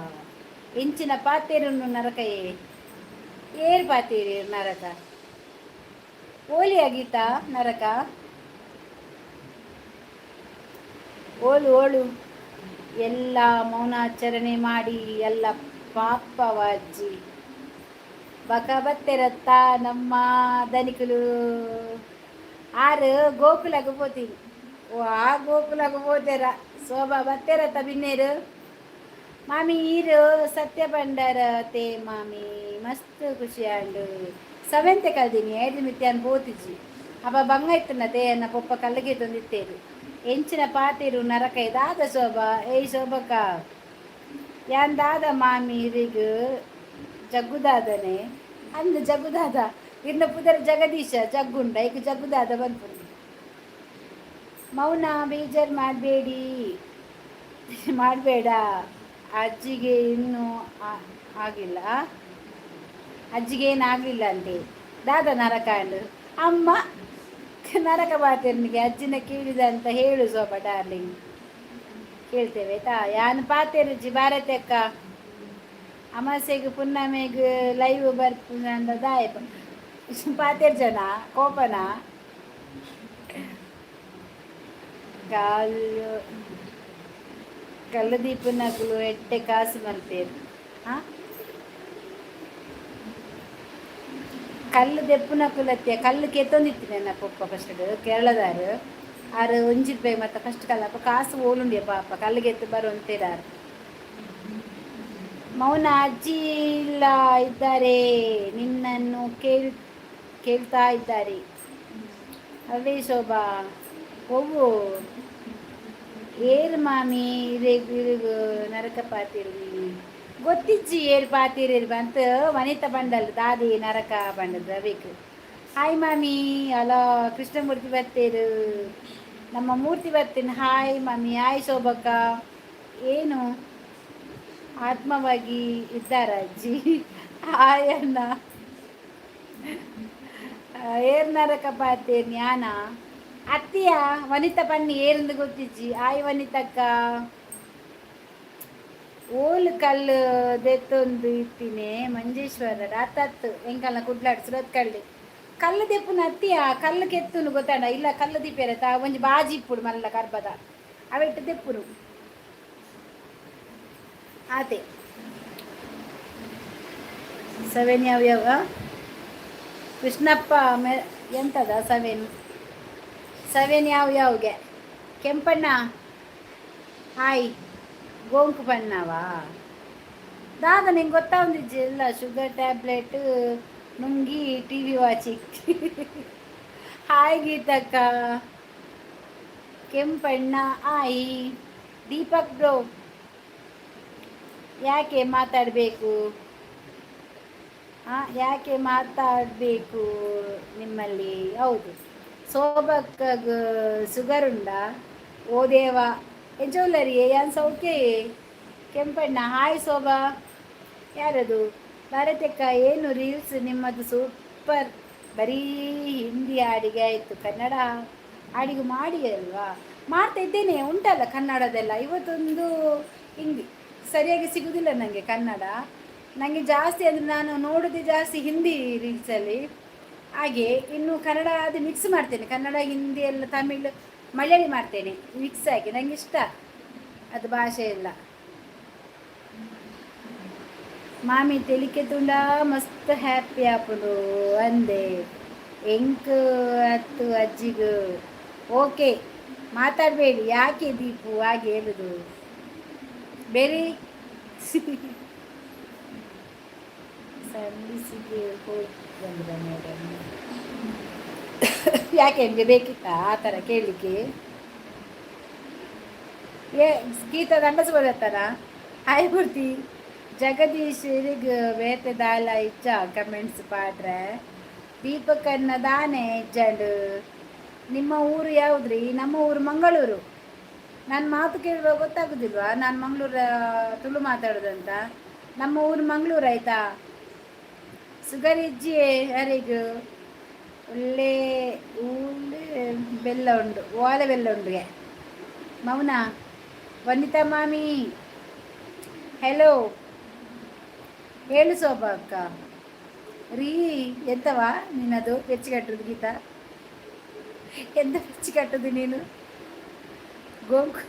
ಇಂಚಿನ ಪಾತೇರು ನರಕಯೇ? ಏರು ಪಾತೇರಿ ನರಕ? ಓಲಿಯ ಗೀತಾ ನರಕ ಓಲು ಓಳು ಎಲ್ಲ ಮೌನಾಚರಣೆ ಮಾಡಿ ಎಲ್ಲ ಪಾಪವಾಜ್ಜಿ ಬಕ ಬತ್ತೆರತ್ತ ನಮ್ಮ ದನಿಕುಲು. ಆರು ಗೋಕುಲಗ ಪೋತೀನಿ. ಓ, ಆ ಗೋಕುಲಗ ಪೋತೆರ. ಶೋಭಾ ಬತ್ತೆರತ್ತ ಬಿನ್ನೇರು. ಮಾಮಿ, ಈರು ಸತ್ಯ ಪಂಡರ ತೇ ಮಾಮಿ, ಮಸ್ತ್ ಖುಷಿ ಆಂಡು. ಸೆವೆಂತ್ ಕಲ್ದಿನಿ, ಐದು ಮಿತ್ಯಾನ್ ಪೋತಿಜಿ. ಅಪ್ಪ ಬಂಗ ಇತ್ತನ ತೇ ಅನ್ನ ಪೊಪ್ಪ ಕಲ್ಲಿಗೆ ತಂದಿತ್ತೇರು. ಎಂಚಿನ ಪಾತೇರು ನರಕ ದಾದ ಶೋಭಾ? ಏಯ್ ಶೋಭಕ್ಕ, ಯಾನ್ ದಾದ ಮಾಮಿ, ಇರಿಗ್ ಜಗ್ಗುದಾದನೆ ಅಂದ್. ಜಗ್ಗುದಾದ ಇರ್ನ ಪುದರ್ ಜಗದೀಶ, ಜಗ್ಗುಂಡ ಈಗ ಜಗ್ಗುದಾದ ಬಂತು. ಮೌನ, ಬೇಜಾರು ಮಾಡಬೇಡಿ, ಮಾಡಬೇಡ. ಅಜ್ಜಿಗೆ ಇನ್ನೂ ಆಗಿಲ್ಲ. ಅಜ್ಜಿಗೆ ಏನಾಗಲಿಲ್ಲ ಅಂತೆ. ದಾದ ನರಕ ಅಂಡು ಅಮ್ಮ ನರಕ ಪಾತೆರ್ನಿಗೆ ಅಜ್ಜಿನ ಕೇಳಿದ ಅಂತ ಹೇಳು ಶೋಭಾ ಡಾರ್ಲಿಂಗ್. ಕೇಳ್ತೇವೆ ಆಯ್ತಾ? ಯಾನ್ ಪಾತೆರುಜಿ. ಭಾರತಿ ಅಕ್ಕ, ಅಮಾಸೆಗೆ ಪುನ್ನಮೆಗ್ ಲೈವ್ ಬರ್ಪುನ ದಾಯೆ ಪಾತೆರ್ ಜನ ಕೋಪನ? ಕಾಲು ಕಲ್ಲು ದೀಪನಕುಲು ಎಟ್ಟೆ ಕಾಸು ಮಲ್ಪೇರು. ಆ ಕಲ್ಲು ದೆಪ್ಪುನಕುಲತ್ತೆ ಕಲ್ಲು ಕೆತ್ತೊಂದಿತ್ತು ನನ್ನ ಪೊಪ್ಪ ಫಸ್ಟ್ ಕೇರಳದಾರು. ಆರು 1 ರೂಪಾಯಿ ಮತ್ತೆ ಫಸ್ಟ್ ಕಲ್ಲ ಅಪ್ಪ ಕಾಸು ಓಲುಂಡಿಯ ಪಾಪ ಕಲ್ಲಿಗೆತ್ತು ಬರುವಂತೇರಾರು. ಮೌನ, ಅಜ್ಜಿ ಇಲ್ಲ ಇದ್ದಾರೆ, ನಿನ್ನನ್ನು ಕೇಳ್ತಾ ಇದ್ದಾರೆ. ಅವೇ ಶೋಭಾ ಒವ್ವು ಏರು ಮಾಮಿ ಇರೆಗ್ ಇರುಗು ನರಕ ಪಾತಿರು ಗೊತ್ತಿಜ್ಜಿ. ಏರ್ ಪಾತಿರು ಬಂತ ವನಿತಾ ಬಂಡಲ್ ದಾದಿ ನರಕ ಬಂಡದ ಬೇಕು. ಹಾಯ್ ಮಾಮಿ. ಅಲ, ಕೃಷ್ಣಮೂರ್ತಿ ಬರ್ತೇರು, ನಮ್ಮ ಮೂರ್ತಿ ಬರ್ತೀನಿ. ಹಾಯ್ ಮಾಮಿ, ಹಾಯ್ ಶೋಭಕ್ಕ. ಏನು ಆತ್ಮವಾಗಿ ಇದ್ದಾರ ಅಜ್ಜಿ? ಹಾಯ್ ಅಣ್ಣ. ಏರ್ ನರಕ ಪಾತೆ ಜ್ಞಾನ ಅತ್ತಿಯ ವನಿತಾ ಪನ್ನಿ ಏರಂದು ಗೊತ್ತಿಜ್ಜಿ. ಆಯ್ ವನಿತಕ್ಕ. ಓಲು ಕಲ್ಲು ದೆತ್ತೊಂದು ಇತ್ತಿನೇ ಮಂಜೇಶ್ವರ ರಾತತ್ತು ಎಂಕಲ್ನ ಕುಡ್ಲಾಡ್ ಸುರತ್ ಕಳ್ಳಿ ಕಲ್ಲು ದೆಪ್ಪುನ ಅತ್ತಿಯ ಕಲ್ಲು ಕೆತ್ತುನು ಗೊತ್ತಾಂಡ ಇಲ್ಲ. ಕಲ್ಲು ದೀಪೇರ ತಾ ಒಂಜಿ ಬಾಜಿ ಇಪ್ಪುಡು ಮಲ್ಲ ಕರ್ಬದ ಅವೆಟ್ಟು ದೆಪ್ಪುನು ಆತೆ. ಸೆವೆನ್ ಯಾವ ಯಾವ ಕೃಷ್ಣಪ್ಪ ಮೆ ಎಂತದ? ಸೆವೆನ್ ಸೆವೆನ್ ಯಾವ ಯಾವ್ಗೆ? ಕೆಂಪಣ್ಣ ಹಾಯ್. ಗೋಂಕು ಬಣ್ಣವಾ ದಾದ ನಿಂಗೆ ಗೊತ್ತಾವಂದಿಜ್ಜಿ ಎಲ್ಲ. ಶುಗರ್ ಟ್ಯಾಬ್ಲೆಟ್ ನುಂಗಿ ಟಿವಿ ವಾಚಿಂಗ್. ಹಾಯ್ ಗೀತಕ್ಕ. ಕೆಂಪಣ್ಣ ಆಯಿ. ದೀಪಕ್ ಬ್ರೋ, ಯಾಕೆ ಮಾತಾಡಬೇಕು? ಹಾಂ, ಯಾಕೆ ಮಾತಾಡಬೇಕು ನಿಮ್ಮಲ್ಲಿ? ಹೌದು, ಸೋಬಕ್ಕಗ್ ಸುಗರ್ ಉಂಡಾ? ಓ ದೇವ, ಎಂಚ ಯಾನ್ ಸೌಖ್ಯ. ಕೆಂಪಣ್ಣ ಹಾಯ್. ಶೋಭಾ ಯಾರದು? ಭಾರತಕ್ಕ, ಏನು ರೀಲ್ಸ್ ನಿಮ್ಮದು ಸೂಪರ್. ಬರೀ ಹಿಂದಿ ಹಾಡಿಗೆ ಆಯಿತು, ಕನ್ನಡ ಹಾಡಿಗೆ ಮಾಡಿ ಅಲ್ವಾ? ಮಾಡ್ತಾ ಇದ್ದೇನೆ, ಉಂಟಲ್ಲ ಕನ್ನಡದೆಲ್ಲ. ಇವತ್ತೊಂದು ಹಿಂದಿ. ಸರಿಯಾಗಿ ಸಿಗುವುದಿಲ್ಲ ನನಗೆ ಕನ್ನಡ. ನನಗೆ ಜಾಸ್ತಿ ಅಂದರೆ ನಾನು ನೋಡೋದೇ ಜಾಸ್ತಿ ಹಿಂದಿ ರೀಲ್ಸಲ್ಲಿ. ಹಾಗೆ ಇನ್ನು ಕನ್ನಡ ಅದು ಮಿಕ್ಸ್ ಮಾಡ್ತೇನೆ. ಕನ್ನಡ, ಹಿಂದಿ ಎಲ್ಲ, ತಮಿಳ್, ಮಲಯಾಳಿ ಮಾಡ್ತೇನೆ ಮಿಕ್ಸ್ ಆಗಿ. ನನಗೆ ಇಷ್ಟ ಅದು ಭಾಷೆ ಎಲ್ಲ. ಮಾಮಿ ತೆಲಿಕೆ ತುಂಡ ಮಸ್ತ್ ಹ್ಯಾಪಿ ಆಪುಂಡು ಅಂದೆ. ಎಂಕ್ ಅತ್ತು ಅಜ್ಜಿಗು. ಓಕೆ, ಮಾತಾಡಬೇಡಿ. ಯಾಕೆ ದೀಪು ಹಾಗೆ ಹೇಳುದು? ಬೇರೆ ಸರ್ವಿಸಿಗೆ ಹೋಗಿ ಬಂದ್ರ ಮೇಡಮ್? ಯಾಕೆ, ನಿಮಗೆ ಬೇಕಿತ್ತಾ ಆ ಥರ ಕೇಳಲಿಕ್ಕೆ? ಏ ಗೀತಾ ದಂಡಸ ಬರತ್ತಾನ. ಹಾಯ್ ಮೂರ್ತಿ. ಜಗದೀಶ್ ಇರಿಗ್ ಬೇತೆ ದಾಲ ಇಚ್ಚ ಕಮೆಂಟ್ಸ್ ಪಾಡ್ರೆ. ದೀಪಕನ್ನ ದಾನೆ ಇಜ್ಜಂಡು. ನಿಮ್ಮ ಊರು ಯಾವುದ್ರಿ? ನಮ್ಮ ಊರು ಮಂಗಳೂರು. ನನ್ನ ಮಾತು ಕೇಳುವಾಗ ಗೊತ್ತಾಗುದಿಲ್ವಾ ನಾನು ಮಂಗಳೂರ ತುಳು ಮಾತಾಡೋದಂತ? ನಮ್ಮ ಊರು ಮಂಗಳೂರು ಆಯ್ತಾ? ಸುಗರ್ ಇಜ್ಜಿ ಯಾರಿಗೂ? ಒಳ್ಳೆ ಒಳ್ಳೆ ಬೆಲ್ಲ ಉಂಡು, ಓಲೆ ಬೆಲ್ಲ ಉಂಡುಗೆ. ಮೌನ, ವನಿತಾ ಮಾಮಿ ಹೆಲೋ ಹೇಳು. ಶೋಭಾ ಅಕ್ಕ. ರೀ, ಎಂತವಾ ನಿನ್ನದು ಪೆಚ್ಚಿ ಕಟ್ಟುದು? ಗೀತಾ, ಎಂತ ಪೆಚ್ಚಿ ಕಟ್ಟುದು ನೀನು? ಗೋಂಕು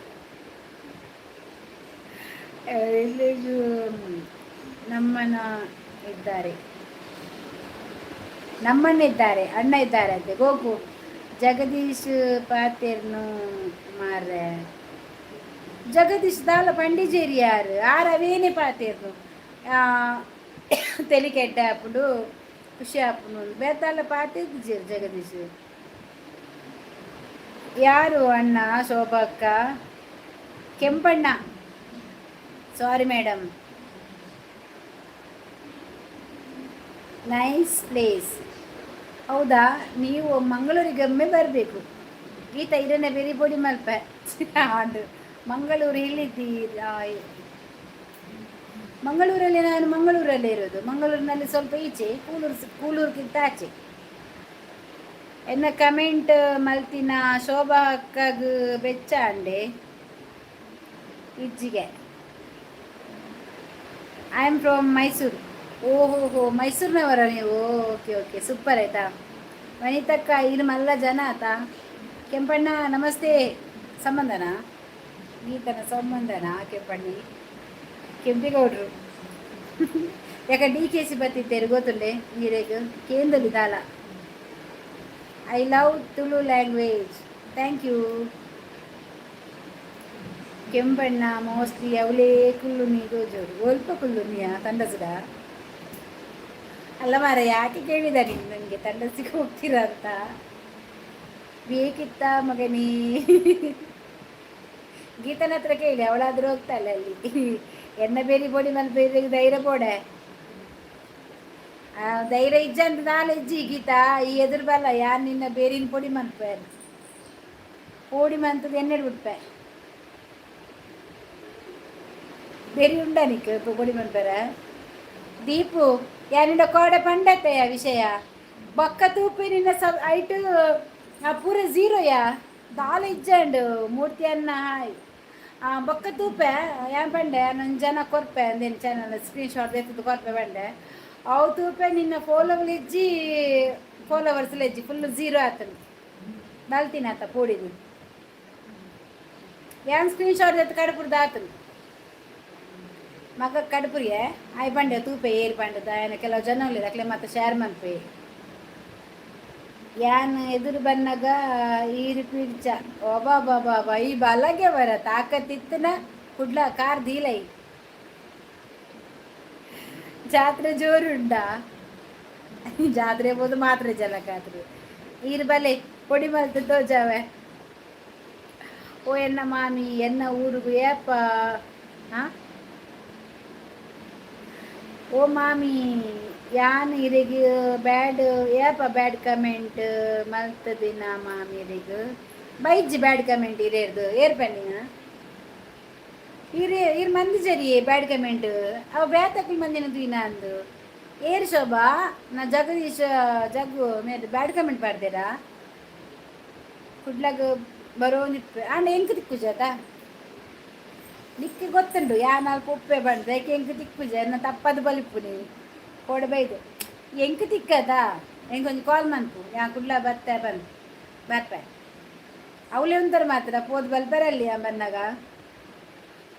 ಎಲ್ಲಿಗೂ ನಮ್ಮನ ಇದ್ದಾರೆ, ನಮ್ಮಣ್ಣ ಇದ್ದಾರೆ, ಅಣ್ಣ ಇದ್ದಾರೆ ಅಂತೆ. ಗೋಕು ಜಗದೀಶ್ ಪಾತೆರ್ನು ಮಾರ್ರೆ. ಜಗದೀಶ್ ದಾಲ ಪಂಡಿಜೇರಿ ಯಾರು ಆರ್ ಅವೇನೆ ಪಾತೆರ್ನು. ತೆಲಿಕೆಡ್ಡೆ ಆಪುಂಡು, ಖುಷಿ ಆಪುಂಡು. ಬೇತಾಲ ಪಾತೆರ್ಜೇರು. ಜಗದೀಶ್ ಯಾರು ಅಣ್ಣ? ಶೋಭಕ್ಕ, Kempanna, sorry madam. Nice place. ಹೌದಾ? ನೀವು ಮಂಗಳೂರಿಗೆ ಒಮ್ಮೆ ಬರಬೇಕು ಗೀತಾ. ಇದನ್ನೇ ಬೇರೆ ಪೊಡಿ ಮಲ್ಪೆ ಅದು. ಮಂಗಳೂರು ಎಲ್ಲಿದ್ದೀರಾ? ಮಂಗಳೂರಲ್ಲಿ, ನಾನು ಮಂಗಳೂರಲ್ಲೇ ಇರೋದು. ಮಂಗಳೂರಿನಲ್ಲಿ ಸ್ವಲ್ಪ ಈಚೆ, ಕೂಲೂರು, ಕೂಲೂರ್ಗಿಂತ ಆಚೆ. ಎನ್ನ ಕಮೆಂಟ್ ಮಲ್ತಿನ ಶೋಭಾ ಅಕ್ಕಗ್ ಬೆಚ್ಚ ಅಂಡೆ ಇಜ್ಜಿಗೆ. I am from Mysuru. ಓಹೋ ಹೋ, ಮೈಸೂರಿನವರ ನೀವು? ಓಕೆ ಓಕೆ, ಸೂಪರ್ ಆಯ್ತಾ. ವನಿತಕ್ಕ, ಇದು ಮಲ್ಲ ಜನ ಆತ. ಕೆಂಪಣ್ಣ ನಮಸ್ತೆ. ಸಂಬಂಧನಾ? ಗೀತನ ಸಂಬಂಧನಾ ಕೆಂಪಣ್ಣಿ? ಕೆಂಪೇಗೌಡರು ಯಾಕ ಡಿ ಕೆ ಸಿ ಬತ್ತಿತ್ತೇರು ಗೊತ್ತುಂಡೆ ನೀರೇಗ ಕೇಂದ್ರಲ್ಲಿ ದಾಲ. I love Tulu language, thank you. Kempanna mostly ಅವಲೇ Kullu ನೀ ತೋಜೋಡು. ಒಲ್ಪ ಕುಲ್ಲು ನೀ ತಂಡಸುಡ ಅಲ್ಲ ಮಾರ. ಯಾಕೆ ಕೇಳಿದ ನೀನು ನನಗೆ ತಂಡಸಿಗೆ ಹೋಗ್ತೀರಾ ಅಂತ? ಬೇಕಿತ್ತ ಮಗನೇ? ಗೀತನ ಹತ್ರ ಕೇಳಿ, ಅವಳಾದ್ರೂ ಹೋಗ್ತಾಳೆ ಅಲ್ಲಿ. ಎನ್ನ ಬೇರಿ ಪೊಡಿ ಮಲ್ಪ ಧೈರ್ಯ ಪೋಡೆ. ಧೈರ್ಯ ಇಜ್ಜ ಅಂತ ನಾಳೆ ಇಜ್ಜಿ ಗೀತಾ. ಈ ಎದುರು ಬಲ್ಲ, ಯಾರು ನಿನ್ನ ಬೇರಿನ ಪೊಡಿ ಮನ್ಪೆ, ಪೋಡಿ ಮಂತದ ಎಣ್ಣೆ ಬಿಡ್ಪೆ. ಬೆರಿ ಉಂಡ ನಿಕ್ ಪೊಡಿ ಮನ್ಪೆರ? ದೀಪು, ಯಾನಿಂಡ ಕೋಡೆ ಪಂಡತ್ತೆಯ ವಿಷಯ ಬೊಕ್ಕ ತೂಪಿ ನಿನ್ನ ಸ ಐಟು ಪೂರ ಝೀರೋಯಾ, ದಾಲ ಇಜ್ಜಂಡು. ಮೂರ್ತಿ ಅನ್ನ ಹಾಯ್. ಬೊಕ್ಕ ತೂಪೆ, ಯಾನ್ ಪಂಡೆ, ನನ್ನ ಜನ ಕೊರ್ಪೆ ಅಂದೇನು ಚಾನಲ್ ಸ್ಕ್ರೀನ್ ಶಾಟ್ ಎತ್ತದು ಕೊರ್ಪೆ ಪಂಡೆ. ಅವು ತೂಪೆ, ನಿನ್ನ ಫಾಲೋವರ್ ಇಜ್ಜಿ, ಫಾಲೋವರ್ಸ್ ಇಜ್ಜಿ, ಫುಲ್ ಝೀರೋ ಆತನು. ಬಲ್ತಿನ ಆತ ಪೋಡಿದು. ಯಾನ್ ಸ್ಕ್ರೀನ್ ಶಾಟ್ ಎತ್ತು ಕಡಪುರ್ದು ಆತನು ಮಗ ಕಡುಪುರಿಗೆ ಆಯ್ ಪಂಡೆ. ತೂಪೆ ಏರು ಪಂಡದ ಆಯನ ಕೆಲವು ಜನ ಉಲ್ಲೆರ್, ಅಕ್ಲೆ ಮತ್ತೆ ಶೇರ್ ಮನ್ಪೆ. ಯಾನ್ ಎದುರು ಬನ್ನಗ ಈರು ಪಿಡ್ಚ. ಒಬಾ, ಈ ಬಲಗೆ ಬರ ತಾಕತ್ತಿತ್ತನ ಕುಡ್ಲ ಕಾರ್ ದೀಲೈ. ಜಾತ್ರೆ ಜೋರುಂಡ? ಜಾತ್ರೆ ಬೋದು ಮಾತ್ರೆ ಜಲಕಾತ್ರೆ. ಈರು ಬಲೆ ಪೊಡಿ ಮಲ್ತು ತೋಜಾವೆ. ಓ ಎನ್ನ ಮಾಮಿ, ಎನ್ನ ಊರುಗು ಏಪ? ಹಾಂ, ಓ ಮಾಮಿ, ಯಾನ್ ಇರೆಗ್ ಬ್ಯಾಡ್ ಏಪ ಬ್ಯಾಡ್ ಕಮೆಂಟ್ ಮಲ್ತದಿನ ಮಾಮಿ? ಇರೆಗ್ ಬೈಜ್ ಬ್ಯಾಡ್ ಕಮೆಂಟ್ ಇರೇರ್ದು ಏರ್ ಪನ್ನಿನ? ಇರ್ ಇರ್ ಮಂದಿ ಜರಿ ಬ್ಯಾಡ್ ಕಮೆಂಟ್ ಅವ ಬೇತಕ್ಲು ಮಂದಿನ ದೀನ ಅಂದು. ಏರ್ ಶೋಭಾ ನಾ ಜಗದೀಶ ಜಗ್ಗು ಮೇರ್ ಬ್ಯಾಡ್ ಕಮೆಂಟ್ ಪಾಡ್ದೇರಾ? ಕುಡ್ಲಾಗ ಬರೋಂದಿಪ್ಪೆ ಆಂಡ ಎಂಕ್ ತಿಕ್ಕುಜಾತ? ನಿಕ್ಕೆ ಗೊತ್ತುಂಡು ಯಾ ನಾಲ್ಕು ಉಪ್ಪೆ ಬಂದ ಯಾಕೆ ಎಂಕ್ ತಿಕ್ಕುಜ? ಎನ್ನ ತಪ್ಪದು ಬಲಿಪು ನೀವು ಕೊಡಬೈದು. ಎಂಕ್ ತಿಕ್ಕದ? ಎಂಕೊಂಜಿ ಕಾಲ್ ಮನ್ಪು, ಯಾ ಕುಡ್ಲ ಬತ್ತೆ ಬಂದು ಬರ್ಪೆ. ಅವಲೇ ಉಂತಾರೆ ಮಾತ್ರ ಪೋದು ಬಲ್ಪರಲ್ಲಿ ಬನ್ನಾಗ.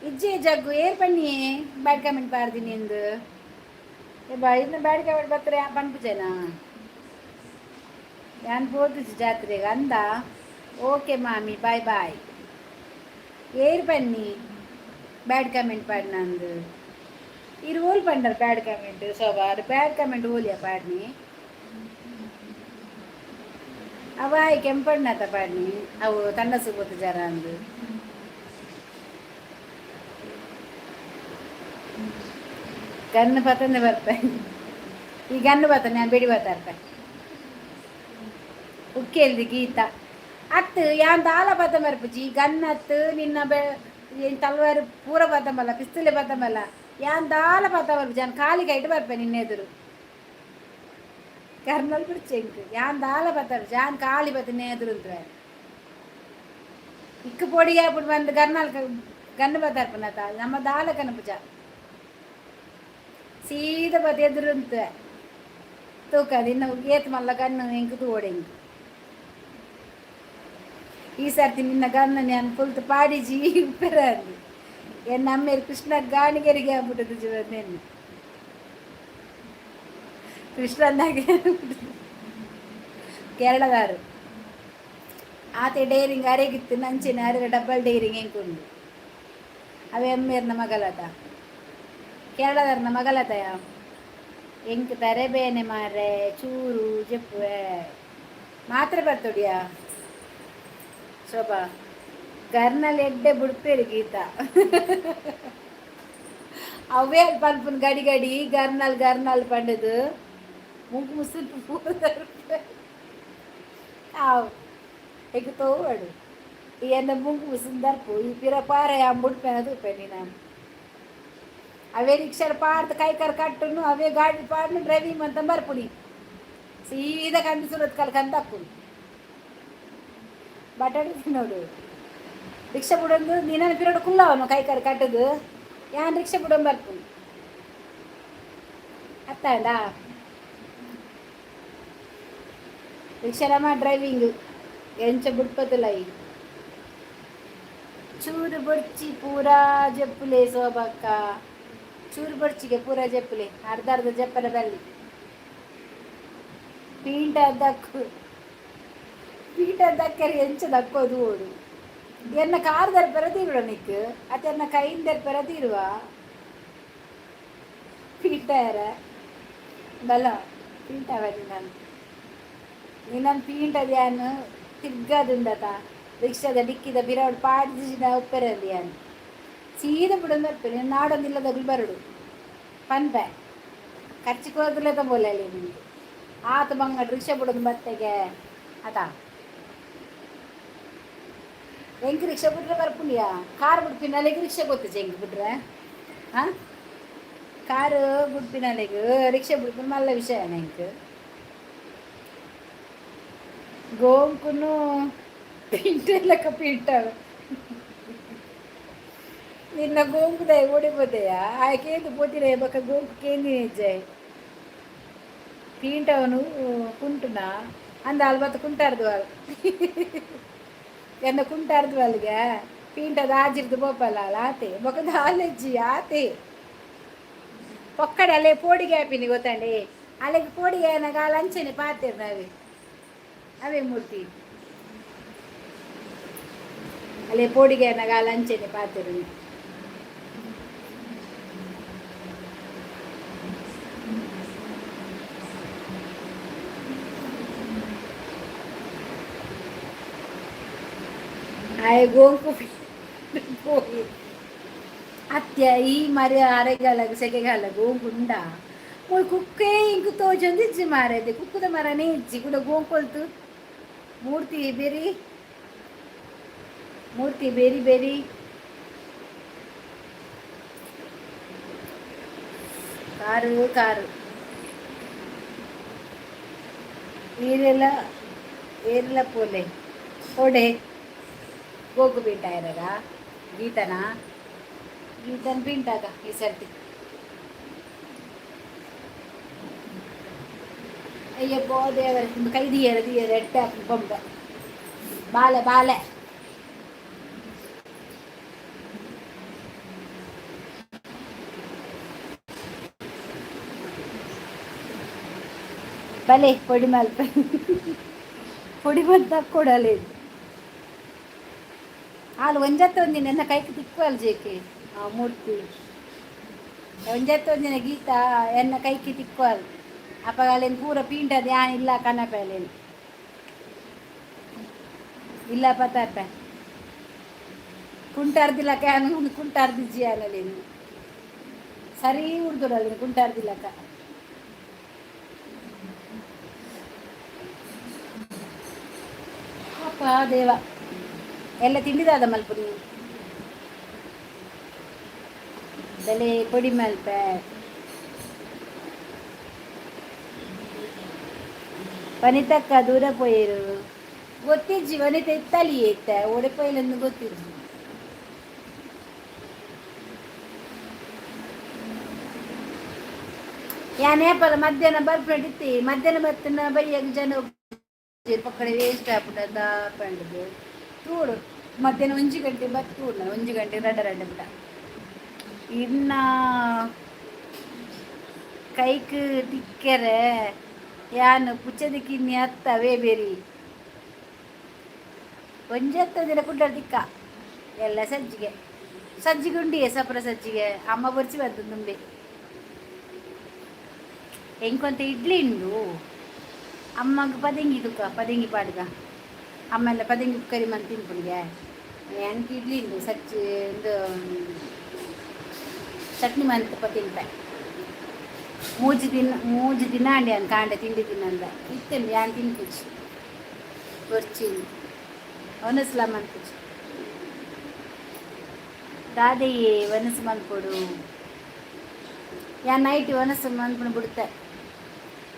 ಇಜ್ಜೆ ಜಗ್ಗು, ಏರ್ ಪಣ್ಣಿ ಬ್ಯಾಡ್ ಕಮೆಂಟ್ ಪಾರ್ದಿನಿ ಎಂದು? ಬಾ, ಇನ್ನು ಬ್ಯಾಡ್ ಕಮೆಂಟ್ ಬರ್ತಾರೆ ಪನ್ಪುಜೇನಾ? ಯಾನ್ ಪೋತುಜಿ ಜಾತ್ರೆಗೆ ಅಂದ. ಓಕೆ ಮಾಮಿ, ಬಾಯ್ ಬಾಯ್. ಏರ್ ಪನ್ನಿ ಬ್ಯಾಡ್ ಕಮೆಂಟ್ ಪಾಡ್ ನಂದು? ಇರು ಓಲ್ ಪಂಡರ್ ಬ್ಯಾಡ್ ಕಮೆಂಟ್? ಶೋಭಾ, ಬ್ಯಾಡ್ ಕಮೆಂಟ್ ಓಲಿಯ ಪಾಡ್ನಿ? ಅವಾಯ್ ಕೆಂಪಣ್ಣತ ಪಾಡ್ನಿ. ಅವು ತಂಡಸು ಪೋತು ಜರ ಅಂದು. ಗನ್ನು ಪತಂದೆ ಬರ್ಪೆ. ಈ ಗನ್ನು ಬತ್ತ ನಾನು ಬಿಡಿ ಬರ್ತಾರ್ಪೆ. ಉಕ್ಕೇಲ್ದಿ ಗೀತಾ ಅತ್ತು ಯಾನ್ ದಾಲ ಬತ್ತ ಮರ್ಪುಜಿ. ಗನ್ ಅತ್ತು ನಿನ್ನ ಬೆ ಏನು ತಲ್ವಾರು ಪೂರ ಬತ್ತಂಬಲ್ಲ, ಪಿಸ್ತೂಲೆ ಬತ್ತಂಬಲ್ಲ. ಯಾನ್ ದಾಲ ಬತ್ತ ಬರ್ಪುಜಿ, ಯಾನ್ ಖಾಲಿ ಕೈಟ್ ಬರ್ಪೆ ನಿನ್ನ ಎದುರು. ಕರ್ನಲ್ ಬಿಡ್ಚೆಂಕ್ ಯಾನ್ ದಾಲ ಬತ್ತ, ಯಾನ್ ಖಾಲಿ ಬತ್ತ ನಿನ್ನ ಎದುರು ಅಂತ. ಇಕ್ಕು ಪೊಡಿಗೆ ಹಾಕ್ಬಿಟ್ಟು ಬಂದು ಗರ್ನಲ್ ಗನ್ನು ಬತ್ತಾರ್ಪುನತ. ನಮ್ಮ ದಾಲ ಕನಪುಜ, ಸೀದಾ ಬತ್ತ ಎದುರು ಅಂತ. ತೂಕ ನಿನ್ನ ಏತ್ ಮಲ್ಲ ಗನ್ನು ಎಂಕ್ ತೂವೊಡೆಂಗ್. ಈ ಸರ್ತಿ ನಿನ್ನ ಗನ್ನ ನಾನು ಪುಲ್ತು ಪಾಡಿಜಿ ಉಪ್ಪೆರಂದು ಎನ್ನ ಅಮ್ಮೇರು ಕೃಷ್ಣ ಗಾಣಿಗೆರಿಗೆ ಆಗ್ಬಿಟ್ಟದು ಜೀವನ ಕೃಷ್ಣನಾಗೆ. ಕೇರಳದಾರು ಆತೆ ಡೇರಿಂಗ್ ಅರೆಗಿತ್ತು ನಂಚಿನ ಅರೆರ ಡಬಲ್ ಡೇರಿಂಗ್ ಎಂಕುಂಡು. ಅವೇ ಅಮ್ಮೇರ್ನ ಮಗಲತ, ಕೇರಳದಾರನ ಮಗಲತಯ. ಎಂಕ್ ತರೆ ಬೇನೆ ಮಾರೆ, ಚೂರು ಜಪ್ಪುವೆ ಮಾತ್ರೆ ಬರ್ತೊಡಿಯಾ. ಶೋಭಾ, ಗರ್ನಲ್ಲಿ ಎಡ್ಡೆ ಬುಡ್ಪೇರು ಗೀತಾ. ಅವೇ ಪನ್ಪುನ್ ಗಡಿ ಗಡಿ ಗರ್ನಲ್ ಗರ್ನಲ್ ಪಂಡದು ಮುಂಕು ಮುಸುಲು ಆವ್ ಎಗ್ ತೋವಡು. ಈ ಎನ್ನ ಮುಂಕು ಮುಸುಂದರ್ಪು ಈ ಪಿರ ಪಾರೆ ಅಂಬುಡ್ಪೆನ ತೂಪೆ ನೀನ. ಅವೇ ರಿಕ್ಷಾ ಪಾಡ್ದು ಕೈ ಕರ್ ಕಟ್ಟುನು, ಅವೇ ಗಾಡಿ ಪಾಡ್ನು ಡ್ರೈವಿಂಗ್ ಅಂತ ಬರ್ಪುನಿ. ಸೀದಾ ಕಂದು ಸುರತ್ ಕಲ್ ಕಂದಕ್ಕು ಬಟಾಟೆ ತಿನ್ನೋಡು. ರಿಕ್ಷಾ ಬುಡೊಂದು ನಿನ್ನ ಪಿರಡು ಕುಲ್ಲವನು ಕೈ ಕರ್ ಕಟ್ಟದು ಯಾನ್ ರಿಕ್ಷಾ ಬುಡೊಂದು ಬರ್ಪುನಿ ಅತ್ತಾಂಡ. ರಿಕ್ಷಾರಮ್ಮ ಡ್ರೈವಿಂಗ್ ಎಂಚ ಬುಡ್ಪತಿಲ್ಲ. ಈ ಚೂರು ಬೊಡ್ಚಿ ಪೂರಾ ಜಪ್ಪುಲೆ ಶೋಭಕ್ಕ, ಚೂರು ಬೊಡ್ಚಿಗೆ ಪೂರಾ ಜಪ್ಪುಲೆ, ಅರ್ಧ ಅರ್ಧ ಜಪ್ಪಲ ಬಲ್ಲಿ. ಪೀಂಟ ದಕ್ಕು, ಪೀಂಟ ದಕ್ಕರೆ ಎಂಚ ದಕ್ಕೋದು ಓಡು. ಎನ್ನ ಕಾರ್ ದರ್ಪರ ತೀರುವ ನಿಕ್ ಅತ್ತ ಎನ್ನ ಕೈಯಿಂದ ದರ್ಪರ ತೀರುವ ಪೀಂಟಾರ ಬಲ ಪೀಂಟವನಿ ನಾನು ನಿನ್ನನ್ನು ಪೀಂಟದ ಯಾನು ತಿರ್ಗದುಂಡತ. ರಿಕ್ಷಾದ ಡಿಕ್ಕಿದ ಬಿರವಡು ಪಾಡ್ದಿನ ಉಪ್ಪೆರಲ್ಲಿ ಯಾನು ಸೀದ ಬಿಡೊಂದು ಬರ್ಪೆ. ನಾಡೊಂದಿಲ್ಲದಗ್ಲು ಬರಡು ಪನ್ಪೆ ಖರ್ಚು ಕೋದಲೇ ಬೋಲೆ ನಿಮಗೆ ಆತ ಬಂಗ ರಿಕ್ಷಾ ಬಿಡೋದು ಬತ್ತೆಗೆ ಆತ. ಎಂಕ್ ರಿಕ್ಷಾ ಬಿಟ್ರೆ ಬರ್ಪುಂಡಿಯಾ? ಕಾರ್ ಬಿಡ್ಪಿನಲೆಗ್ ರಿಕ್ಷಾ ಗೊತ್ತಿಜ ಎಂಕ್ ಬಿಟ್ರೆ. ಹಾಂ, ಕಾರು ಬುಡ್ಪಿನಲೆಗ್ ರಿಕ್ಷಾ ಬಿಡ್ಪಿನ ಮಲ್ಲ ವಿಷಯ ಎಂಕ್. ಗೋಂಕುನು ಪಿಂಟೆ ಲೆಕ್ಕ ಪಿಂಟಳು ನಿನ್ನ. ಗೋಂಕುದಾಯ ಓಡಿపోతాಯಾ ಆಯ್ಕೇಂದು ಪೋತಿನ ಬೊಕ್ಕ ಗೋಂಕು ಕೇಂದಿನ ಇಜ್ಜಾಯ್ ಪೀಂಟವನು ಕುಂಟುನ ಅಂದ ಅಲ್ಬತ್ತು ಕುಂಟಾರ್ದು వాళ్ళు ಎನ್ನ ಕುಂಟಾರ್ದು వాళ్ళಗೆ ಪೀಂಟದ ಆಜಿರ್ದು ಪೋಪಲ್ಲ ಅಲ್ಲ ಆತೆ ಬೊಕ್ಕ ದಾಲೆಜ್ಜಿ ಆತೆ ಪೊಕ್ಕಡೆ ಅಲ್ಲೇ ಪೋಡಿಗೆ ಆಪಿನಿ ಗೊತ್ತಂడి. ಅಲ್ಲಿಗೆ ಪೋಡಿಗೆ ಆನಾಗ ಅಲ್ಲಿ ಅಂಚನೆ ಪಾತಿರ್ನ ಅವೆ ಅವೇ ಮೂರ್ತಿ ಅಲ್ಲೇ ಪೋಡಿಗೆ ಆನಾಗ ಅಲ್ಲಿ ಅಂಚನೆ ಪಾತಿರ್ನಿ. ಆಯೆ ಗೋಂಕು పోయి ಅತ್ಯ ಈ ಮರಿ ಅರೆಗಾಲಗ್ ಸೆಕೆಗಾಲ ಗೋಂಕುಂಡ ಮುಳ್ ಕುಕ್ಕೆ ಇಂಕು ತೋಜೊಂದಿಜ್ಜಿ ಮಾರೈತೆ. ಕುಕ್ಕುದ ಮರನೇ ಇಜ್ಜಿ ಕೂಡ ಗೋಂಕೊಲ್ತು. ಮೂರ್ತಿ ಬೆರಿ, ಮೂರ್ತಿ ಬೆರಿ ಬೆರಿ ಕಾರು ಕಾರು. ಈರೆಲ್ಲ ಏರೆಲ್ಲ ಪೋಲೆ ಓಡೆ ಗೋಗು ಬೀಂಟ ಇರಗ ಗೀತನ ಗೀತನ ಬೀಂಟಾಗ ಈ ಸರ್ತಿ. ಅಯ್ಯಬ್ಬೋ ದೇವರೇ, ಒಂದು ಕೈ ದಿಯರ ದಿಯರ ಎಟ್ಟೆ ಬೊಂಬೆ ಬಾಲೆ ಬಾಲೆ ಬಲೆ ಪೊಡಿ ಮಲ್ಪ ಪೊಡಿ ಬಂತ ಕೊಡలేదు. ಹಾಲು ಒಂಜತ್ತ ಒಂದಿನ ಎನ್ನ ಕೈಕ್ ತಿಕ್ಕುವಲ್ ಜೇಕೆ. ಆ ಮೂರ್ತಿ ಒಂಜತ್ತ ಒಂದಿನ ಗೀತಾ ಎನ್ನ ಕೈకి ತಿಕ್ಕುವಲ್. ಅಪ್ಪಗಾಲೇನು ಪೂರ ಪೀಂಟದ ಯಾನ್ ಇಲ್ಲ ಕನಪೇಲೇನು ಇಲ್ಲ ಪತಾರ್ಪ ಕುಂಟಾರ್ದಿಲ್ಲಕ್ಕ ಯಾನು ಕುಂಟಾರ್ದಿಜ್ಜಿ ಅಲ್ಲಲೇನು ಸರಿ ಉರ್ದುಡಲ್ಲ ಕುಂಟಾರ್ದಿಲ್ಲಕ್ಕ. ಅಪ್ಪ ದೇವ, ಎಲ್ಲ ತಿಂಡಿದಾದ ಮಲ್ಪುನಿ ಬೆಲೆ ಪೊಡಿ ಮಲ್ಪೆ. ವನಿತಕ್ಕ ದೂರ ಪೋಯಿರು ಗೊತ್ತಿಜ್ಜಿ. ವನಿತ ಇತ್ತಲಿ ಇತ್ತ ಓಡಿಪೋಯಿಲೆಂದು ಗೊತ್ತಿಜ್ಜಿ. ಯಾನ್ ಏಪಲ ಮಧ್ಯಾಹ್ನ ಬರ್ಪುನಟಿತ್ತಿ. ಮಧ್ಯಾಹ್ನ ಬತ್ತಿನ ಬಯ್ಯಗ್ ಜನ ಪಕ್ಕಡೆ ವೇಸ್ಟ್ ಆಪುಂಡು ಪಂಡುದು ತೂಡು. ಮಧ್ಯಾಹ್ನ 1 ಗಂಟೆ ಬತ್ತು, 1 ಗಂಟೆ ರಡ್ಡ ರಡ್ಡ ಬಿಡ. ಇನ್ನ ಕೈಕ್ ತಿಕ್ಕೆರೆ ಯಾನ್ ಪುಚ್ಚದ ಕಿನ್ನಿ ಅತ್ತವೇ ಬೇರಿ. ಒಂಜಿ ಹತ್ತು ದಿನ ಕುಡ್ಡ ತಿಕ್ಕ ಎಲ್ಲ ಸಜ್ಜಿಗೆ ಸಜ್ಜಿಗೆ ಉಂಡಿಯೆ ಸಪ್ರ ಸಜ್ಜಿಗೆ. ಅಮ್ಮ ಬೊರ್ಚಿ ಬಂತು ತುಂಬೆ. ಎಂಕೊಂತ ಇಡ್ಲಿ ಉಂಡು. ಅಮ್ಮಗ್ ಪದೆಂಗಿ ತುಕ್ಕ, ಪದೆಂಗಿ ಪಾಡ್ಗ. ಅಮ್ಮೆಲ್ಲ ಪದೆಂಗಿ ಕುಕ್ಕರಿ ಮಂತ್ ತಿನ್ಪುನಿಗೆ. ಎಂಕ್ ಇಡ್ಲಿ ಉಂಡು, ಸಜ್ಜಿ ಇಂದು ಚಟ್ನಿ ಮಂತ್ ತಿನ್ಪೆ. 3 ದಿನ, 3 ದಿನ ಅಂಡಿ ಯಾನ್ ಕಾಂಡೆ ತಿಂಡಿ ತಿನ್ನಂದ ಇತ್ತೆಂಡು. ಯಾನ್ ತಿನ್ಪುಜಿ, ಬೊರ್ಚಿ ಒನಸ್ಲ ಮನ್ಪುಜಿ. ದಾದೆಯೇ ಒನಸು ಮನ್ಪೊಡು. ಯಾನ್ ನೈಟ್ ಒನಸು ಮನ್ಪುನು ಬಿಡುತ್ತೆ.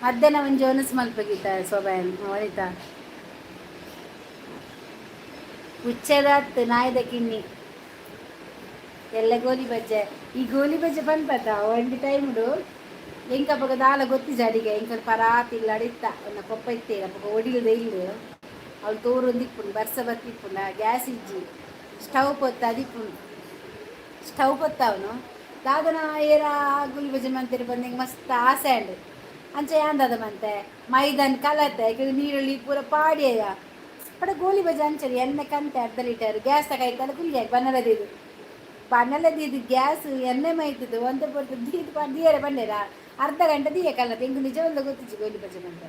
ಮಧ್ಯಾಹ್ನ ಒಂಜಿ ಒನಸು ಮಲ್ಪಗೀತ. ಶೋಭಾ, ವನಿತಾ, ಉಚ್ಚದಾತ್ ನಾಯ್ದ ಕಿನ್ನಿ ಎಲ್ಲ ಗೋಲಿ ಬಜ್ಜೆ. ಈ ಗೋಲಿ ಬಜ್ಜೆ ಪನ್ಪತ್ತ ಒಂಜಿ ಟೈಮ್ಡು ಎಂಕಪಗ ದಾಲ ಗೊತ್ತಿಜ ಅಡಿಗೆ. ಎಂಕಲ್ ಪರಾತ್ ಇಲ್ಲ ಅಡಿತ್ತ ಒನ್ನ ಪೊಪ್ಪ ಇತ್ತೇ. ಅಪಗ ಒಡಿಲ್ದ ಇಲ್ಲು ಅವ್ಳು ತೋರೊಂದು ಇಪ್ಪುಂಡು. ಬರ್ಸ ಬತ್ತಿಪ್ಪುಂಡ, ಗ್ಯಾಸ್ ಇಜ್ಜಿ, ಸ್ಟವ್ ಪೊತ್ತ ಅದಿಪ್ಪುಂಡು. ಸ್ಟವ್ ಪೊತ್ತವನು ದಾದನ ಏರ ಗೋಲಿ ಬಜ್ಜೆ ಮಂತೇರಿ ಬಂದು ಮಸ್ತ್ ಆಸೆ ಅಂಡು. ಅಂಚ ಯಾಂದದ ಮಂತೆ ಮೈದಾನ ಕಲತೆ ನೀರುಳ್ಳಿ ಪೂರ ಪಾಡಿಯ ಪಡ ಗೋಲಿ ಬಜ್ಜೆ ಅಂಚರಿ ಎಣ್ಣೆ ಕಂತೆ ಅರ್ಧ ಲೀಟರ್ ಗ್ಯಾಸ್ ತಗೈತಲ್ಲ ಕುಲ್ಲಿಯಾಗಿ ಬನ್ನಲದಿದು ಬನ್ನಲದಿದು ಗ್ಯಾಸ್ ಎಣ್ಣೆ ಮೈತಿದ್ದು ಒಂದೇ ಪೊರ್ತು ದೀದ್ ದಿಯರೆ ಬಂಡೇರ ಅರ್ಧ ಗಂಟೆ ದಿಯ ಕಲ್ಲತ್ತೆ. ಎಂಕ್ ನಿಜವಲ್ಲ ಗೊತ್ತಿಜ್ಜಿ ಗೋಲಿ ಬಜ್ಜೆ ಮಂತೆ.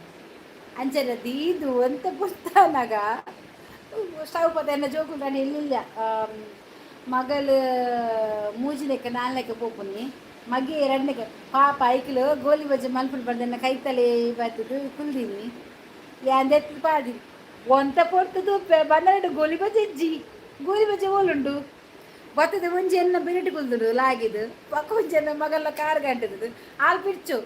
ಅಂಚೆಲ್ಲ ದೀದು ಒಂತೆ ಪೊರ್ತಾನಾಗ ಸ್ಟವ್ ಪತ್ತ ಎನ್ನ ಜೋಕುಲು ಇಲ್ಲಿಲ್ಲ. ಮಗಲ್ ಮೂಜಿನೆಕ್ಕೆ ನಾಲ್ನೆಕ್ಕೆ ಪೋಪುನಿ, ಮಗೆ ಎರಡನೇಕ್ಕೆ. ಪಾಪ ಐಕ್ಲು ಗೋಲಿ ಬಜ್ಜೆ ಮಲ್ಪುಂಡು ಬಂದೆನ್ನ ಕೈತಲೆ ಬತ್ತದು ಕುಲ್ದಿನಿ. ಯಾಂದೆತ್ತು ಪಾಡಿ ಒಂತ ಪೊರ್ತುದು ಬಂದರಡು ಗೋಲಿ ಬಜ್ಜೆ ಇಜ್ಜಿ. ಗೋಲಿ ಬಜ್ಜೆ ಓಲುಂಡು? ಬತ್ತದ ಒಂಜಿ ಎನ್ನ ಬಿರಿಟಿ ಕುಲ್ದುಡು ಲಾಗಿದು. ಪಕ್ಕ ಒಂಜಿ ಎನ್ನ ಮಗಲ್ಲ ಕಾರ್ ಗಂಟದು ಆಲ್ ಪಿರ್ಚು.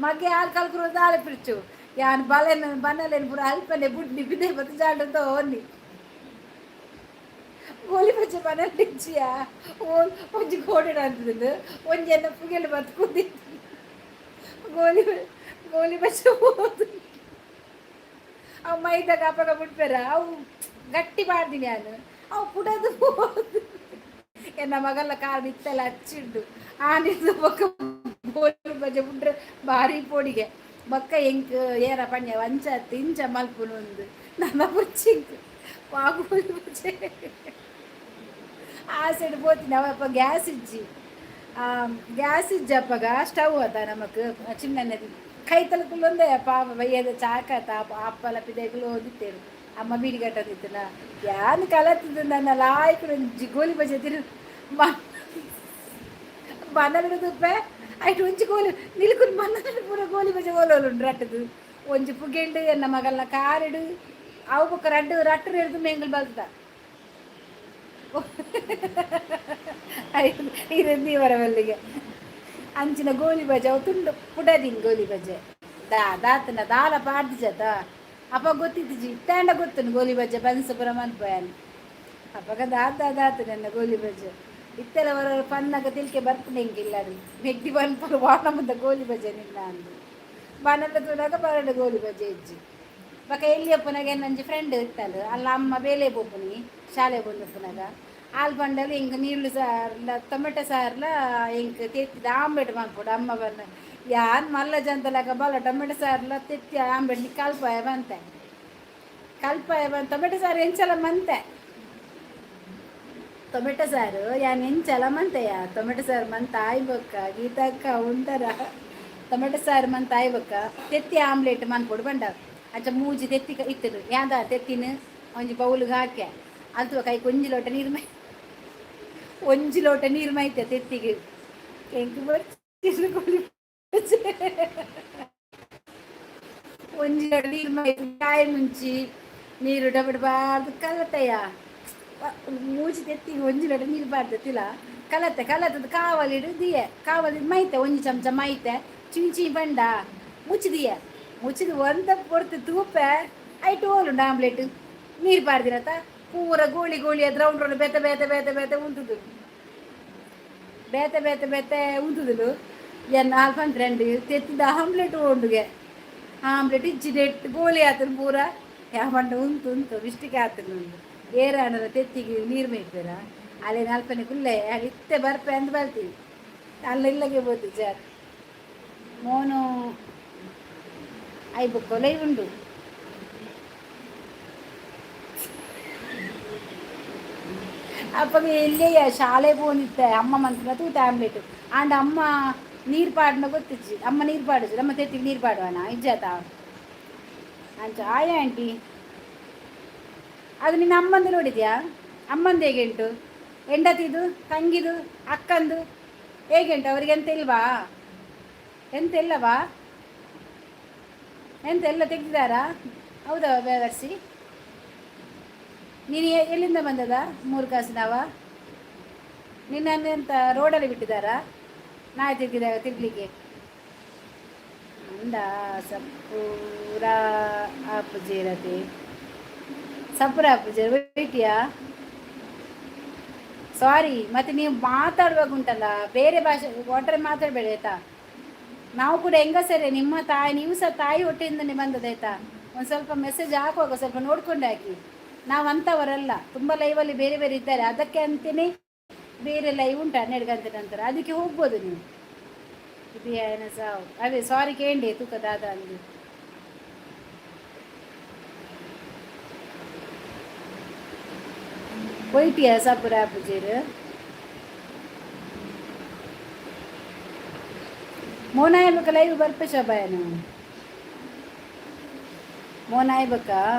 ಮಗೆ ಆಲ್ ಕಲ್ಕುರೋದು ಆಲ್ ಪಿರ್ಚು. ಯಾನ್ ಬಲೆನ್ ಬನ್ನಲೇನು ಪೂರ ಅಲ್ಪನೆ ಬುಡ್ನಿ ಬಿದೆ ಬತ್ತು ಜಾಡುಂತ ಓನ್ನಿ. ಗೋಲಿ ಬಜ್ಜೆ ಬನಲಿಜ್ಜಿಯ ಓ ಒಂಜಿ ಗೋಡೆ ಅಂತದ್ದು ಒಂಜಿ ಎನ್ನ ಪುಗೆಲ್ ಬತ್ತು ಕುದ್ದಿತ್ತು. ಗೋಲಿ ಗೋಲಿ ಬಜ್ಜೆ ಹೋದು. ಅವು ಮೈದಾಗ ಅಪಗ ಬಿಡ್ಪೇರ ಅವು ಗಟ್ಟಿ ಮಾಡ್ತೀನಿ ನಾನು. ಅವು ಪುಡದು ಹೋದು. ಎನ್ನ ಮಗಲ್ಲ ಕಾರ್ ಇತ್ತೆಲ್ಲ ಹಚ್ಚಿಂಡು ಆನಿದ್ದು. ಬೊಕ್ಕ ಗೋಲಿ ಬಜ್ಜೆ ಬಿಟ್ರೆ ಭಾರಿ ಪೋಡಿಗೆ. ಬೊಕ್ಕ ಎಂಕ್ ಏರ ಪಂಜ ಅಂಚ ಇಂಚ ಮಲ್ಪುನು ಒಂದು ನನ್ನ ಬುಚ್ಚಿಂಕ್ ವಾ ಗೋಲಿ ಬಜ್ಜೆ ಆ ಸೈಡ್ ಪೋತೀನಿ. ಅವಪ್ಪ ಗ್ಯಾಸ್ ಇಜ್ಜಿ, ಗ್ಯಾಸ್ ಇಜ್ಜಿ ಅಪ್ಪಗ. ಸ್ಟವ್ ಅದ ನಮಕ್ ಚಿನ್ನ ಕೈತಲ ಕುಲ್ಲೊಂದೇ. ಪಾಪ ಬಯ್ಯದ ಚಾಕತ ಅಪ್ಪಲ ಪಿದೆಗಳು ಓದಿತ್ತೇರು. ಅಮ್ಮ ಬೀಡಿ ಕಟ್ಟದಿತ್ತನ ಯಾನ್ ಕಲತ್ತಿದ್ದು ನನ್ನ ಲಾಯ್ಕ್ ಒಂಜಿ ಗೋಲಿ ಬಜ್ಜೆ ತಿರು ಬನ್ನಡು ತುಪ್ಪೆ ಐಟ್ ಒಂಜಿ ಗೋಲಿ ನಿಲ್ಕುನ್ ಬನ್ನಡು ಪೂರ ಗೋಲಿ ಬಜ್ಜೆ ಓಲೋಲು ರಟ್ಟದು. ಒಂಜಿ ಪುಗೆಂಡು ಎನ್ನ ಮಗಲ್ನ ಕಾರಿಡು. ಅವು ಬೊಕ್ಕ ರಡ್ಡು ರಟ್ಟು ಹಿಡಿದು ಮೆಂಗುಲ್ ಬಲ್ತ ಇರಂದಿ ಬರವಲ್ಲಿಗೆ ಅಂಚಿನ ಗೋಲಿ ಬಜ್ಜೆ ಅವು ತುಂಡು ಪುಡದಿನ್ ಗೋಲಿ ಬಜ್ಜೆ ದಾ ದಾತನ ದಾಲ ಪಾಡ್ದಿಜತ. ಅಪ್ಪ ಗೊತ್ತಿತ್ತು ಇತ್ತಾಂಡ ಗೊತ್ತುನು ಗೋಲಿ ಬಜ್ಜೆ ಬನ್ಸ ಪುರ ಮನ್ಪಯಾನ್. ಅಪ್ಪಗ ದಾದ ದಾತು ನನ್ನ ಗೋಲಿ ಬಜ್ಜೆ ಇತ್ತೆಲ್ಲ ಬರೋ ಪನ್ನಗ ತಿಳ್ಕೆ ಬರ್ಪುಂಡು ಎಂಕಿಲ್ಲ. ಅದು ಮೆಗ್ದಿ ಪನ್ಪಲು ವಾಣ ಮುಂದೆ ಗೋಲಿ ಬಜ್ಜೆ ನಿನ್ನ ಅಂದು. ಬನಲ್ಲ ತೂನಾಗ ಬರಡು ಗೋಲಿ ಬಜ್ಜೆ ಇಜ್ಜಿ. ಬೊಕ ಎಲ್ಲಿ ಅಪ್ಪನಾಗ ಒಂಜಿ ಫ್ರೆಂಡ್ ಇತ್ತಲ್ಲ ಅಲ್ಲ, ಅಮ್ಮ ಬೇಲೆ ಪೋಪುನಿ ಶಾಲೆ ಬಂದಪ್ಪನಾಗ ಆಲ್ ಪಂಡಲ್ ಎಂಕ್ ನೀರುಳ್ಳಿ ಸಾರ್ಲ ಟೊಮೆಟೊ ಸಾರ್ಲ ಎಂಕ್ ತೆತ್ತಿದ ಆಂಬ್ಲೆಟ್ ಮಲ್ಪೊಡು ಅಮ್ಮ ಬನ್ನ. ಯಾನ್ ಮಲ್ಲ ಜಂತಲಕ ಬಲ್ಲ ಟೊಮೆಟೊ ಸಾರ್ಲ ತೆತ್ತಿ ಆಂಬ್ಲೆಟ್ ಕಲ್ಪಾಯ ಬಂತೆ ಕಲ್ಪಾಯ ಬಂತ. ಟೊಮೆಟೊ ಸಾರು ಎಂಚಲ ಮಂತೆ? ಟೊಮೆಟೊ ಸಾರು ಯಾನ್ ಎಂಚಲ ಮಂತೆಯ? ಟೊಮೆಟೊ ಸಾರು ಮಂತ ಆಯ್ಬೊಕ್ಕ. ಗೀತಕ್ಕ ಉಂಟರ ಟೊಮೆಟೊ ಸಾರು ಮಂತ ಆಯ್ಬೊಕ್ಕ ತೆತ್ತಿ ಆಮ್ಲೆಟ್ ಮನ್ಪೊಡು ಬಂಡ. ಅಂಚ ಮೂಜಿ ತೆತ್ತಿ ಇತ್ತದು. ಯಾಂದ ತೆತ್ತಿನ ಒಂಜಿ ಬೌಲ್ಗೆ ಹಾಕ್ಯ. ಅಲ್ತು ಕೈಕ್ ಒಂಜಿ ಲೋಟ ನೀರು ಮೈ, ಒಂಜಿ ಲೋಟ ನೀರು ಮೈತೆ ತೆತ್ತಿಗೆ. ಎಂಕ್ ಬೊರ್ಚಿ ಒಂಜಿ ಲೋಟ ನೀರು ಮೈತು ಕಾಯಿ ಮುಂಚಿ ನೀರು ಡಬಡ್ಬಾರ್ದು ಕಲತಯ್ಯ. ಮೂಜಿ ತೆತ್ತಿಗೆ ಒಂಜಿ ಲೋಟ ನೀರು ಬಾರ್ದತಿಲ್ಲ. ಕಲತೆ ಕಲತದ ಕಾವಲಿಡು ದಿಯೆ. ಕಾವಲಿ ಮೈತೆ ಒಂಜಿ ಚಮಚ ಮೈತೆ ಚೀಂಚಿ ಬಂಡ ಮುಚ್ಚಿದಿಯ. ಮುಚ್ಚಿದ ಒಂದ ಪೊರ್ತು ತೂಪೆ ಐಟು ಓಲುಂಡು ಆಮ್ಲೆಟ್? ನೀರು ಪಾರ್ದಿನತ ಪೂರ ಗೋಳಿ ಗೋಳಿ ಅದು ರೌಂಡ್ ರೌಂಡ್ ಬೇತೆ ಬೇತೆ ಬೇತೆ ಬೇತೆ ಉಂಟುದು, ಬೇತೆ ಬೇತೆ ಬೇತೆ ಉಂಟುದುಲು. ಎನ್ ಆಲ್ಫನ್ ಫ್ರೆಂಡ್ ತೆತ್ತಿದ ಆಮ್ಲೆಟ್ ಓಂಡುಗೆ. ಆಮ್ಲೆಟ್ ಇಜ್ಜಿ, ನೆಟ್ ಗೋಲಿ ಆತನ ಪೂರ. ಯಾವಂಡ ಉಂತು ಉಂತು ಮಿಸ್ಟಿಕ್ ಆತನ ಉಂಡು. ಏರಾಂಡಲ ತೆತ್ತಿಗೆ ನೀರು ಮೇಯ್ಪೇರ? ಅಲ್ಲಿ ಅಲ್ಪನೆ ಕುಲ್ಲೆ ಇತ್ತೆ ಬರ್ಪೆ ಅಂದ್ ಬರ್ತೀವಿ. ಅಲ್ಲ ಇಲ್ಲಗೆ ಬೋತು ಜಾರ್ ಮೋನು. I ಬುಕ್ಕೊಲೈ ಉಂಡು. ಅಪ್ಪಗ ಎಲ್ಲೇ ಶಾಲೆ ಪೋನಿತ್ತೆ. ಅಮ್ಮ ಮಂತ್ನ ತೂತ ಆಮ್ಲೆಟ್ ಆಂಡ ಅಮ್ಮ ನೀರು ಪಾಡ್ನ ಗೊತ್ತಿಜ್ಜಿ. ಅಮ್ಮ ನೀರು ಪಾಡುಜಿ. ನಮ್ಮ ತೆತ್ತಿಗೆ ನೀರು ಪಾಡುವನ ಇಜ್ಜಾತ ಅಂಚ. ಆಯ ಆಂಟಿ, ಅದು ನಿನ್ನ ಅಮ್ಮಂದು ನೋಡಿದ್ಯಾ? ಅಮ್ಮಂದು ಹೇಗೆ ಉಂಟು? ಹೆಂಡತಿದು, ತಂಗಿದು, ಅಕ್ಕಂದು ಹೇಗೆ ಉಂಟು? ಅವರಿಗೆ ಎಂತ ಇಲ್ವಾ? ಎಂತ ಇಲ್ಲವಾ? ಎಂತ ಎಲ್ಲ ತೆಗ್ದಿದ್ದಾರಾ? ಹೌದಾ ಬೇವರ್ಸಿ? ನೀನು ಎಲ್ಲಿಂದ ಬಂದದ? ಮೂರು ಕಾಸಿನವ ನಿನ್ನನ್ನು ಎಂತ ರೋಡಲ್ಲಿ ಬಿಟ್ಟಿದ್ದಾರಾ ನಾಯಿ ತಿರುಗಿದಾಗ ತಿರ್ಗಲಿಕ್ಕೆ? ಅಂದ ಸಪೂರ ಆಪುಜೇರತೆ, ಸಪುರ ಆಪುಜೇರ ಬಿಟ್ಟಿಯಾ? ಸಾರಿ. ಮತ್ತೆ ನೀವು ಮಾತಾಡುವಾಗ ಉಂಟಲ್ಲ, ಬೇರೆ ಭಾಷೆ ವಾಟರ್ ಮಾತಾಡಬೇಡಿ, ಆಯ್ತಾ? ನಾವು ಕೂಡ ಹೆಂಗಸರೇ. ನಿಮ್ಮ ತಾಯಿ, ನೀವು ಸಹ ತಾಯಿ ಹೊಟ್ಟೆಯಿಂದಲೇ ಬಂದದ್ದು, ಆಯ್ತಾ? ಒಂದು ಸ್ವಲ್ಪ ಮೆಸೇಜ್ ಹಾಕುವಾಗ ಸ್ವಲ್ಪ ನೋಡ್ಕೊಂಡು ಹಾಕಿ. ನಾವು ಅಂಥವರಲ್ಲ. ತುಂಬ ಲೈವಲ್ಲಿ ಬೇರೆ ಬೇರೆ ಇದ್ದಾರೆ. ಅದಕ್ಕೆ ಅಂತಲೇ ಬೇರೆ ಲೈವ್ ಉಂಟು 12 ಗಂಟೆ ನಂತರ. ಅದಕ್ಕೆ ಹೋಗ್ಬೋದು ನೀವು. ಇದು ಏನು ಸಾವು. ಅದೇ ಸಾರಿ ಕೇಂಡಿ ತೂಕ ದಾದ ಅಂದು. ಪೊಯ್ಟಿಯ ಸಪುರ ಆಪುಜೇರು? ಮೋನಾಯ ಬೊಕ ಲೈವ್ ಬರ್ಪೆ ಶೋಭಾಯನು. ಮೋನಾಯ್ ಬೊಕ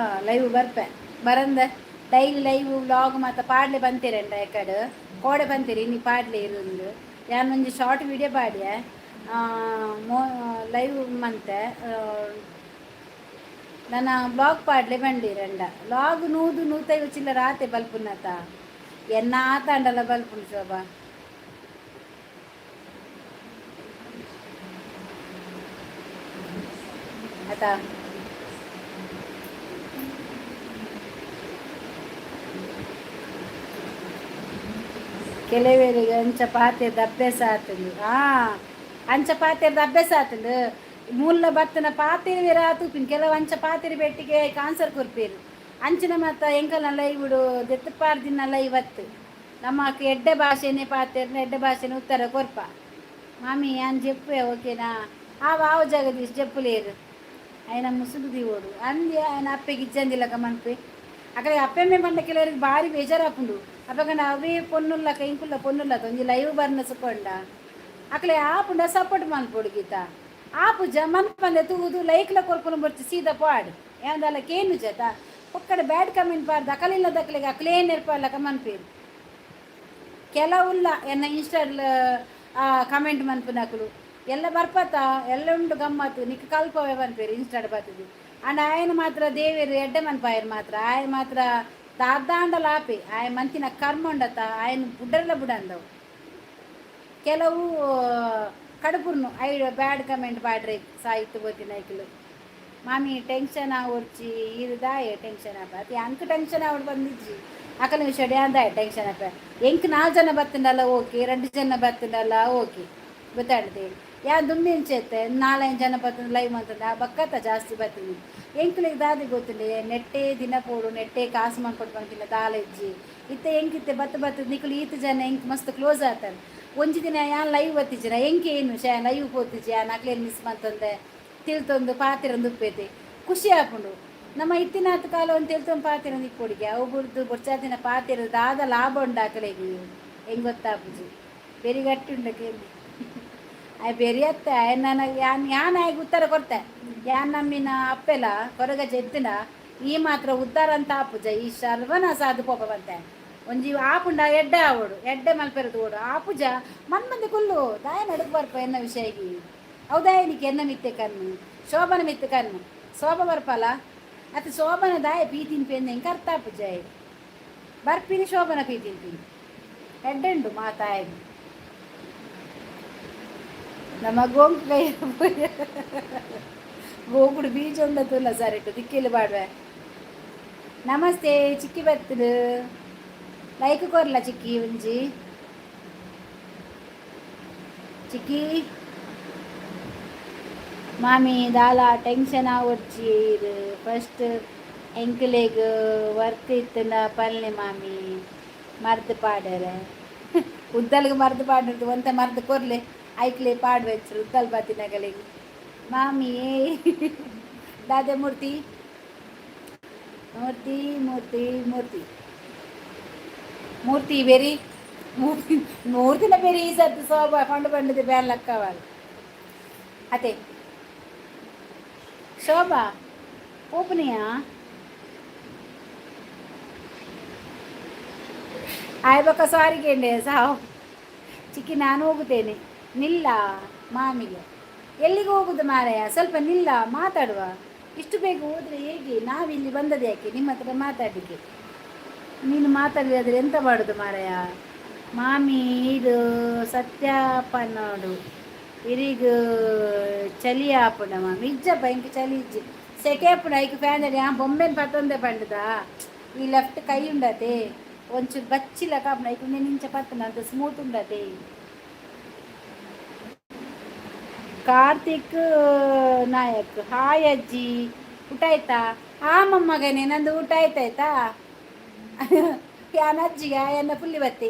ಲೈವ್ ಬರ್ಪೆ. ಬರಂದ ಡೈಲಿ ಲೈವ್ ವ್ಲಾಗ್ ಮಾತ ಪಾಡ್ಲೆ ಬಂತೀರಂಡ. ಎಕಡ್ ಕೋಡೆ ಬಂತೀರಿ ಇನಿ ಪಾಡ್ಲೆ ಇರುಂದು. ಯಾನ್ ಒಂಜಿ ಶಾರ್ಟ್ ವಿಡಿಯೋ ಪಾಡ್ಯೆ ಮೋ ಲೈವ್ ಮಂತೆ. ನನ್ನ ಬ್ಲಾಗ್ ಪಾಡ್ಲೆ ಬಂಡಿರಂಡ. ಲಾಗ್ 100, 150 ಚಿಲ್ಲರ ಆತೆ ಬಲ್ಪುನತ. ಎನ್ನ ಆತಾಂಡಲ ಬಲ್ಪುನು ಶೋಭಾ. ಆತಾ? ಕೆಲವರಿಗೆ ಅಂಚ ಪಾತೆರ್ದ ಅಭ್ಯಾಸ ಆತುಂಡು. ಅಂಚ ಪಾತೆರ್ದ ಅಭ್ಯಾಸ ಆತುಂಡು. ಮೂಲ ಬತ್ತನ ಪಾತೆರ್ವೆರ ತೂಪಿನ. ಕೆಲವು ಅಂಚ ಪಾತೆರಿ ಬೆಟ್ಟಿಗೆ ಆನ್ಸರ್ ಕೊರ್ಪೇರು. ಅಂಚಿನ ಮಾತ ಎಂಕಲ್ನ ಲೈವುಡು ದೆತ್ತಪಾರ್ದಿನ ಲೈವ್ ಅತ್ತು. ನಮ್ಮ ಎಡ್ಡೆ ಭಾಷೆನೇ ಪಾತೆರ್ನ, ಎಡ್ಡೆ ಭಾಷೆನೇ ಉತ್ತರ ಕೊರ್ಪ. ಮಾಮಿ, ಯಾನ್ ಜೆಪ್ಪುವೆ, ಓಕೆನಾ? ಆ ವಾವ್ ಜಗದೀಶ್, ಜೆಪ್ಪುಲೇರು. ఆయన ಮುಸುగు ದಿವೋಡು ಅಂದೆ. ఆయన ಅಪ್ಪೆಗೆ ಇಜ್ಜಂದಿಲ್ಲಕ ಮನ್ಪೆ. ಅಕಡೆ ಅಪ್ಪೆಮ್ಮೆ ಪಂಡ ಕೆಲವರಿಗೆ ಭಾರಿ ಬೇಜಾರಾಪುಂಡು. ಅಪಗಂಡ ಅವೇ ಪೊನ್ನುಲ್ಲಕ, ಇಂಕುಲ್ಲ ಪೊನ್ನುಲ್ಲಕ ಒಂಜಿ ಲೈವ್ ಬರ್ನ ಸುಕೊಂಡ ಅಕಲೆ ಆಪುಂಡ ಸಪೋರ್ಟ್ ಮನ್ಪೊಡು ಗೀತ. ಆಪುಜ ಮನ್ಪಂದೆ ತೂದು ಲೈಕ್ಲ ಕೊರ್ಪುನ ಬೊರ್ಚಿ, ಸೀದಾ ಪಾಡ್. ಏನದಲ್ಲ ಕೇನು ಜತ ಒಕ್ಕಡೆ ಬ್ಯಾಡ್ ಕಮೆಂಟ್ ಪಾಡ್ದು ಅಕಲಿಲ್ಲ ದಕ್ಲೆಗೆ ಅಕ್ಲೇ ನೆರ್ಪಲ್ಲಕ ಮನ್ಪೇರು ಕೆಲವುಲ್ಲ. ಎನ್ನ ಇನ್ಸ್ಟಾಲ್ ಕಮೆಂಟ್ ಮನ್ಪುನಕುಲು ಎಲ್ಲ ಬರ್ಪತ ಎಲ್ಲ ಉಂಡು ಗಮ್ಮತ್ತು ನಿಕ್ ಕಲ್ಪವೇ ಮನ್ಪೇರು ಇನ್ಸ್ಟಾಡ್ ಬರ್ತದೆ. ಅಂಡ್ ಆಯನ ಮಾತ್ರ ದೇವೇರು ಎಡ್ಡೆ ಮನ್ಪಾಯರು ಮಾತ್ರ. ಆಯನ ಮಾತ್ರ ದಾದಾಂಡಲ ಆಪೆ. ಆಯ ಮಂತಿನ ಕರ್ಮ ಉಂಡತ. ಆಯನ ಬುಡರ್ಲ ಬುಡಂದವು. ಕೆಲವು ಕಡುಪುರ್ನು I bad comment ಪಾಡ್ರೆ ಸಾಹಿತ್ಯ ಬೋತಿನ ಐಕ್ಲು. ಮಾಮಿ, ಟೆನ್ಷನ್ ಆವೊಡ್ಚಿ. ಈರ್ ದಾಯೆ ಟೆನ್ಷನ್ ಆಪ? ಅತ್ ಅಂಕ್ ಟೆನ್ಷನ್ ಆವಡ್ ಬಂದಿಜ್ಜಿ. ಅಕಲ ವಿಷಯ ದಾಯೆ ಟೆನ್ಷನ್ ಆಪ? ಎಂಕ್ ನಾಲ್ಕು ಜನ ಬತ್ತಂಡಲ್ಲ ಓಕೆ, ಎರಡು ಜನ ಬತ್ತಂಡಲ್ಲ ಓಕೆ. ಗೊತ್ತಾಡ್ದೆ? ಯಾ ದುಂಬಿ ಇಂಚೆತ್ತೆ ನಾಲೈದು ಜನ ಬತ್ತಂದು ಲೈವ್ ಮಂತಂದು. ಆ ಬಕ್ಕತ್ತ ಜಾಸ್ತಿ ಬರ್ತದೆ. ಎಂಕ್ಲೆಗ್ ದಾದೆ ಗೊತ್ತುಂಡೆ? ನೆಟ್ಟೆ ದಿನ ಪೋಡು, ನೆಟ್ಟೆ ಕಾಸು ಮನ್ಪೊಡು ಪನ್ಪಿನ ದಾಲ ಇಜ್ಜಿ. ಇತ್ತೆ ಎಂಕಿತ್ತೆ ಬತ್ತು ಬತ್ತು ನಿಕುಲು ಈತ್ ಜನ ಎಂಕ್ ಮಸ್ತ್ ಕ್ಲೋಸ್ ಆತರ್. ಒಂಜಿ ದಿನ ಯಾನ್ ಲೈವ್ ಬತ್ತಿಜ್ಜಿನ ಎಂಕ್ ಏನು ಶಾ ಲೈವ್ ಪೋತಿಜ್ಜಿ, ಯಾನ್ ಅಕ್ಲೇನ್ ಮಿಸ್ ಮಂತೊಂದೆ ತಿಳ್ತೊಂದು ಪಾತೆರೊಂದು ಉಪ್ಪೇತೆ. ಖುಷಿ ಆಪುಂಡು. ನಮ್ಮ ಇತ್ತಿನಾತ್ ಕಾಲ ಒಂದು ತಿಳ್ತೊಂದು ಪಾತೆರೊಂದು ಇಪ್ಪೊಡಿಗೆ. ಅವು ಬುಡ್ದು ಬೊಡ್ಚಾತಿನ ಪಾತೆರ ದಾದ ಲಾಭ ಉಂಡು ಅಕಲೆಗ್? ಹೆಂಗೆ ಗೊತ್ತಾಪುಜಿ. ಬೆರಿ ಗಟ್ಟಿ ಉಂಡಕ್ಕೆ ಆಯ್ ಬೆರಿಯತ್ತೆ. ಆಯ್ ನನಗೆ ಯಾನ್ ಯಾನ್ ಆಯ್ಗೆ ಉತ್ತರ ಕೊರ್ತೆ. ಯಾನ್ ನಮ್ಮಿನ ಅಪ್ಪೆಲ ಕೊರಗ ಜೆತ್ತಿನ ಈ ಮಾತ್ರ ಉದ್ದಾರ ಅಂತ ಆಪುಜ. ಈ ಸರ್ವನಾಶ ಅದು ಪೋಪ ಬಂತೆ. ಒಂಜಿ ಆಪುಂಡ ಎಡ್ಡೆ ಆವೊಡು, ಎಡ್ಡೆ ಮಲ್ಪೆರೆ ತೂವೊಡು. ಆಪುಜ ಮನ್ಮಂದಿ ಕುಲ್ಲು ದಾಯ ನಡುಕು ಬರ್ಪ ಎನ್ನ ವಿಷಯಗಿ? ಹೌದಾ? ನಿಕ್ ಎನ್ನ ಮಿತ್ತೆ ಕಣ್ಣು, ಶೋಭನ ಮಿತ್ತೆ ಕಣ್ಣು. ಶೋಭ ಬರ್ಪಲ್ಲ ಅತ್ತ? ಶೋಭನ ದಾಯ ಪೀ ತಿನ್ಪಿ ಎಂದ್ ಎಂಕ್ ಅರ್ಥ ಆಪುಜ. ಬರ್ಪಿನಿ ಶೋಭನ ಪೀ ತಿನ್ಪಿನಿ. ಎಡ್ಡೆ ಉಂಡು ಮಾತಾಯಗ್. ನಮ್ಮ ಗೋಂಕು ಕೈ ಗೋಕುಡು ಬೀಜ ಉಂಡತುಲ್ಲ ಸರಿಟು ದಿಕ್ಕಿಲು ಬಾಡ್ವೆ. ನಮಸ್ತೆ ಚಿಕ್ಕಿ ಬತ್ತದು. ಲೈಕ್ ಕೊರ್ಲ ಚಿಕ್ಕಿ ಒಂಜಿ. ಚಿಕ್ಕಿ. ಮಾಮಿ ದಾಲ ಟೆನ್ಷನ್ ಆವೊಡ್ಚಿ. ಇದು ಫಸ್ಟ್ ಎಂಕ್ಲೆಗ್ ವರ್ಕ್ ಇತ್ತಂಡ ಪಲ್ಲೆ ಮಾಮಿ. ಮರ್ದ್ ಪಾಡರೆ ಉದ್ದಲ್ಗ್ ಮರ್ದ್ ಪಾಡುದು ಒಂತೆ ಮರ್ದ್ ಕೊರ್ಲೆ, ಐಕ್ಲೆ ಪಾಡ್ವೆಚ್ಚರು ಉದ್ದಲ್ ಬತ್ತಿನಗಲೆಗ್. ಮಾಮಿ ದಾದೆ ಮೂರ್ತಿ ಮೂರ್ತಿ ಮೂರ್ತಿ ಮೂರ್ತಿ ಮೂರ್ತಿ ಬೆರಿ ಮೂರ್ತಿ ಮೂರ್ತಿನ ಬೆರಿ. ಈ ಸರ್ತಿ ಸೋಬ ಪಂಡು ಪಂಡದ ಬ್ಯಾನ್ ಲಕ್ಕವಾಲ್ ಅತೆ. ಶೋಭಾ ಪೋಪುನಿಯಾ? ಆಯ್ ಬೊಕ್ಕ ಸಾರಿ ಕೇಂಡೆ ಸಾವು ಚಿಕ್ಕಿ, ನಾನು ಹೋಗುತ್ತೇನೆ, ನಿಲ್ಲ ಮಾಮಿಗೆ. ಎಲ್ಲಿಗೆ ಹೋಗುದು ಮಾರಾಯ? ಸ್ವಲ್ಪ ನಿಲ್ಲ, ಮಾತಾಡುವ. ಇಷ್ಟು ಬೇಗ ಹೋದರೆ ಹೇಗೆ? ನಾವಿಲ್ಲಿ ಬಂದದ್ದು ಯಾಕೆ? ನಿಮ್ಮ ಹತ್ರ ಮಾತಾಡಲಿಕ್ಕೆ. ನೀನು ಮಾತಾಡಲಿಲ್ಲ ಎಂತ ಮಾಡೋದು ಮಾರಾಯ? ಮಾಮಿ, ಇದು ಸತ್ಯಪ್ಪನೋಡು ಇರಿಗ್ ಚಳಿ ಆಪುಂಡ ಮಾಮಿ? ಇಜ್ಜಪ್ಪ, ಇಂಕ ಚಳಿ ಇಜ್ಜಿ, ಸೆಕೆ ಆಪುಂಡು. ಐಕ್ ಫ್ಯಾನ್ ಆ ಬೊಂಬೆನ್ ಪತ್ತೊಂದೆ ಪಂಡದ. ಈ ಲೆಫ್ಟ್ ಕೈ ಉಂಡತೆ, ಒಂಚೂರು ಬಚ್ಚಿಲ್ಲ ಕಾಪುಂಡು. ಐಕ್ ಇಂಚ ಪತ್ತುಂಡು ಅಂತ ಸ್ಮೂತ್ ಉಂಡತೆ. ಕಾರ್ತಿಕ್ ನಾಯಕ್, ಹಾಯ್ ಅಜ್ಜಿ, ಊಟ ಆಯ್ತಾ? ಆ ಮೊಮ್ಮಗನೇ, ನಂದು ಊಟ ಆಯ್ತಾಯ್ತಾ. ಯಾನ್ ಅಜ್ಜಿಗೆ ಎನ್ನ ಪುಲ್ಲಿ ಬತ್ತಿ.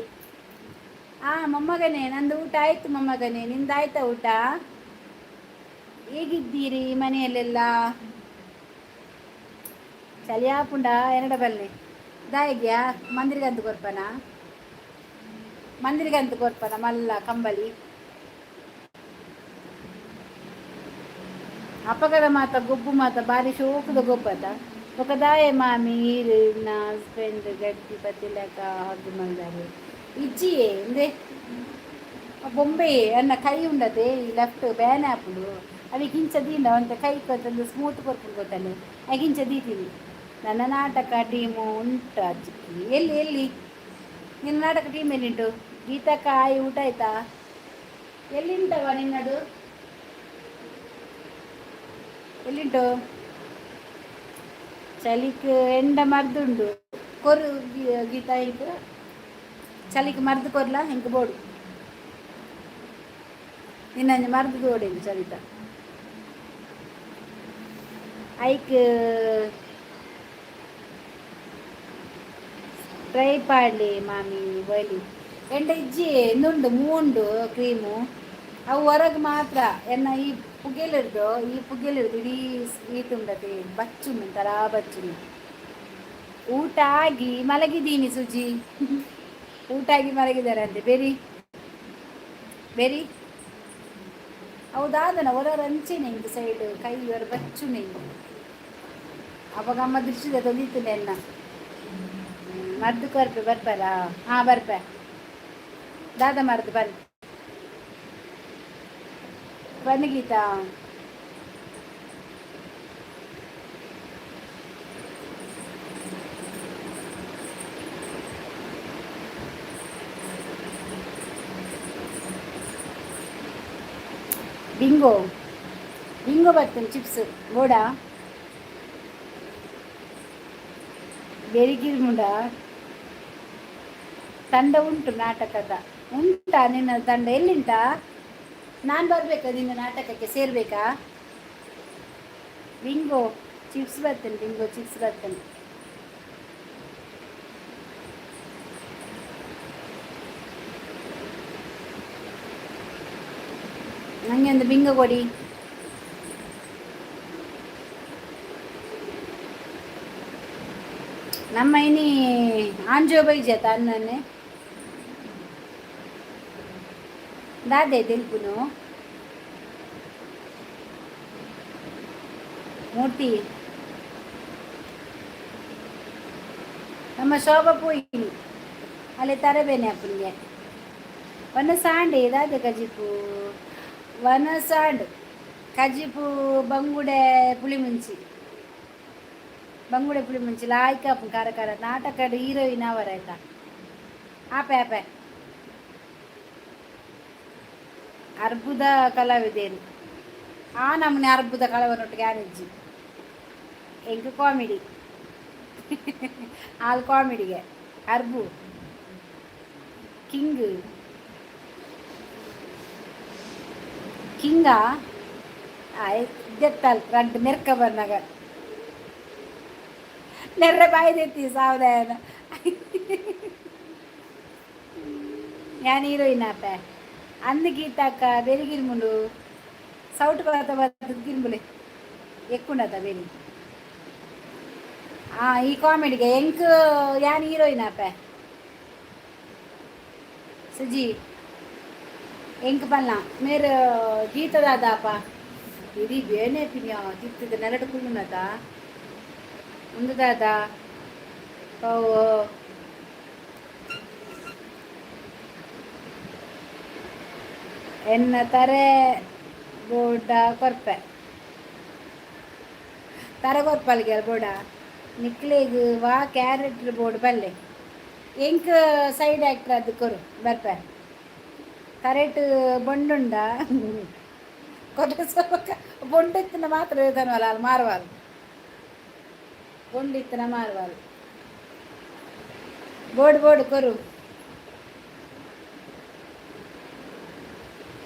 ಆ ಮೊಮ್ಮಗನೇ, ನಂದು ಊಟ ಆಯ್ತು ಮೊಮ್ಮಗನೇ, ನಿಂದಾಯ್ತಾ ಊಟ? ಹೇಗಿದ್ದೀರಿ ಮನೆಯಲ್ಲೆಲ್ಲ? ಚಳಿ ಆಪುಂಡ ಎನ್ನಡ ಬಲ್ಲೆ ದಾಯಗ್ಯಾ? ಮಂದಿರಿಗಂತ ಕೊರ್ಪನ, ಮಂದಿರಿಗಂತ ಕೊರ್ಪನ ಮಲ್ಲ ಕಂಬಳಿ. ಅಪಗದ ಮಾತ ಗೊಬ್ಬು ಮಾತ ಬಾರಿ ಶೋಕದ ಗೊಬ್ಬದ. ಬೊಕ ಮಾಮಿ ಈರ್ ನ ಹಸ್ಬೆಂಡ್ ಗಟ್ಟಿ ಬತ್ತಿಲಕ ಹಗ್ ಮಲ್ದಾರೆ? ಇಜ್ಜಿಯೇ ಇಂದೆ ಬೊಂಬೆ ಅನ್ನ ಕೈ ಉಂಡತೆ, ಈ ಲೆಫ್ಟ್ ಬ್ಯಾನ್ ಆಪುಂಡು. ಅವಿಗೆ ಇಂಚ ದೀಂಡ ಒಂತೆ ಕೈ ಕೊತ್ತಂದು ಸ್ಮೂತ್ ಕೊರ್ಪುಂಡು ಗೊತ್ತನೆ, ಅಗಿಂಚ ದೀತೀನಿ. ನನ್ನ ನಾಟಕ ಟೀಮು ಉಂಟು ಅಜ್ಜಿಕ್ಕಿ. ಎಲ್ಲಿ ಎಲ್ಲಿ ನಿನ್ನ ನಾಟಕ ಟೀಮ್ ಎಲ್ಲಿಂಟು? ಗೀತಕ್ಕ ಆಯಿ, ಊಟ ಆಯ್ತಾ? ಎಲ್ಲಿಂಟವ ನಿನ್ನದು? ಎಲ್ಲಿಂಟು? ಚಳಿಕ್ ಎಂಡ ಮರ್ದುಂಡು ಕೊರು ಗೀತಾ. ಇಂಕ್ ಚಳಿಕ್ ಮರ್ದು ಕೊರ್ಲ ಇಂಕ್ ಬೋಡು. ನಿನ್ನಂಜಿ ಮರ್ದು ತೋಡಿಂದು ಚಳಿತ. ಐಕ್ ಟ್ರೈ ಪಾಡ್ಲಿ ಮಾಮಿ ಬಲಿ. ಎಂಡ ಇಜ್ಜಿ ಎಂದುಂಡು ಮೂಂಡು ಕ್ರೀಮು. ಅವು ಹೊರಗೆ ಮಾತ್ರ. ಎನ್ನ ಈ ಪುಗೆಲಿಡ್ದು, ಈ ಪುಗೆಲಿಡ್ದು ಇಡೀ ಈಟ್ ಉಂಡತೆ, ಬಚ್ಚುಂಡು ಒಂಥರ ಬಚ್ಚುಂಡು. ಊಟ ಆಗಿ ಮಲಗಿದ್ದೀನಿ ಸುಜಿ. ಊಟ ಆಗಿ ಮಲಗಿದಾರಂತೆ. ಬೆರಿ ಬೆರಿ ಹೌದಾದನ ಹೊರ ಅಂಚೆನೆ ಇಂದು ಸೈಡ್ ಕೈ ಹೊರ ಬಚ್ಚುನೆ. ಅವಾಗ ಅಮ್ಮ ದೃಷ್ಟಿದ ತೊಂದಿತ್ತು ಎನ್ನ. ಮದ್ದು ಕೊರ್ಪೆ ಬರ್ಪಾರಾ? ಹಾಂ, ಬರ್ಪೆ. ದಾದ ಮರ್ದು ಬನ್ನಿ ಬನ್ನಿ ಗೀತಾ. ಬಿಂಗೋ ಬಿಂಗೋ ಬರ್ತೇನೆ. ಚಿಪ್ಸ್ ಬೋಡಾ? ಬೆರಿಗಿರ್ಮುಂಡ ತಂಡ ಉಂಟು ನಾಟಕದ. ಉಂಟಾ ನಿನ್ನ ತಂಡ? ಎಲ್ಲಿಂಟಾ? ನಾನು ಬರಬೇಕಾ? ನಿನ್ನ ನಾಟಕಕ್ಕೆ ಸೇರಬೇಕಾ? ಬಿಂಗೋ ಚಿಪ್ಸ್ ಬರ್ತೇನೆ, ಬಿಂಗೋ ಚಿಪ್ಸ್ ಬರ್ತೇನೆ. ನನಗೆ ಒಂದು ಬಿಂಗೋ ಕೊಡಿ. ನಮ್ಮ ಇನಿ ಆಂಜೋ ಬೈಜ ಅನ್ನನೆ ದಾದೆ ತೆಲ್ಪುನು ಮೂರ್ತಿ. ನಮ್ಮ ಶೋಭ ಪೋಯಿನಿ ಅಲ್ಲಿ ತರಬೇನೆ ಅಪ್ಪನಿಗೆ. ವನಸಾಂಡೆ ದಾದೆ ಕಜಿಪು? ವನಸಾಂಡ್ ಕಜಿಪು ಬಂಗುಡೆ ಪುಳಿ ಮುಂಚಿ, ಬಂಗುಡೆ ಪುಳಿ ಮುಂಚಿ ಲಾಯ್ಕ ಖಾರ ಖಾರ. ನಾಟಕ ಹೀರೋಯಿನ್ ಅವರ ಆಯ್ತಾ? ಆಪೆ ಆಪೆ ಅರ್ಬುದ ಕಲಾವಿದೇನು ಆ ನಮ್ಮನೆ ಅರ್ಬುದ ಕಳವನೊಟ್ಟಿಗೆ ಆನೆಜ್ಜಿ ಎಂಕ್ ಕಾಮಿಡಿ ಆಲ್ ಕಾಮಿಡಿಗೆ ಅರ್ಬು ಕಿಂಗ್ ಕಿಂಗ. ದೆತ್ತಲ್ ರಡ್ಡ್ ನೆರ್ಕ ಬನ್ನಗ ನೆರ್ರೆ ಬಾಯಿ ದೆತ್ತಿ ಸಾವಧಾನ. ಯಾನ್ ಹೀರೋಯಿನ್ ಆಪೆ ಅಂದ್ ಗೀತಾಕ್ಕ. ಬೆರಿಗಿರ್ಮುಂಡು ಸೌಟ್ ಬಾತ ಬಾತ ಗಿರ್ಮುಲೆ ఎక్కుండత ಬೆರಿ. ಈ ಕಾಮಿಡಿಗೆ ಎಂಕ್ ಯಾನ್ ಹೀರೋಯಿನ್ ಆಪೆ. ಸುಜಿ, ಎಂಕ್ ಪಲ್ಲ ಮೇರ್ ಗೀತದಾದಾಪ ಇಡೀ ಬೇನೆ ಪಿನ್ಯ ತಿತ್ತದ ನೆಲಟ್ ಕುಲ್ಲುನತ. ಉಂದು ದಾದ? ಓ, ಎನ್ನ ತರೆ ಬೋಡ ಕೊರ್ಪೆ, ತರೆ ಕೊರ್ಪಲ್ಗೆ ಬೋಡ ನಿಕ್ಲೆಗ್. ವಾ ಕ್ಯಾರೆಕ್ಟರ್ ಬೋರ್ಡ್ ಬಲ್ಲೆ? ಎಂಕ್ ಸೈಡ್ ಆಕ್ಟರ್ ಅದು ಕೊರು, ಬರ್ಪೆ. ಕರೆಕ್ಟ್ ಬೊಂಡುಂಡ ಕೊರ್ಲೆ. ಬೊಂಡು ಇತ್ತಿನ ಮಾತ್ರ ತನವಲ್ಲ ಅಲ್ಲಿ ಮಾರವಾಲ್. ಬೊಂಡು ಇತ್ತಿನ ಮಾರವಾಲ್. Board board ಕೊರು.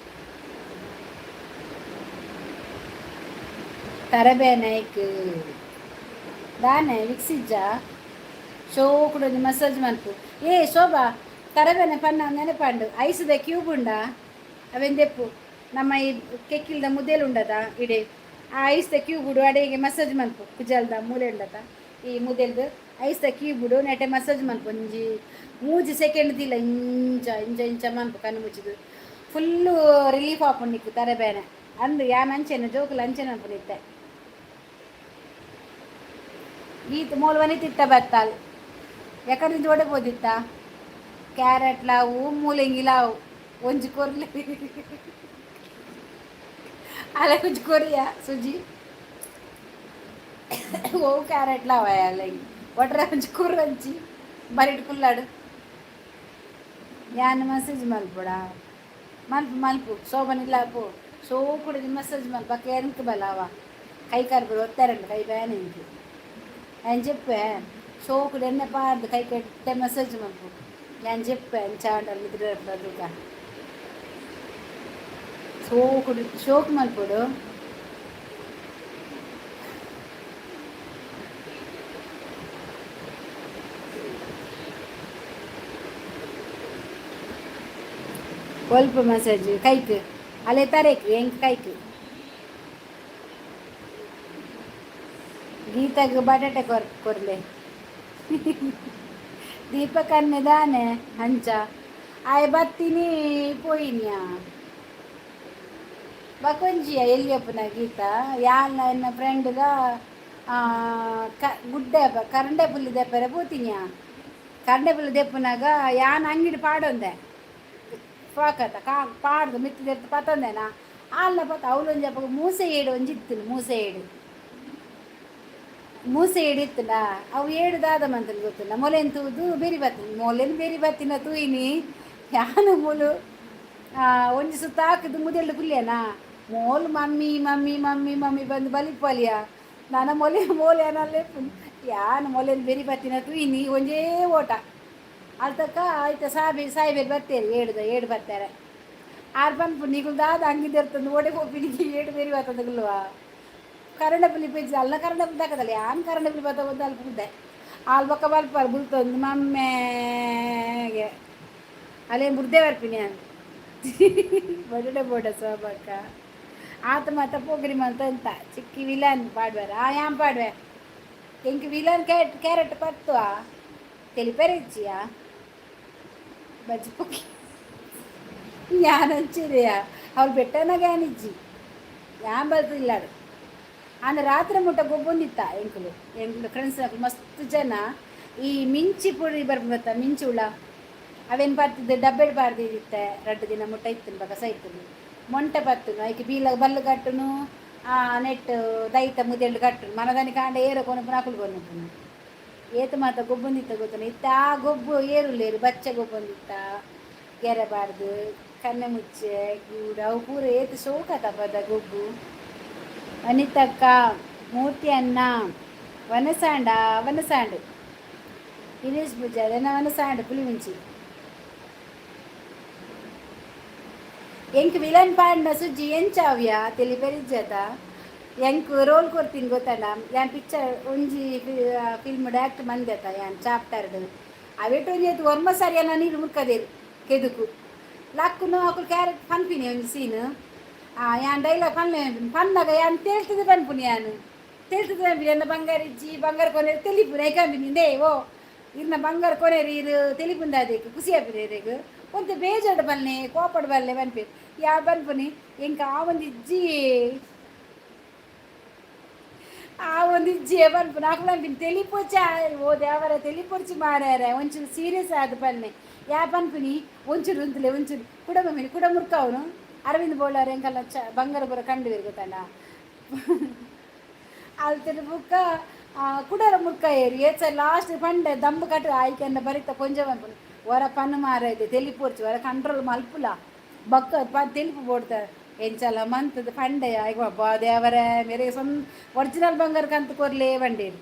ತರಬೇನೈಕ್ ದಾನೆ? ವಿಕ್ಸಿಜ್ಜ? ಶೋಕುಡೊಂಜಿ ಮಸಾಜ್ ಮನ್ಪು. ಏ ಶೋಭಾ, ತರಬೇನೆ ಪನ್ನ ನೆನಪಂಡು. ಐಸ್ದ ಕ್ಯೂಬ್ ಉಂಡಾ? ಅವೆನ್ ದೆಪ್ಪು. ನಮ್ಮ ಈ ಕೆಕ್ಕಿಲ್ದ ಮುದೆಲ್ ಉಂಡದ ಇಡೆ, ಆ ಐಸ್ದ ಕ್ಯೂಬ್ ಉಡು ಅಡೆಗೆ ಮಸಾಜ್ ಮನ್ಪು. ಕುಜಲ್ದ ಮೂಲೆ ಉಂಡತ, ಈ ಮುದೆಲ್ದು ಐಸ್ದ ಕ್ಯೂಬ್ ಉಡು ನೆಟೆ ಮಸಾಜ್ ಮನ್ಪು. ಒಂಜಿ 3 ಸೆಕೆಂಡ್ ದಿಲ್ಲ, ಇಂಚ ಇಂಚ ಇಂಚ ಮನ್ಪು ಕಣ್ಣು ಮುಚ್ಚಿದು. ಫುಲ್ಲು ರಿಲೀಫ್ ಆಪುಂಡು ನಿಕ್ಕು ತರಬೇನೆ. ಅಂದು ಯಾನ್ ಅಂಚೆನೆ ಜೋಕುಲು ಅಂಚೆನೆ ಅನ್ಪುನಿತ್ತೆ. ಗೀತ್ ಮೋಲ್ ವನಿತಿತ್ತ ಬತ್ತಾಲ್. ಎಕಡೆ ಜೋಡೆ ಪೋದಿತ್ತ? ಕ್ಯಾರೆಟ್ ಲಾವು, ಮೂಲಂಗಿ ಲಾವು, ಒಂಜಿ ಕೊರ್ಲೆ ಅಲ್ಲ, ಒಂಜಿ ಕೊರಿಯ ಸುಜಿ. ಓ ಕ್ಯಾರೆಟ್ ಲಾವ ಅಲ್ಲ, ಒಟ್ರೆ ಒಂಜಿ ಕುರ್ರಂಚಿ ಬರಿಟ್ ಕುಲ್ಲಾಡು. ಯಾನ್ ಮಸಾಜ್ ಮಲ್ಪುಡ? ಮಲ್ಪು ಮಲ್ಪು. ಶೋಭನಿಲ್ಲ ಪೋ. ಸೋಕುಡು ಮಸಾಜ್ ಮಲ್ಪ. ಎಂಕ್ ಬಲಾವ ಕೈ ಕಾಲು ಒತ್ತಾರಂಡು, ಕೈ ಬೇನೆ ಇಂಕ್. ಯಾನ್ ಜೆಪ್ಪೆ, ಸೋಕುಡು ಎಣ್ಣೆ ಪಾಡ್ದು ಕೈ ಕೆಟ್ಟ ಮಸಾಜ್ ಮಲ್ಪು. ಯಾನ್ ಜೆಪ್ಪೆ ಅಂಚಾಂಡ ನಿದ್ರೆ ಬದುಕ. ಸೋಕುಡು ಶೋಕ್ ಮಲ್ಪೊಡು. ಒಲ್ಪ ಮಸಾಜ್ ಕೈಕ್ ಅಲೆ ತರೇಕ್, ಎಂಕ್ ಕೈಕ್. ಗೀತಾಗ್ ಬಟಾಟೆ ಕೊರ್ ಕೊರ್ಲೆ. ದೀಪಕ್ ಅನ್ನೆ ದಾನೆ ಅಂಚ ಆಯೆ ಬತ್ತೀನಿ ಪೋಯಿನಿಯಾ? ಬಕೊಂಜಿಯ ಎಲ್ಲಿಯಪ್ಪನ ಗೀತಾ? ಯಾನ್ ಎನ್ನ ಫ್ರೆಂಡ್ಗ ಕ ಗುಡ್ಡೆ ಕರಂಡೆ ಪುಲ್ಲಿ ದೆಪ್ಪರೆ ಪೋತಿನಿಯಾ. ಕರಂಡೆ ಪುಲ್ಲಿ ದೆಪ್ಪುನಾಗ ಯಾನ್ ಅಂಗಡಿ ಪಾಡೊಂದೆ. ಫ್ರಾಕ್ ಅತ್ತ ಕಾ ಪಾಡ್ದು ಮಿತ್ತ್ ದೆರ್ತ್ ಪತ್ತೊಂದೆನಾ, ಆಲ್ನ ಪತ್ತ ಅವ್ಲೊಂಜಿ ಅಪಗ ಮೂಸೆ ಏಡು ಒಂಜಿ ಇತ್ತುಂಡು. ಮೂಸೆ ಏಡು, ಮೂಸೆ ಏಡು ಇತ್ತುಂಡ. ಅವು ಏಡು ದಾದ ಮಂತುಂಡು ಗೊತ್ತುಂಡ? ಮೊಲೆನ್ ತೂದು ಬೆರಿ ಬತ್ತಿನ, ಮೊಲೆನ್ ಬೆರಿ ಬತ್ತಿನ ತೂಯಿನಿ ಯಾನು. ಮೂಲು ಒಂಜಿ ಸುತ್ತ ಹಾಕಿದ್ದು ಮುದೆಲ್ಡು ಕುಲ್ಯನಾ, mole mummy mummy mummy mummy ಬಂದು ಬಲಿಪಲಿಯ. ನಾನ ಮೊಲೆ ಮೋಲೆ ಅನಲ್ಲೇ. ಯಾನ್ ಮೊಲೆನ್ ಬೆರಿ ಬತ್ತಿನ ತೂಯಿನಿ, ಒಂಜೇ ಓಟ. ಅಲ್ತಕ್ಕ ಆಯ್ತ ಸಾಬಿ ಸಾಯಿಬೇರು ಬತ್ತೇರಿ, ಏಡುದ ಏಡು ಬರ್ತಾರೆ. ಆರು ಪನ್ಪು, ನಿಗುಲು ದಾದ ಅಂಗಿ ದೆರ್ತಂದು ಓಡೆ ಪೋಪಿನಿಗೆ, ಏಡು ಬೇರಿ ಬರ್ತದ ಗುಲ್ವಾ ಕರಂಡ ಪುಲಿ ಪೆಜ್ಜ ಅಲ್ಲ. ಕರಂಡ ಪುಲಿ ದಕ್ಕದಲ್ಲ. ಯಾನ್ ಕರಂಡ ಪುಲಿ ಬತ್ತ ಒಂದು ಅಲ್ಪ ಕುದ್ದೆ ಆಲ್ ಬೊಕ್ಕ ಬಲ್ಪಾಲ್ ಬುಲ್ತೊಂದು ಮಮ್ಮೆಗೆ. ಅಲ್ಲೇ ಬುಡ್ದೆ ಬರ್ಪಿನಿ ಯಾನ್. ಬಡಡೆ ಬೋಡ ಸೋಬಕ್ಕ ಆತ ಮಾತ ಪೋಗ್ರಿ ಮಂತ ಅಂತ ಚಿಕ್ಕಿ ವಿಲನ್ ಪಾಡ್ವಾರ. ಆ ಯಾನ್ ಪಾಡ್ವೆ. ಎಂಕ್ ವಿಲನ್ ಕ್ಯಾರೆಟ್ ಪತ್ತುವ ತೆಲಿಪೆರೆ ಇಚ್ಚಿಯಾ ಬಜ್ಜಿ ಪುಕ್ಕಿ. ಯಾನಂಚಿರಿಯ ಅವ್ರು ಬೆಟ್ಟನಾಗ ಯಾನಿಜ್ಜಿ. ಯಾನ್ ಬಲ್ತಿಲ್ಲಾಡು. ಆಂಡ ರಾತ್ರಿ ಮುಟ್ಟ ಗೊಬ್ಬೊಂದಿತ್ತ ಎಂಕುಲು. ಎಂಕುಲು ಫ್ರೆಂಡ್ಸ್ ಮಸ್ತ್ ಜನ. ಈ ಮಿಂಚಿ ಪುಡಿ ಬರ್ಪುನತ್ತ, ಮಿಂಚಿ ಹುಳ, ಅವೇನು ಬರ್ತದೆ ಡಬ್ಬೆಡ್ ಬಾರ್ದಿತ್ತೆ. 2 ದಿನ ಮುಟ್ಟ ಇತ್ತು ಬಕ ಸೈತುನು. ಮೊಂಟೆ ಪತ್ತುನು, ಐಕೆ ಬೀಲ ಬಲ್ಲು ಕಟ್ಟುನು, ನೆಟ್ ದೈತ ಮುದೆಲ್ಡು ಕಟ್ಟುನು. ಮನದನಿ ಕಾಂಡ ಏರ ಕೊನಪುನ, ಅಕುಲು ಕೊನಪುನು. ಏತು ಮಾತ ಗೊಬ್ಬೊಂದಿತ್ತ ಗೊತ್ತುನ ಇತ್ತ? ಆ ಗೊಬ್ಬು ಏರುಲ್ಲೇರು ಬಚ್ಚ ಗೊಬ್ಬೊಂದಿತ್ತ. ಗೆರೆಬಾರ್ದು, ಕಣ್ಣೆ ಮುಚ್ಚೆ ಗೂಡು, ಅವು ಪೂರ ಏತು ಶೋಕತ ಪದ ಗೊಬ್ಬು. ಅನಿತಕ್ಕ, ಮೂರ್ತಿ ಅಣ್ಣ, ವನಸಾಂಡ ವನಸಾಂಡು, ದಿನೇಶ್ ಪೂಜಾರಿ ಅನ್ನ ವನಸಾಂಡು ಪುಲಿಮಿಂಚಿ. ಎಂಕ್ ವಿಲನ್ ಪಾಂಡ ಸುಜ್ಜಿ ಎಂಚಾವ್ಯ ತೆಲಿ ಪೆರಿಜ್ಜತ. ಎಂಕ್ ರೋಲ್ ಕೊರ್ತೀನಿ ಗೊತ್ತಲ್ಲ. ಯಾನ್ ಪಿಕ್ಚರ್ ಒಂಜಿ ಫಿಲ್ಮ್ ಆ್ಯಕ್ಟ್ ಮಂದೆತ ಯಾನ್ ಚಾಪ್ಟರ್ಡ್. ಅವೆಟ್ ಒಂಜಿ ಒರ್ಮ ಸಾರಿ ಎನ್ನ ನೀರು ಮುರ್ಕದೇರು ಕೆದುಕು ಲಕ್ಕುನು. ಅಕುಲು ಕ್ಯಾರೆಕ್ಟ್ ಪನ್ಪಿನಿ ಒಂಜಿ ಸೀನ್. ಯಾನ್ ಡೈಲಾಗ್ ಪನ್ಲೆ ಪನ್ನಾಗ ಯಾನ್ ತೇಲ್ತದೆ ಪನ್ಪುನಿ. ಯಾನ್ ತೇಲ್ತದೆ ಪನ್ಪಿನಿ. ಎನ್ನ ಬಂಗಾರ ಇಜ್ಜಿ, ಬಂಗಾರ ಕೊನೆರು ತೆಲಿಪುನಿ. ಐಕಂಬಿನಿ ಇಂದೇ ಓ ಇರ್ನ ಬಂಗಾರ ಕೊನೆರು ಇರು ತೆಲಿಪುಂದ. ಅದಕ್ಕೆ ಖುಷಿ ಆಪಿನಿ. ಅದಕ್ಕೆ ಒಂತೆ ಬೇಜಾರ್ಡ್ ಬಲ್ಲೆ, ಕೋಪಡ್ ಬಲ್ಲೆ ಪನ್ಪಿ. ಯಾ ಪನ್ಪುನಿ, ಎಂಕ್ ಆ ಒಂದು ಇಜ್ಜಿ, ಆ ಒಂದು ಇಜ್ಜಿ ಪನ್ಪುನಿ. ಅಕುಲು ಪನ್ಪಿನಿ, ತೆಲಿಪೊಚ್ಚ, ಓ ದೇವರ, ತೆಲಿಪೊರ್ಚಿ ಮಾರ್ಯಾರೆ, ಒಂಚೂರು ಸೀರಿಯಸ್ ಆದ್ ಪನ್ನೆ. ಯಾ ಪನ್ಪಿನಿ, ಒಂಚೂರು ಉಂತುಲೆ, ಒಂಚೂರು ಕುಡ ಮಮ್ಮಿ ಕುಡ ಮುರ್ಕವನು. ಅರವಿಂದ್ ಬೋಳಾರ್ ಎಂಕಲ್ಲ ಚ ಬಂಗಾರ ಪೂರ ಕಂಡುವೆರ್ ಗೊತ್ತಲ್ಲ. ಅಲ್ತಿನ ಬುಕ್ಕ ಕುಡರ ಮುರ್ಕ ಏರಿ ಏಚ ಲಾಸ್ಟ್ ಪಂಡೆ ದಂಬು ಕಟ್ಟು ಆಯ್ಕೆನ್ನ ಬರಿತ ಕೊಂಜ ಪನ್ಪುನಿ. ವರ ಪನ್ನು ಮಾರೈತೆ, ತೆಲಿಪೊರ್ಚಿ, ವರ ಕಂಟ್ರೋಲ್ ಮಲ್ಪುಲ ಬಕ್ಕ ಪ ತೆಲಿಪು ಬೋಡ್ತಾರೆ. ಎಂಚಲ ಮಂತದ ಪಂಡೆ ಆಯ್ಕೆ. ಅಬ್ಬಾ ದೇವರೇ, ಮೇರೆ ಸೊನ್ ಒರಿಜಿನಲ್ ಬಂಗಾರ ಕಂತು ಕೊರ್ಲೇ ಬಂಡೇರು.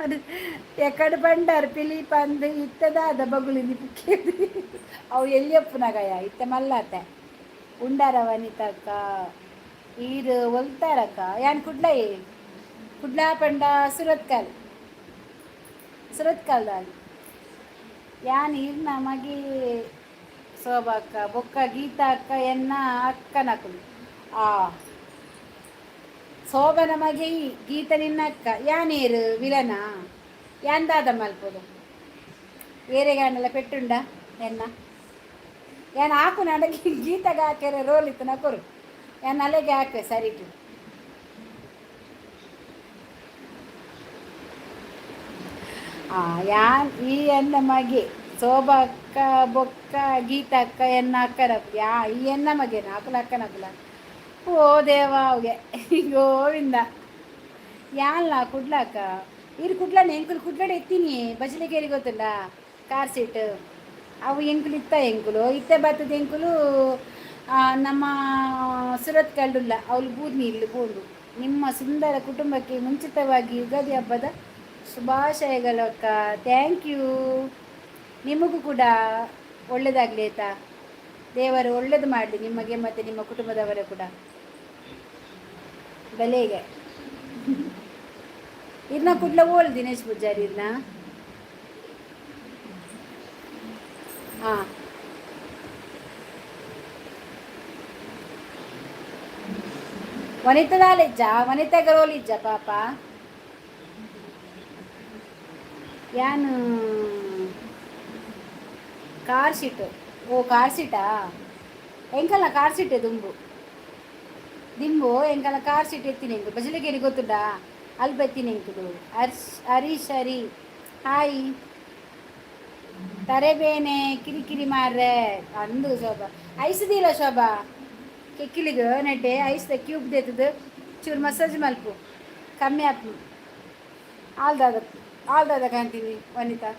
ಅದು ಎಕ್ಕಡ ಬಂಡಾರ ಪಿಲಿ ಪಂದ್ ಇತ್ತದಾದ ಬಗುಳಿಂದಿ ಪುಕ್ಕೇದಿ. ಅವು ಎಲ್ಲಿಯಪ್ಪುನಗಯ ಇತ್ತೆ ಮಲ್ಲಾತೆ ಉಂಡಾರ. ವನಿತಕ್ಕ, ಈರು ಒಲ್ತಾರಕ್ಕ? ಯಾನ್ ಕುಡ್ಲ. ಕುಡ್ಲ ಪಂಡ ಸುರತ್ಕಲ್, ಸುರತ್ಕಲ್ದಾಲ್ ಯಾನ್. ಇರ್ನ ಮಗಿ ಶೋಭಾ ಅಕ್ಕ ಬೊಕ್ಕ ಗೀತಾ ಅಕ್ಕ ಎನ್ನ ಅಕ್ಕನಕುಲು. ಆ ಶೋಭನ ಮಗೆ, ಗೀತ ನಿನ್ನ ಅಕ್ಕ. ಯಾನೇರು ವಿಲನ? ಯಾನ್ ದಾದ ಮಲ್ಪೊಡು? ಬೇರೆಗಾಂಡಲ ಪೆಟ್ಟುಂಡ ಎನ್ನ? ಯಾನ್ ಆಕು ನಡಗಿ ಗೀತಗ ಹಾಕೆರೆ ರೋಲ್ ಇತ್ತು ನಕೊರು. ಯಾನ್ ಅಲೆಗೆ ಹಾಕುವೆ ಸರಿಟು. ಆ ಯಾನ್ ಈ ಎನ್ನ ಮಗೆ ಶೋಭಾ ಅಕ್ಕ ಬೊಕ್ಕ ಗೀತಾ ಅಕ್ಕ ಎನ್ನ ಅಕ್ಕನಕುಲು. ಯಾ ಈ ಎನ್ನ ಮಗೆನ ಅಕುಲ ಅಕ್ಕನಕುಲ. ಓ ದೇವ, ಅವುಗೆ ಗೋವಿಂದ. ಯಾನ್ಲ ಕುಡ್ಲಾಕ ಇರು ಕುಡ್ಲನೆ. ಎಂಕುಲು ಕುಡ್ಲಡೆ ಎತ್ತೀನಿ. ಬಜಲಿಗೇರಿ ಗೊತ್ತುಂಡ? ಕಾರ್ ಸೀಟ್ ಅವು ಎಂಕುಲು ಇತ್ತ. ಎಂಕುಲು ಇತ್ತೆ ಬತ್ತದ. ಎಂಕುಲು ನಮ್ಮ ಸುರತ್ ಕಲ್ಡುಲ್ಲ ಅವಳು ಬೂದ್ನಿ ಇಲ್ಲಿ ಪೋಂಡು. ನಿಮ್ಮ ಸುಂದರ ಕುಟುಂಬಕ್ಕೆ ಮುಂಚಿತವಾಗಿ ಯುಗಾದಿ ಹಬ್ಬದ ಶುಭಾಶಯಗಳು ಅಕ್ಕ. Thank you. ನಿಮಗೂ ಕೂಡ ಒಳ್ಳೆಯದಾಗಲಿ, ಆಯಿತಾ? ದೇವರು ಒಳ್ಳೇದು ಮಾಡಲಿ ನಿಮಗೆ ಮತ್ತು ನಿಮ್ಮ ಕುಟುಂಬದವರ ಕೂಡ. ಬೆಲೆಗೆ ಇರ್ನ ಕುಡ್ಲ ಓಲ್ ದಿನೇಶ್ ಪೂಜಾರಿ ಇರ್ನ? ಹಾಂ, ವನಿತದಾಲಿಜ್ಜ ವನಿತಾ ರೋಲ್ ಇಜ್ಜ ಪಾಪ. ಯಾನು ಕಾರ್ ಸೀಟ್. ಓ, ಕಾರ್ ಸೀಟಾ? ಎಂಕಲ್ಲ ಕಾರ್ ಸೀಟೆ ದುಂಬು ದಿಂಬು. ಎಂಕಲ್ಲ ಕಾರ್ ಸೀಟ್ ಎತ್ತಿನ ಎಂಕು. ಬಜಲಗೇರಿ ಗೊತ್ತುಂಡಾ? ಅಲ್ಪ ಎತ್ತಿನ ಎಂಕುಲು. ಹರ್ಷ್ ಹರೀಶ್ ಹರಿ, ಹಾಯ್. ತರೆಬೇನೆ ಕಿರಿಕಿರಿ ಮಾರ್ರೆ ಅಂದು ಶೋಭಾ. ಐಸ್ ದೀಲ ಶೋಭಾ, ಕೆಕ್ಕಿಲಿಗ್ ನೆಟ್ಟೆ ಐಸ್ ಕ್ಯೂಬ್ ದೇತದ ಚೂರು ಮಸಾಜ್ ಮಲ್ಪು, ಕಮ್ಮಿ ಆಪು. ಆಲ್ದಾದ ಆಲ್ದಾದ ಕಾಂತೀನಿ. ವನಿತಾ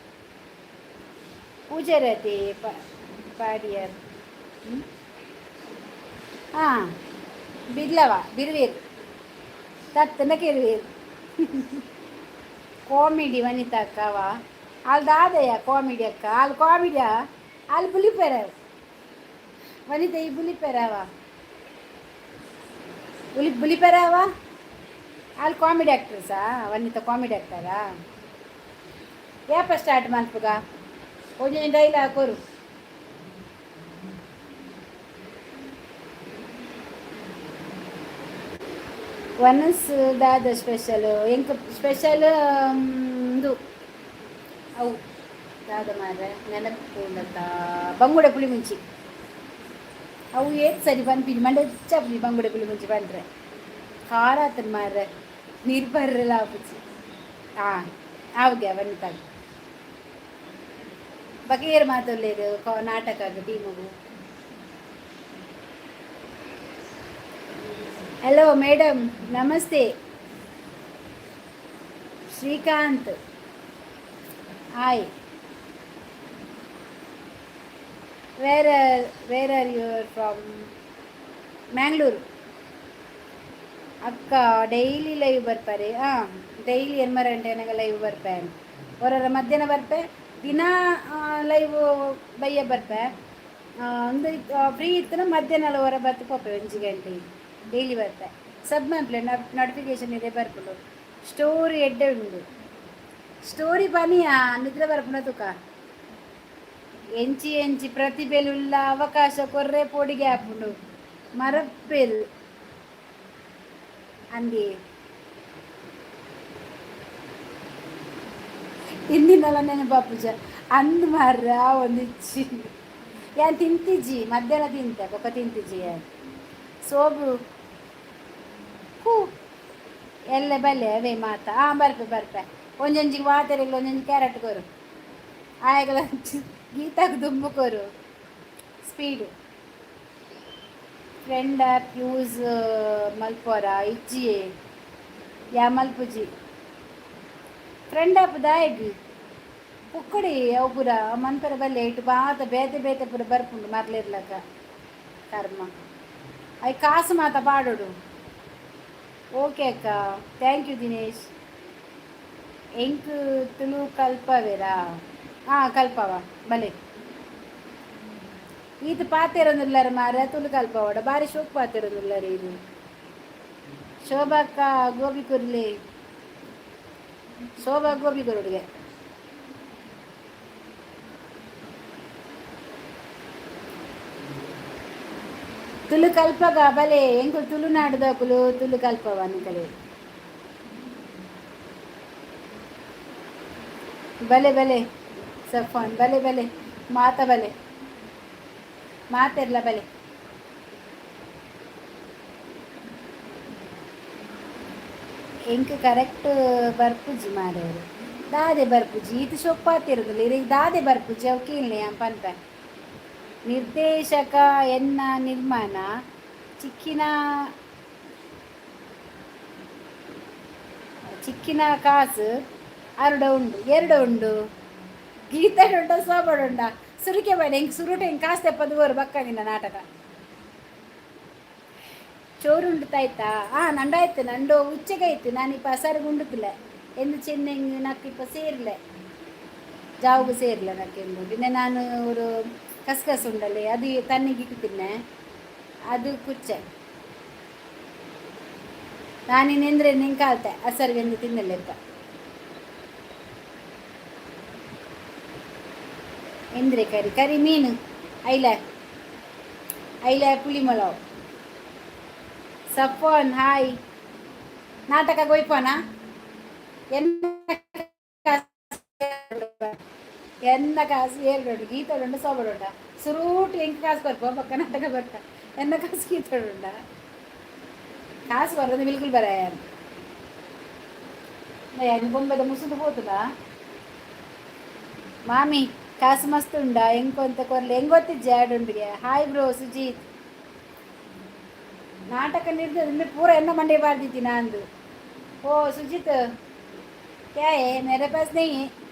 ಪೂಜಾರತಿ ಪಾಡಿಯರ್. ಹಾಂ, ಬಿರ್ಲವ ಬಿರ್ವೀರ್ ತತ್ತನ ಕೆರುವೀರ್. ಕಾಮಿಡಿ ವನಿತಾ ಅಕ್ಕವ. ಅಲ್ದಾದಯ್ಯ ಕಾಮಿಡಿ ಅಕ್ಕ. ಅಲ್ಲಿ ಕಾಮಿಡಿಯಾ? ಅಲ್ಲಿ ಬುಲಿಪೆರ ವನಿತಾ, ಈ ಬುಲಿಪೆರವ ಬುಲಿ ಬುಲಿಪೆರವ. ಅಲ್ಲಿ ಕಾಮಿಡಿ ಆ್ಯಕ್ಟ್ರೆಸಾ ವನಿತಾ? ಕಾಮಿಡಿ ಆ್ಯಕ್ಟರಾ? ಯಾಪ ಸ್ಟಾರ್ಟ್ ಮಲ್ಪುಗ? ಒಂಜೊಂಜಿ ಡೈಲಾಗ್ ಕೊರು. ವನಸ್ ದಾದ ಸ್ಪೆಷಲ್? ಎಂಕ್ ಸ್ಪೆಷಲ್ ಇಂದು ಅವು ದಾದ ಮಾರ್ರೆ, ನೆನಪು ಬಂಗುಡೆ ಪುಳಿ ಮುಂಚಿ. ಅವು ಏತ್ ಸರಿ ಪನ್ಪಿನಿ, ಮಂಡೆ ಹೆಚ್ಚಾಪುಜಿ. ಬಂಗುಡೆ ಪುಳಿ ಮುಂಚಿ ಪಂಡ್ರೆ ಖಾರ ಆತನ ಮಾರ್ರೆ, ನೀರು ಬರ್ರೆಲ್ಲ ಆಪುಜಿ. ಹಾಂ, ಆವ್ಗೆ ವನಿತಾಗ್ ಬಕೇರ್ ಮಾತೊಲ್ಲೇರು ನಾಟಕ ಟೀಮುಗು. ಹಲೋ ಮೇಡಮ್, ನಮಸ್ತೆ. Srikanth, hi. Where are you from? Mangalore ಅಕ್ಕ. ಡೈಲಿ ಲೈವ್ ಬರ್ತಾರೆ? ಹಾಂ, ಡೈಲಿ ಎನ್ಮರ ಗಂಟೆ ಲೈವ್ ಬರ್ಪೆ. ಹೊರರ ಮಧ್ಯಾಹ್ನ ಬರ್ಪೆ, ದಿನ ಲೈವ್ ಬಯ್ಯ ಬರ್ಪೆ. ಒಂದು ಫ್ರೀ ಇತ್ತು ಮಧ್ಯಾಹ್ನ ಹೊರ ಬತ್ತು ಪೋಪೆ ಒಂಜಿ ಗಂಟೆ. ಡೈಲಿ ಬರ್ಪೆ. ಸಬ್ ಮನ್ಪಲೆ, ನೋಟಿಫಿಕೇಶನ್ ಇದೆ ಬರ್ಪುಂಡು. ಸ್ಟೋರಿ ಎಡ್ಡೆ ಉಂಡು. ಸ್ಟೋರಿ ಪನಿಯಾ ನಿದ್ರೆ ಬರ್ಪುಂಡ ತುಕ. ಎಂಚಿ ಎಂಚಿ ಪ್ರತಿಭೆಲುಲ್ಲ ಅವಕಾಶ ಕೊರ್ರೆ ಪೋಡಿಗೆ ಆಪುಂಡು ಮರಪ್ಪೇರು ಅಂದಿ. ತಿಂದಿನಲ್ಲ ನೆನಪಾಪುಜ ಅಂದ್ ಮಾರ್ರ ಒಂದಿಚ್ಚಿ. ಯಾನ್ ತಿಂತಿಜ್ಜಿ, ಮಧ್ಯಾಹ್ನ ತಿಂತೆ, ಬೊಕ ತಿಂತಿಜ್ಜಿ ಯಾನ್. ಸೋಬು ಹೂ ಎಲ್ಲ ಬಲ್ಲೆ ಅವೇ ಮಾತ. ಹಾಂ, ಬರ್ಪೆ ಬರ್ಪೆ. ಒಂಜೊಂಜಿಗೆ ವಾತರಿಲ್ಲ, ಒಂಜೊಂಜಿ ಕ್ಯಾರೆಟ್ ಕೊರು. ಆಯಗಲ ಗೀತಾಗ ದುಂಬು ಕೊರು. ಸ್ಪೀಡ್ ಫ್ರೆಂಡ್ ಆ್ಯಪ್ ಯೂಸ್ ಮಲ್ಪೋರ? ಇಜ್ಜಿ, ಯಾ ಮಲ್ಪುಜಿ. ಫ್ರೆಂಡ್ ಆ್ಯಪ್ ದಾಯೆಗ್? ಪುಕ್ಕಡಿ ಅವು ಪೂರ ಮನ್ಪೆರೆ ಬಲ್ಲೆ. ಇಟ್ಟು ಮಾತ ಬೇತೆ ಬೇತೆ ಪೂರ ಬರ್ಪುಂಡು ಮರ್ಲಿರ್ಲಕ. ಕರ್ಮ, I ಕಾಸು ಮಾತ ಪಾಡೋಡು. ಓಕೆ ಅಕ್ಕ, thank you Dinesh. ಎಂಕ್ ತುಳು ಕಲ್ಪವೇರಾ? ಹಾಂ, ಕಲ್ಪವ ಬಲೆ. ಈತ ಪಾತೆರೊಂದುಲ್ಲಾರ ಮಾರ, ತುಳು ಕಲ್ಪವಡ. ಬಾರಿ ಶೋಕ್ ಪಾತೆರೊಂದುಲ್ಲಾರ ಇದು. ಶೋಭಕ್ಕ ಗೋಬಿ ಕುರ್ಲಿ. ಶೋಭಾ ಗೋಬಿ ಕೊರುಡುಗೆ. ತುಳು ಕಲ್ಪಗ ಬಲೆ. ಎಂಕುಲು ತುಳುನಾಡುದಕುಲು, ತುಳು ಕಲ್ಪವ ನಿಕಲೆ. ಬಲೆ ಬಲೆ ಸಫಾನ್, ಬಲೆ ಬಲೆ ಮಾತ, ಬಲೆ ಮಾತೆರ್ಲ ಬಲೆ. ಎಂಕ್ ಕರೆಕ್ಟ್ ಬರ್ಪುಜಿ ಮಾರೆರ್. ದಾದೆ ಬರ್ಪುಜಿ? ಈತ್ ಶೋಕ್ ಪಾತಿರುದಿಲ್ಲ ಇರೆಗ್. ದಾದೆ ಬರ್ಪುಜಿ ಅವು ಕೇನ್ಲೆ, ಯಾನ್ ಪನ್ಪೆ. ನಿರ್ದೇಶಕ ಎನ್ನ ನಿರ್ಮಾಣ ಚಿಕ್ಕಿನ ಚಿಕ್ಕಿನ ಕಾಸು ಅರುಡ ಉಂಡು, ಎರಡು ಉಂಡು. ಗೀತೆ ಉಂಡ, ಸೋಬಡ ಉಂಡ. ಸುರುಕೆ ಬೇಡ ಎಂಕ್. ಸುರುಟು ಎಂಕ್ ಕಾಸು ತೆಪ್ಪದು ಬೋರು ಬಕ್ಕ ನಿನ್ನ ನಾಟಕ. ಚೋರುಂಡು ತಾಯ್ತಾ? ಹಾಂ, ನಂಡಾಯ್ತು. ನಂಡು ಉಚ್ಚೆಗಾಯ್ತು. ನಾನು ಇಪ್ಪ ಅಸಾರಿಗೆ ಉಂಡುತ್ತಿಲ್ಲ ಎಂದು ಚೆನ್ನೆಂಗ್ ನಕ್ಕು ಇಪ್ಪ ಸೇರ್ಲೆ, ಜಾವುಗು ಸೇರ್ಲೆ ನಕ್ಕೆಂದು. ಬಿನ್ನೆ ನಾನು ஒரு ಕಸ್ಕಸ್ ಉಂಡಲ್ಲಿ, ಅದು ತನ್ನಿಗೆ ಇಕ್ತಿನ್ನೆ, ಅದು ಕುಚ್ಚೆ. ನಾನಿನ್ನೆಂದ್ರೆ ನಿಂಗೆ ಕಾಲ್ತೆ ಅಸರ್ಗೆಂದು ತಿನ್ನಲೆಪ್ಪ. ಎಂದ್ರೆ ಕರಿ ಕರಿ ಮೀನು, ಐಲ ಐಲ ಪುಳಿ ಮೊಳವು. ಸಫಾನ್ ಹಾಯ್. ನಾಟಕ ಗೊಯ್ಪೋನಾ? ಎನ್ನ ಎನ್ನ ಕಾಸು ಏರ್ಗಡು ಗೀತಡುಂಡ, ಸೋಬಡುಂಡ. ಸುರೂಟ್ ಎಂಕ್ ಕಾಸು ಕೊರ್ಪ, ಬೊಕ್ಕ ನಾಟಕ ಬರ್ಪ. ಎನ್ನ ಕಾಸು ಗೀತಡುಂಡ. ಕಾಸು ಬರೋದು ಬಿಲ್ಕುಲ್ ಬರ. ಯಾರು ಬೊಂಬೆದ ಮುಸುದು ಪೋತುದ ಮಾಮಿ? ಕಾಸು ಮಸ್ತ್ ಉಂಡ, ಎಂಕೊಂತ ಕೊರ್ಲೆ. ಹೆಂಗ್ ಗೊತ್ತಿಜ್ಜೆ ಆಡುಂಡಿಗೆ. ಹಾಯ್ ಬ್ರೋ ಸುಜೀತ್. ನಾಟಕ ನಿರ್ದ ಪೂರ ಎನ್ನ ಮಂಡೆ ಬಾರ್ದಿತ್ತಿ ನಂದು. ಓ ಸುಜಿತ್, क्या है? मेरे पास नहीं है,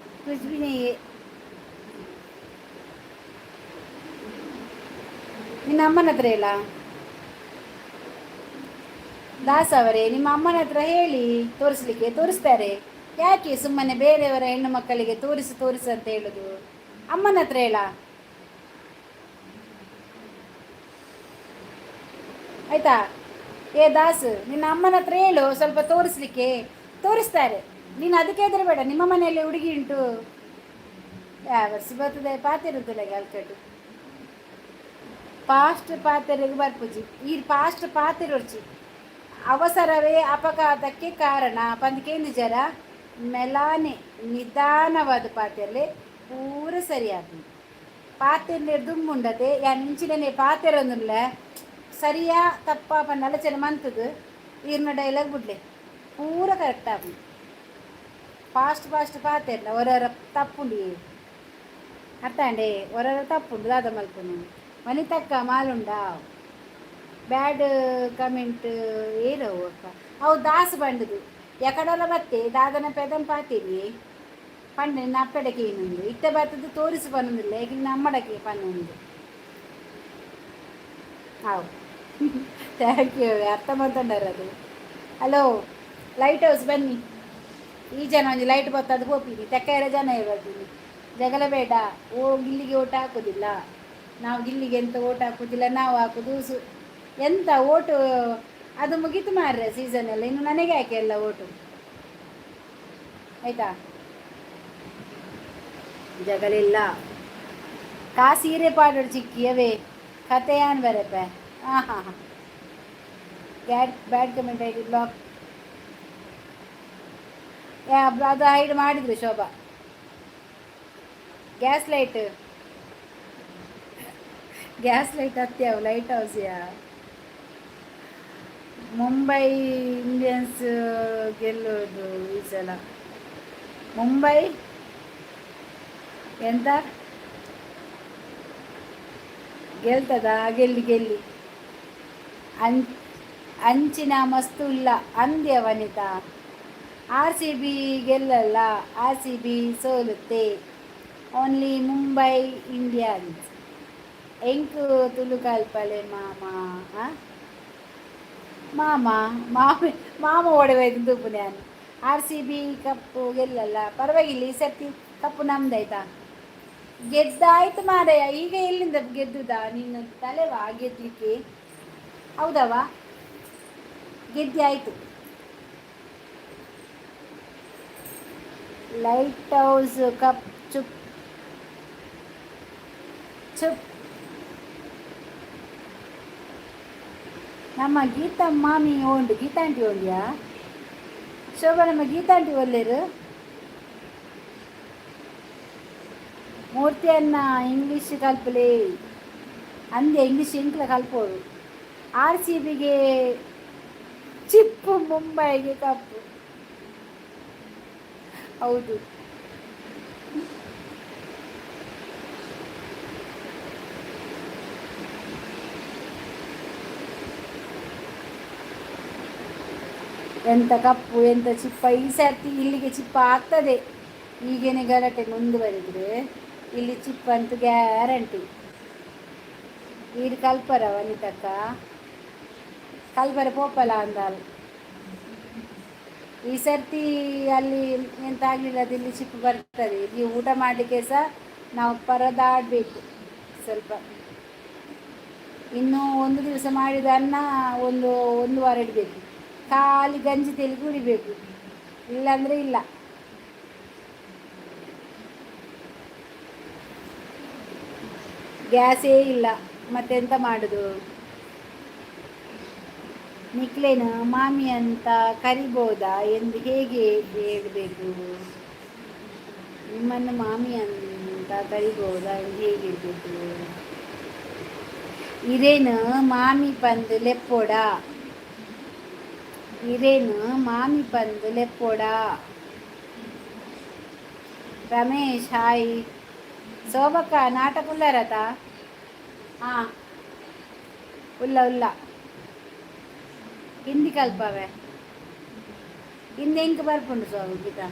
कुछ भी नहीं है. ನಿನ್ನ ಅಮ್ಮನ ಹತ್ರ ಇಲ್ಲ ದಾಸ್ ಅವರೇ, ನಿಮ್ಮ ಅಮ್ಮನ ಹತ್ರ ಹೇಳಿ ತೋರಿಸ್ಲಿಕ್ಕೆ, ತೋರಿಸ್ತಾರೆ. ಯಾಕೆ ಸುಮ್ಮನೆ ಬೇರೆಯವರ ಹೆಣ್ಣು ಮಕ್ಕಳಿಗೆ ತೋರಿಸು ತೋರಿಸು ಅಂತ ಹೇಳುದು? ಅಮ್ಮನ ಹತ್ರ ಹೇಳ, ಆಯ್ತಾ? ಏ ದಾಸ್, ನಿನ್ನ ಅಮ್ಮನ ಹತ್ರ ಹೇಳು ಸ್ವಲ್ಪ ತೋರಿಸ್ಲಿಕ್ಕೆ, ತೋರಿಸ್ತಾರೆ. ನೀನು ಅದಕ್ಕೆ ಹೆದರಬೇಡ. ನಿಮ್ಮ ಮನೆಯಲ್ಲಿ ಹುಡುಗಿ ಉಂಟು. ಯಾವ ವರ್ಷ ಬರ್ತದೆ ಪಾತಿರುತ್ತಲ್ಲ ಅಲ್ಕಟ್ಟು. ಫಾಸ್ಟ್ ಪಾತೆರೆಗ್ ಬರ್ಪುಜಿ. ಈ ಫಾಸ್ಟ್ ಪಾತೆರೊರ್ಚಿ. ಅವಸರವೇ ಅಪಘಾತಕ್ಕೆ ಕಾರಣ ಪಂದ್ ಜರ ಮೆಲಾನೆ ನಿಧಾನವಾದ ಪಾತೆರ್ಲೆ, ಪೂರ ಸರಿ ಆಪುಂಡು. ಪಾತೆರ್ಲೆ ದುಂಬುಂಡತೆ. ಯಾನ್ ಇಂಚಿನನೆ ಪಾತೆರೊಂದುಲ್ಲೆ, ಸರಿಯಾ ತಪ್ಪಾ ಪಂದ್ ಆಲೋಚನೆ ಮಂತುದು ಈರ್ನ ಡೈಲಾಗ್ ಬುಡ್ಲೆ, ಪೂರ ಕರೆಕ್ಟ್ ಆಪುಂಡು. ಫಾಸ್ಟ್ ಫಾಸ್ಟ್ ಪಾತೆರ್ನ ಒರೊರ ತಪ್ಪುಂಡು. ಅರ್ಥ ಆಂಡೆ? ಒರೊರ ತಪ್ಪುಂಡು, ದಾದ ಮಲ್ಪುನು? ವನಿತಕ್ಕ ಮಾಲುಂಡ. ಬ್ಯಾಡ್ ಕಮೆಂಟ್ ಏರವು ಅಕ್ಕ? ಅವು ದಾಸ್ ಬಂಡುದು. ಎಕಡಲ ಬತ್ತೆ ದಾದನ ಪೆದಂ ಪಾತೆರಿ ಪಂಡ ನಿನ್ನ ಅಪ್ಪೆಡಕ್ಕೆ ಏನೊಂದು ಇತ್ತೆ ಬತ್ತದು ತೋರಿಸು ಪನ್ನೊಂದಿಲ್ಲ. ಈಗ ನಿನ್ನ ಅಮ್ಮಡಕ್ಕೆ ಪನ್ನೊಂದು. ಹಾವು, thank you. ಅರ್ಥ ಮಾಡ್ಕೊಂಡಾರ ಅದು. ಹಲೋ ಲೈಟ್ ಹೌಸ್ ಬನ್ನಿ. ಈ ಜನ ಒಂಜಿ ಲೈಟ್ ಬತ್ತದು ಪೋಪಿನಿ ತೆಕ್ಕಾಯರ ಜನ ಇರ್ತೀನಿ. ಜಗಳ ಬೇಡ. ಓ ಗಿಲ್ಲಿಗೆ ಓಟ್ ಹಾಕೋದಿಲ್ಲ ನಾವು. ಗಿಲ್ಲಿಗೆ ಎಂತ ಓಟ್ ಹಾಕೋದಿಲ್ಲ ನಾವು. ಹಾಕೋದು ಸು ಎಂತ ಓಟು? ಅದು ಮುಗೀತು ಮಾರ್ರೆ ಸೀಸನ್ ಎಲ್ಲ. ಇನ್ನು ನನಗೆ ಯಾಕೆ ಎಲ್ಲ ಓಟು? ಆಯ್ತಾ? ಜಗಳಿಲ್ಲ. ಕಾ ಸೀರೆ ಪಾಡೋಡು ಚಿಕ್ಕಿ ಅವೇ ಕತೆಯಾನ್ ಬರಪೆ. ಹಾಂ ಹಾಂ ಹಾಂ, bad bad comment ID block. ಅದು ಹೈಡ್ ಮಾಡಿದ್ರು Shobha. Gas light, gas light ಹತ್ಯಾವು ಲೈಟ್ ಹೌಸ್ಯಾ. ಮುಂಬೈ ಇಂಡಿಯನ್ಸ್ ಗೆಲ್ಲೋದು ಈ ಸಲ. ಮುಂಬೈ ಎಂತ ಗೆಲ್ತದ? ಗೆಲ್ಲಿ ಗೆಲ್ಲಿ. ಅಂಚಿನ ಮಸ್ತು ಇಲ್ಲ ಅಂದ್ಯ ವನಿತಾ. ಆರ್ ಸಿ ಬಿ ಗೆಲ್ಲಲ್ಲ, ಆರ್ ಸಿ ಬಿ ಸೋಲುತ್ತೆ. Only Mumbai Indians. ಎಂಕು ತುಳು ಕಲ್ಪಲೆ ಮಾಮ. ಮಾಮ ಮಾಮಿ ಮಾಮ ಓಡಬೇಕು ತುಪ್ಪು. ನಾನು ಆರ್ ಸಿ ಬಿ ಕಪ್ಪು ಗೆಲ್ಲಲ್ಲ. ಪರವಾಗಿಲ್ಲ, ಈ ಸರ್ತಿ ಕಪ್ಪು ನಮ್ದಾಯ್ತಾ? ಗೆದ್ದಾಯ್ತು ಮಾರಯ್ಯ. ಈಗ ಎಲ್ಲಿಂದ ಗೆದ್ದುದಾ? ನಿನ್ನ ತಲೆವಾ ಗೆದ್ಲಿಕ್ಕೆ? ಹೌದವಾ? ಗೆದ್ದೆ ಆಯಿತು. Light house cup. ಚುಪ್ ಚುಪ್. ನಮ್ಮ ಗೀತಾ ಮಾಮಿ ಉಂಡು. ಗೀತಾಂಟಿ ಒಂದ್ಯಾ ಶೋಭಾ? ನಮ್ಮ ಗೀತಾಂಟಿ ಒಲ್ಲೇರು. ಮೂರ್ತಿ ಅನ್ನ ಇಂಗ್ಲೀಷ್ ಕಲ್ಪಲೆ ಅಂದೆ. ಇಂಗ್ಲೀಷ್ ಇಂಕ್ಲ ಕಲ್ಪೋಡು. ಆರ್ ಸಿ ಬಿಗೆ ಚಿಪ್ಪು, ಮುಂಬೈಗೆ ಕಪ್ಪು. ಹೌದು. ಎಂತ ಕಪ್ಪು, ಎಂತ ಚಿಪ್ಪ. ಈ ಸರ್ತಿ ಇಲ್ಲಿಗೆ ಚಿಪ್ಪ ಆಗ್ತದೆ. ಈಗೇನೆ ಗಲಾಟೆ ಮುಂದುವರೆದರೆ ಇಲ್ಲಿ ಚಿಪ್ಪ ಅಂತೂ ಗ್ಯಾರಂಟಿ. ಈರು ಕಲ್ಪರ ವನಿತಕ್ಕ, ಕಲ್ಪರ ಪೋಪಲ ಅಂದಾಲ್. ಈ ಸರ್ತಿ ಅಲ್ಲಿ ಎಂತ ಆಗಲಿಲ್ಲ, ಅದು ಇಲ್ಲಿ ಚಿಪ್ಪು ಬರ್ತದೆ. ಇಲ್ಲಿ ಊಟ ಮಾಡಲಿಕ್ಕೆ ಸಹ ನಾವು ಪರದಾಡಬೇಕು ಸ್ವಲ್ಪ. ಇನ್ನು ಒಂದು ದಿವಸ ಮಾಡಿದ ಅನ್ನ ಒಂದು ಒಂದು ವಾರ ಇಡಬೇಕು. ಖಾಲಿ ಗಂಜಿ ತೆಲಿ ಕುಡಿಬೇಕು, ಇಲ್ಲಾಂದರೆ ಇಲ್ಲ. ಗ್ಯಾಸೇ ಇಲ್ಲ, ಮತ್ತೆಂತ ಮಾಡೋದು? ನಿಕ್ಲೇನು ಮಾಮಿ ಅಂತ ಕರಿಬೋದಾ ಎಂದು ಹೇಗೆ ಹೇಳಬೇಕು? ನಿಮ್ಮನ್ನು ಮಾಮಿ ಅಂತ ಕರಿಬೋದಾ ಎಂದು ಹೇಗೆ ಹೇಳಬೇಕು? ಇರೇನು ಮಾಮಿ ಪಂದು ಲೆಪ್ಪೋಡ? ಇರೇನು ಮಾಮಿ ಪಂದು ಲೆಪ್ಪೋಡ? ರಮೇಶ್ ಹಾಯ್. ಶೋಭಕ್ಕ ನಾಟಕ ಉಲ್ಲಾರತ? ಹಾಂ, ಉಲ್ಲ ಉಲ್ಲ. ಹಿಂದಿ ಕಲ್ಪವೆ. ಹಿಂದಿ ಎಂಕ್ ಬರ್ಪುಂಡು ಸ್ವಾಮಿ ಗೀತಾ.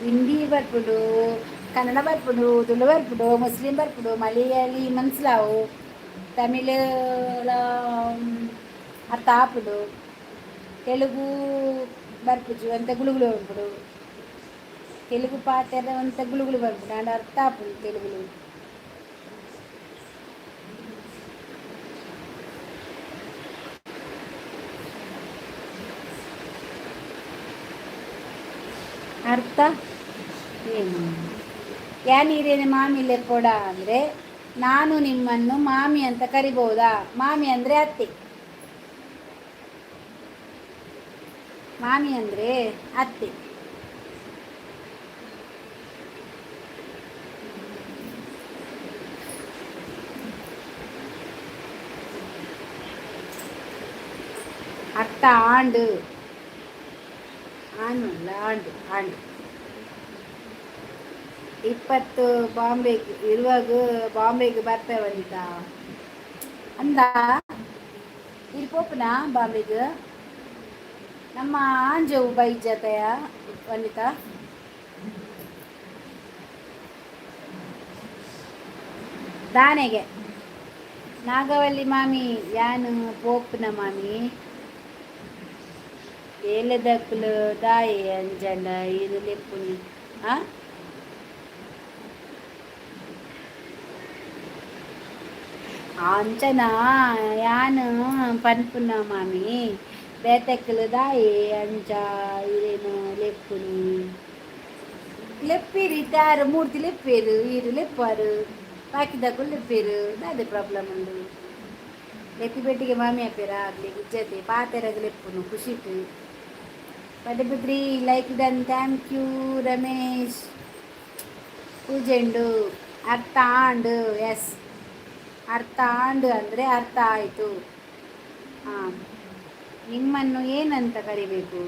ಹಿಂದಿ ಬರ್ಪುಂಡು, ಕನ್ನಡ ಬರ್ಪುಂಡು, ತುಳು ಬರ್ಪುಂಡು, ಮುಸ್ಲಿಂ ಬರ್ಪುಂಡು, ಮಲಯಾಳಿ ಮನ್ಸ್ಲಾವು, ತಮಿಳ್ ಅರ್ಥ ಆಪುಂಡು, ತೆಲುಗು ಬರ್ಪುಜು ಅಂತ ಗುಳುಗುಳು ಉಂಪುಡು. ತೆಲುಗು ಪಾತೆರ ಅಂತ ಗುಳುಗುಳು ಬರ್ಪುಂಡು ಆಂಡ ಅರ್ಥ ಆಪುಂಡು ತೆಲುಗುಲು. ಅರ್ಥ ಏನು? ಯಾನೀರೇನೆ ಮಾಮಿ ಲೆಪ್ಪೋಡ ಅಂದರೆ ನಾನು ನಿಮ್ಮನ್ನು ಮಾಮಿ ಅಂತ ಕರಿಬೋದಾ? ಮಾಮಿ ಅಂದರೆ ಅತ್ತೆ. ಮಾಮಿ ಅಂದರೆ ಅತ್ತೆ. ಅರ್ಥ ಆಂಡು ಆನು ಅಲ್ಲ, ಆಂಡು ಆಂಡು. 20 ಬಾಂಬೆಗೆ ಇರುವಾಗ ಬಾಂಬೆಗೆ ಬರ್ಪೆ ಬಂದಿದ್ದ ಅಂದ. ಇಲ್ಲಿ ಪೋಪುನ ಬಾಂಬೆಗೆ? ನಮ್ಮ ಆಂಜವು ಬೈಜತೆಯ ವನಿತಾ. ದಾನೆಗೆ ನಾಗವಲ್ಲಿ ಮಾಮಿ ಯಾನು ಪೋಪುನ ಮಾಮಿ ಏಲೆದಕ್ಲು ದಾಯೆ ಅಂಜಂಡ ಇದು ಲೆಪ್ಪುನಿ. ಆ ಅಂಚನ ಯಾನ್ ಪನ್ಪುನ ಮಾಮಿ, ಬೇತೆಕ್ಕಲು ದಾಯೆ ಅಂಚ ಇರೇನು ಲೆಪ್ಪುನಿ? ಲೆಪ್ಪಿರಿ ತಾರು ಮೂರ್ತಿ ಲೆಪ್ಪೇರು, ಈರು ಲೆಪ್ಪಾರು, ಬಾಕಿದಕ್ಕಲು ಲೆಪ್ಪೇರು. ದಾದೆ ಪ್ರಾಬ್ಲಮ್ ಉಂಡು? ಲೆಪ್ಪಿ ಬೆಟ್ಟಿಗೆ ಮಾಮಿ ಅಪ್ಪೇರ ಆಗ್ಲಿ ಗುಜ್ಜತೆ ಪಾತೆರಗ ಲೆಪ್ಪುನು ಖುಷಿಟ್. Padubidri like done, thank you Ramesh. ಪೂಜೆಂಡು ಅರ್ಥ ಆಂಡ್. ಎಸ್, ಅರ್ಥ ಆಂಡ್ ಅಂದರೆ ಅರ್ಥ ಆಯಿತು. ಹಾಂ, ನಿಮ್ಮನ್ನು ಏನಂತ ಕರಿಬೇಕು?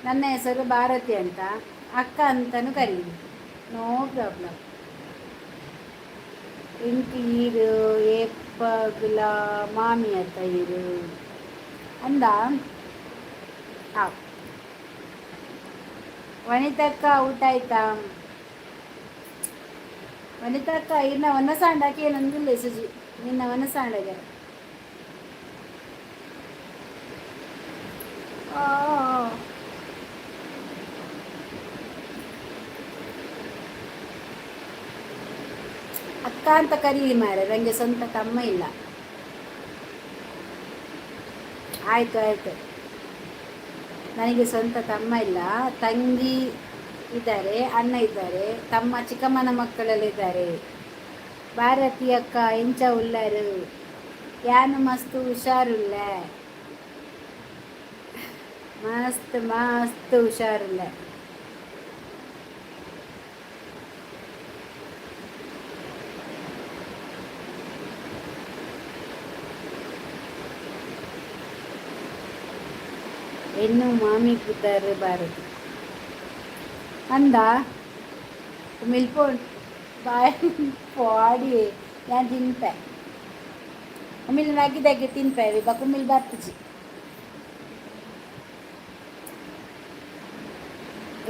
ನನ್ನ ಹೆಸರು ಭಾರತಿ ಅಂತ. ಅಕ್ಕ ಅಂತಲೂ ಕರೀರಿ, ನೋ ಪ್ರಾಬ್ಲಮ್. ಎಂಕ್ ಈರು ಏಪಗ್ಲ ಮಾಮಿ ಅತ್ತ ಈರು ಅಂದ. ಹಾಂ ವನಿತಕ್ಕ, ಊಟ ಆಯ್ತಾ? ವನಿತಕ್ಕ, ಇನ್ನ ವನಸಾಂಡಕ್ಕೆ ಏನಂದಿಲ್ಲ ಸುಜಿ ನಿನ್ನ ವನಸಾಂಡಗೆ. ಆ ಅಕ್ಕ ಅಂತ ಕರೀಲಿ ಮಾರೆ, ನನಗೆ ಸ್ವಂತ ತಮ್ಮ ಇಲ್ಲ. ಆಯಿತು ಆಯಿತು, ನನಗೆ ಸ್ವಂತ ತಮ್ಮ ಇಲ್ಲ. ತಂಗಿ ಇದ್ದಾರೆ, ಅಣ್ಣ ಇದ್ದಾರೆ, ತಮ್ಮ ಚಿಕ್ಕಮ್ಮನ ಮಕ್ಕಳೆಲ್ಲ ಇದ್ದಾರೆ. ಭಾರತಿ ಅಕ್ಕ, ಎಂಚ ಉಲ್ಲರು? ಯಾನು ಮಸ್ತ್ ಹುಷಾರುಲ್ಲ, ಮಸ್ತ್ ಮಸ್ತ್ ಹುಷಾರುಲ್ಲ. ಹೆಣ್ಣು ಮಾಮಿ ಪುದರ್ ಭಾರತಿ ಅಂದ. ಉಮಿಲ್ ಬಾಯ್ ಪಾಡಿ ಯಾನ್ ತಿನ್ಪೆ. ಉಮಿಲ್ ನಗ್ಗಿದಾಗೆ ತಿನ್ಪೆ ಬೊಕ ಉಮಿಲ್ ಬರ್ಪುಜಿ.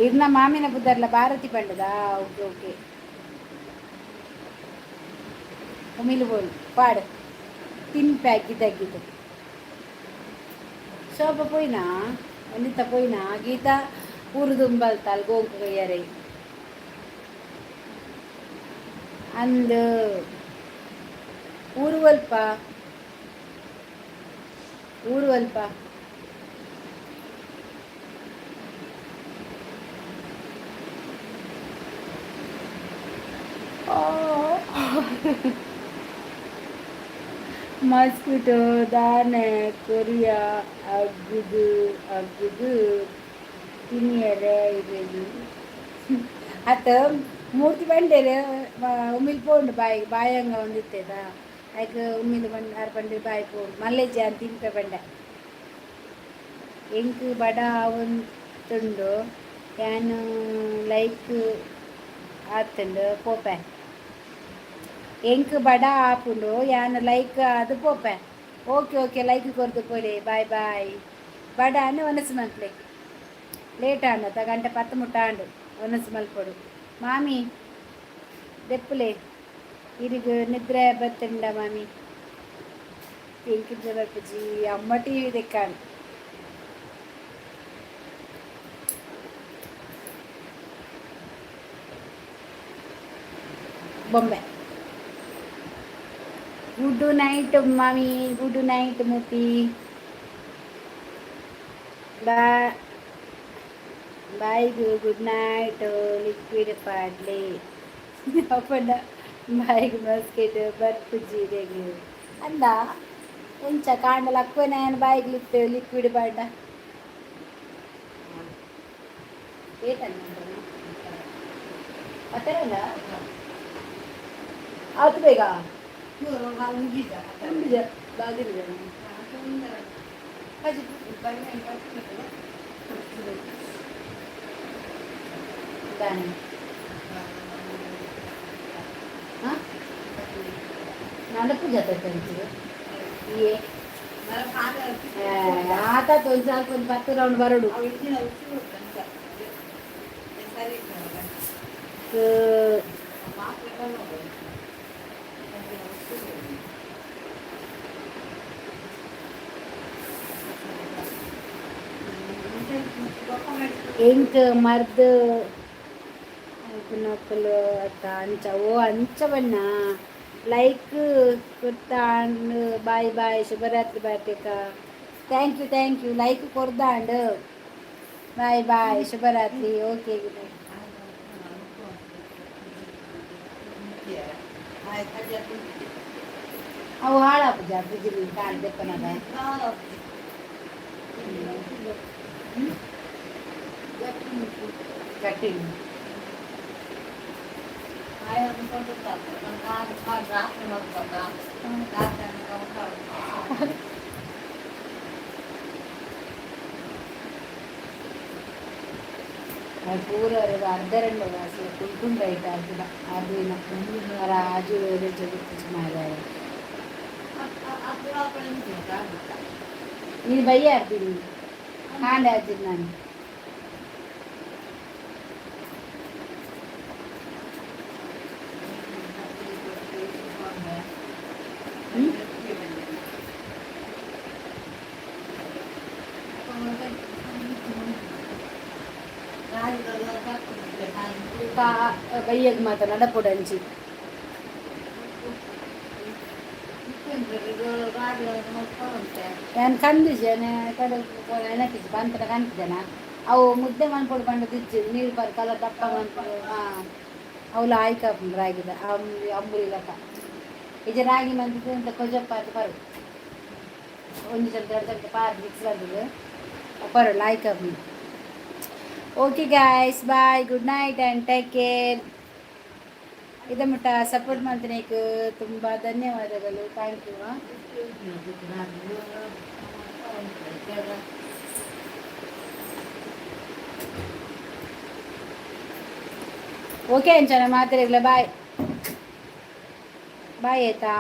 ಇರ್ನ ಮಾಮಿನ ಪುದರ್ಲ ಭಾರತಿ ಪಂಡದಾ? ಓಕೆ ಓಕೆ, ಉಮಿಲ್ ಬೋಲ್ ಪಾಡ್ ತಿನ್ಪೆ ಅಗ್ಗಿದಗ್ಗಿದ. ಶೋಭ ಪೋಯಿನಾ? ವನಿತಾ ಪೋಯಿನಾ? ಗೀತಾ ಊರು ದುಂಬಲ್ತಾಲ್ ಗೋಂಕು ಕೊಯ್ಯರೆ ಅಂದ್. ಊರು ಅಲ್ಪ, ಊರು ಅಲ್ಪ. ಮಸ್ಕಿಟೋ ದಾನೆ ಕೊರಿಯ ಅಗ್ಗುದು ಅಗ್ಗುದು ತಿನಿಯರೆ ಇರೇನು ಅತ್ತ ಮೂರ್ತಿ ಬಂಡೇರು. ಉಮಿಲ್ ಪೋಂಡು ಬಾಯಿ ಬಾಯಂಗ ಒಂದಿತ್ತೇದ ಐಕ್ ಉಮಿಲ್ ಬಂಡ್ ಆರ್ ಬಂಡೆ ಬಾಯಿ ಪೋಂಡು ಮಲ್ಲೇಜಿ ಅಂತ ತಿನ್ಪೆ ಬಂಡೆ. ಎಂಕ್ ಬಡ ಆವೊಂತುಂಡು, ಯಾನ್ ಲೈಕ್ ಆತುಂಡು ಪೋಪೆ. ಎಂಕ್ ಬಡ ಆಪುಂಡು, ಯಾನ್ ಲೈಕ್ ಅದು ಪೋಪೆ. ಓಕೆ ಓಕೆ, ಲೈಕ್ ಕೊರ್ದು ಪೋಲೆ. Boy boy. ಬಡ ಅನ್ನ ವನಸು ಮಲ್ಪಲೆ, ಲೇಟ್ ಆಂಡ ಗಂಟೆ 10 ಮುಟ್ಟ ಆಂಡು. ವನಸು ಮಲ್ಪೊಡು ಮಾಮಿ. ದೆಪ್ಪುಲೆ, ಇರಿಗ್ ನಿದ್ರೆ ಬತ್ತುಂಡ ಮಾಮಿ? ಎಂಕಿಂಚ ಬರ್ಪುಜಿ. ಅಮ್ಮ ಟಿವಿ ದೆಕ್ಕಾಂಡ್. ಬೊಂಬೆ. ಗುಡ್ ನೈಟ್ ಮಾಮಿ, ಗುಡ್ ನೈಟ್ ಮೂರ್ತಿ. ಬಾ ಬಾಯ್, ಗುಡ್ ನೈಟ್. ಲಿಕ್ವಿಡ್ ಪಾಡ್ಲೆ ಅಪ್ಪಂಡ ಬಾಯಿಗ್ ಮಸ್ಕಿಟ್ ಬರ್ಪುಜಿ ಇರೆಗ್ ಅಂದ. ಎಂಚ ಕಾಂಡಲ ಅಕ್ವೆನ ಬಾಯಿಗ್ ಲಿಕ್ವಿಡ್ ಪಾಡ್ಡ. ಏತನ್ನ ಪತ್ತರಲ್ಲ ಆತು ಬೇಗ. ದಾನೆ ಹಾಂ ನಾಲ್ಕು ಜೊತೆ ತಂತು. ಏ ಆತ ಒಂದು ಸ್ವಲ್ಪ ಒಂದು 10 ರೌಂಡ್ ಬರೋಡು. ಎಂಕ್ ಮರ್ದ್ ಅತ್ತ ಅಂಚ. ಓ ಅಂಚ ಬಣ್ಣ. ಲೈಕ್ ಕೊರ್ತಾಂಡ್. ಬಾಯ್ ಬಾಯ್, ಶುಭರಾತ್ರಿ ಭಾರತಿಕ. Thank you, thank you. Like ಕೊರ್ದಾಂಡ್. ಬಾಯ್ ಬಾಯ್, ಶುಭರಾತ್ರಿ. Okay, good night. ಅವು ಹಾಳಾಪುಜ ಫ್ರಿಜ್ ಕಾಲು ದೆಪ್ಪನಾಗ? ಗಟ್ಟಿ. ಪೂರ ಅರ್ಧ రెండు ಅಸಲು ಕುಂಟುಂಡ ಐತೆ ಅರ್ಧ ಅರ್ದಿನ ರಾಜು ಜಗತ್ತು ಮಾರಾಯ. ನೀನು ಬಯ್ಯ ಅರ್ದಿನಿ ಕಾಂಡೆ ಅರ್ದಿನಿ ನಾನು. ಹ್ಮ್? ಕಾ ಬಯ್ಯಗ್ ಮಾತ ನಡಪುಡಂಚಿ. ಯಾನ್ ಕಂದಿಜೆ ಕಡೆ ನೆನಪಿಜಿ ಬಂತರ ಕನ್ಪಿದೆನ. ಅವು ಮುದ್ದೆ ಮನ್ಪೊಡು ಪಂಡ ದಿಜ್ಜಿ ನೀರು ಪರ್ ಕಲ ದಪ್ಪ ಮನ್ಪೊಡು. ಹಾಂ, ಅವುಲ ಲಾಯ್ಕ ರಾಗಿದ ಅಂಬುಲಿ ಲಕ ಇಜ ರಾಗಿ ಮಂತಿದ್ದು ಅಂತ ಕೊಜಪ್ಪ ಅದು ಬರು. ಒಂಜಿ ಚಮಚ, ಎರಡು ಚಮಚ ಪಾರ್ ಮಿಕ್ಸ್ ಬಂದದ್ದು ಪರು ಲಾಯ್ಕ. Okay guys, bye, good night and take care. ಇದ ಮುಟ್ಟ ಸಪೋರ್ಟ್ ಮಾಡ್ತೀನಿ ತುಂಬ ಧನ್ಯವಾದಗಳು. Thank you. Okay ಅಂಚನ ಮಾತಾಡಿಲ್ಲ. ಬಾಯ್ ಬಾಯ್, ಆಯ್ತಾ?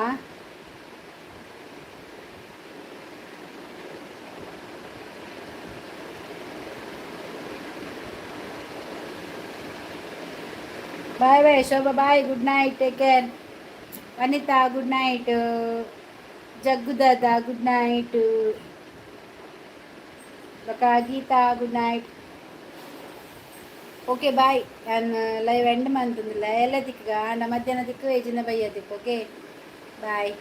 Bye bye Shobha, bye, good night, take care. Vanitha, good night. Jaggu Dada, good night. ಬಕ Geetha, good night. Okay bye. ನಾನು ಲೈವ್ ಎಂಡ್ ಮಂತಂದಿಲ್ಲ ಎಲ್ಲ ದಿಕ್ಕ ಅಂಡ ಮಧ್ಯಾಹ್ನ ದಿಕ್ಕು ಏಜಿನ ಬಯ್ಯ ದಿಕ್ಕು. Okay, bye.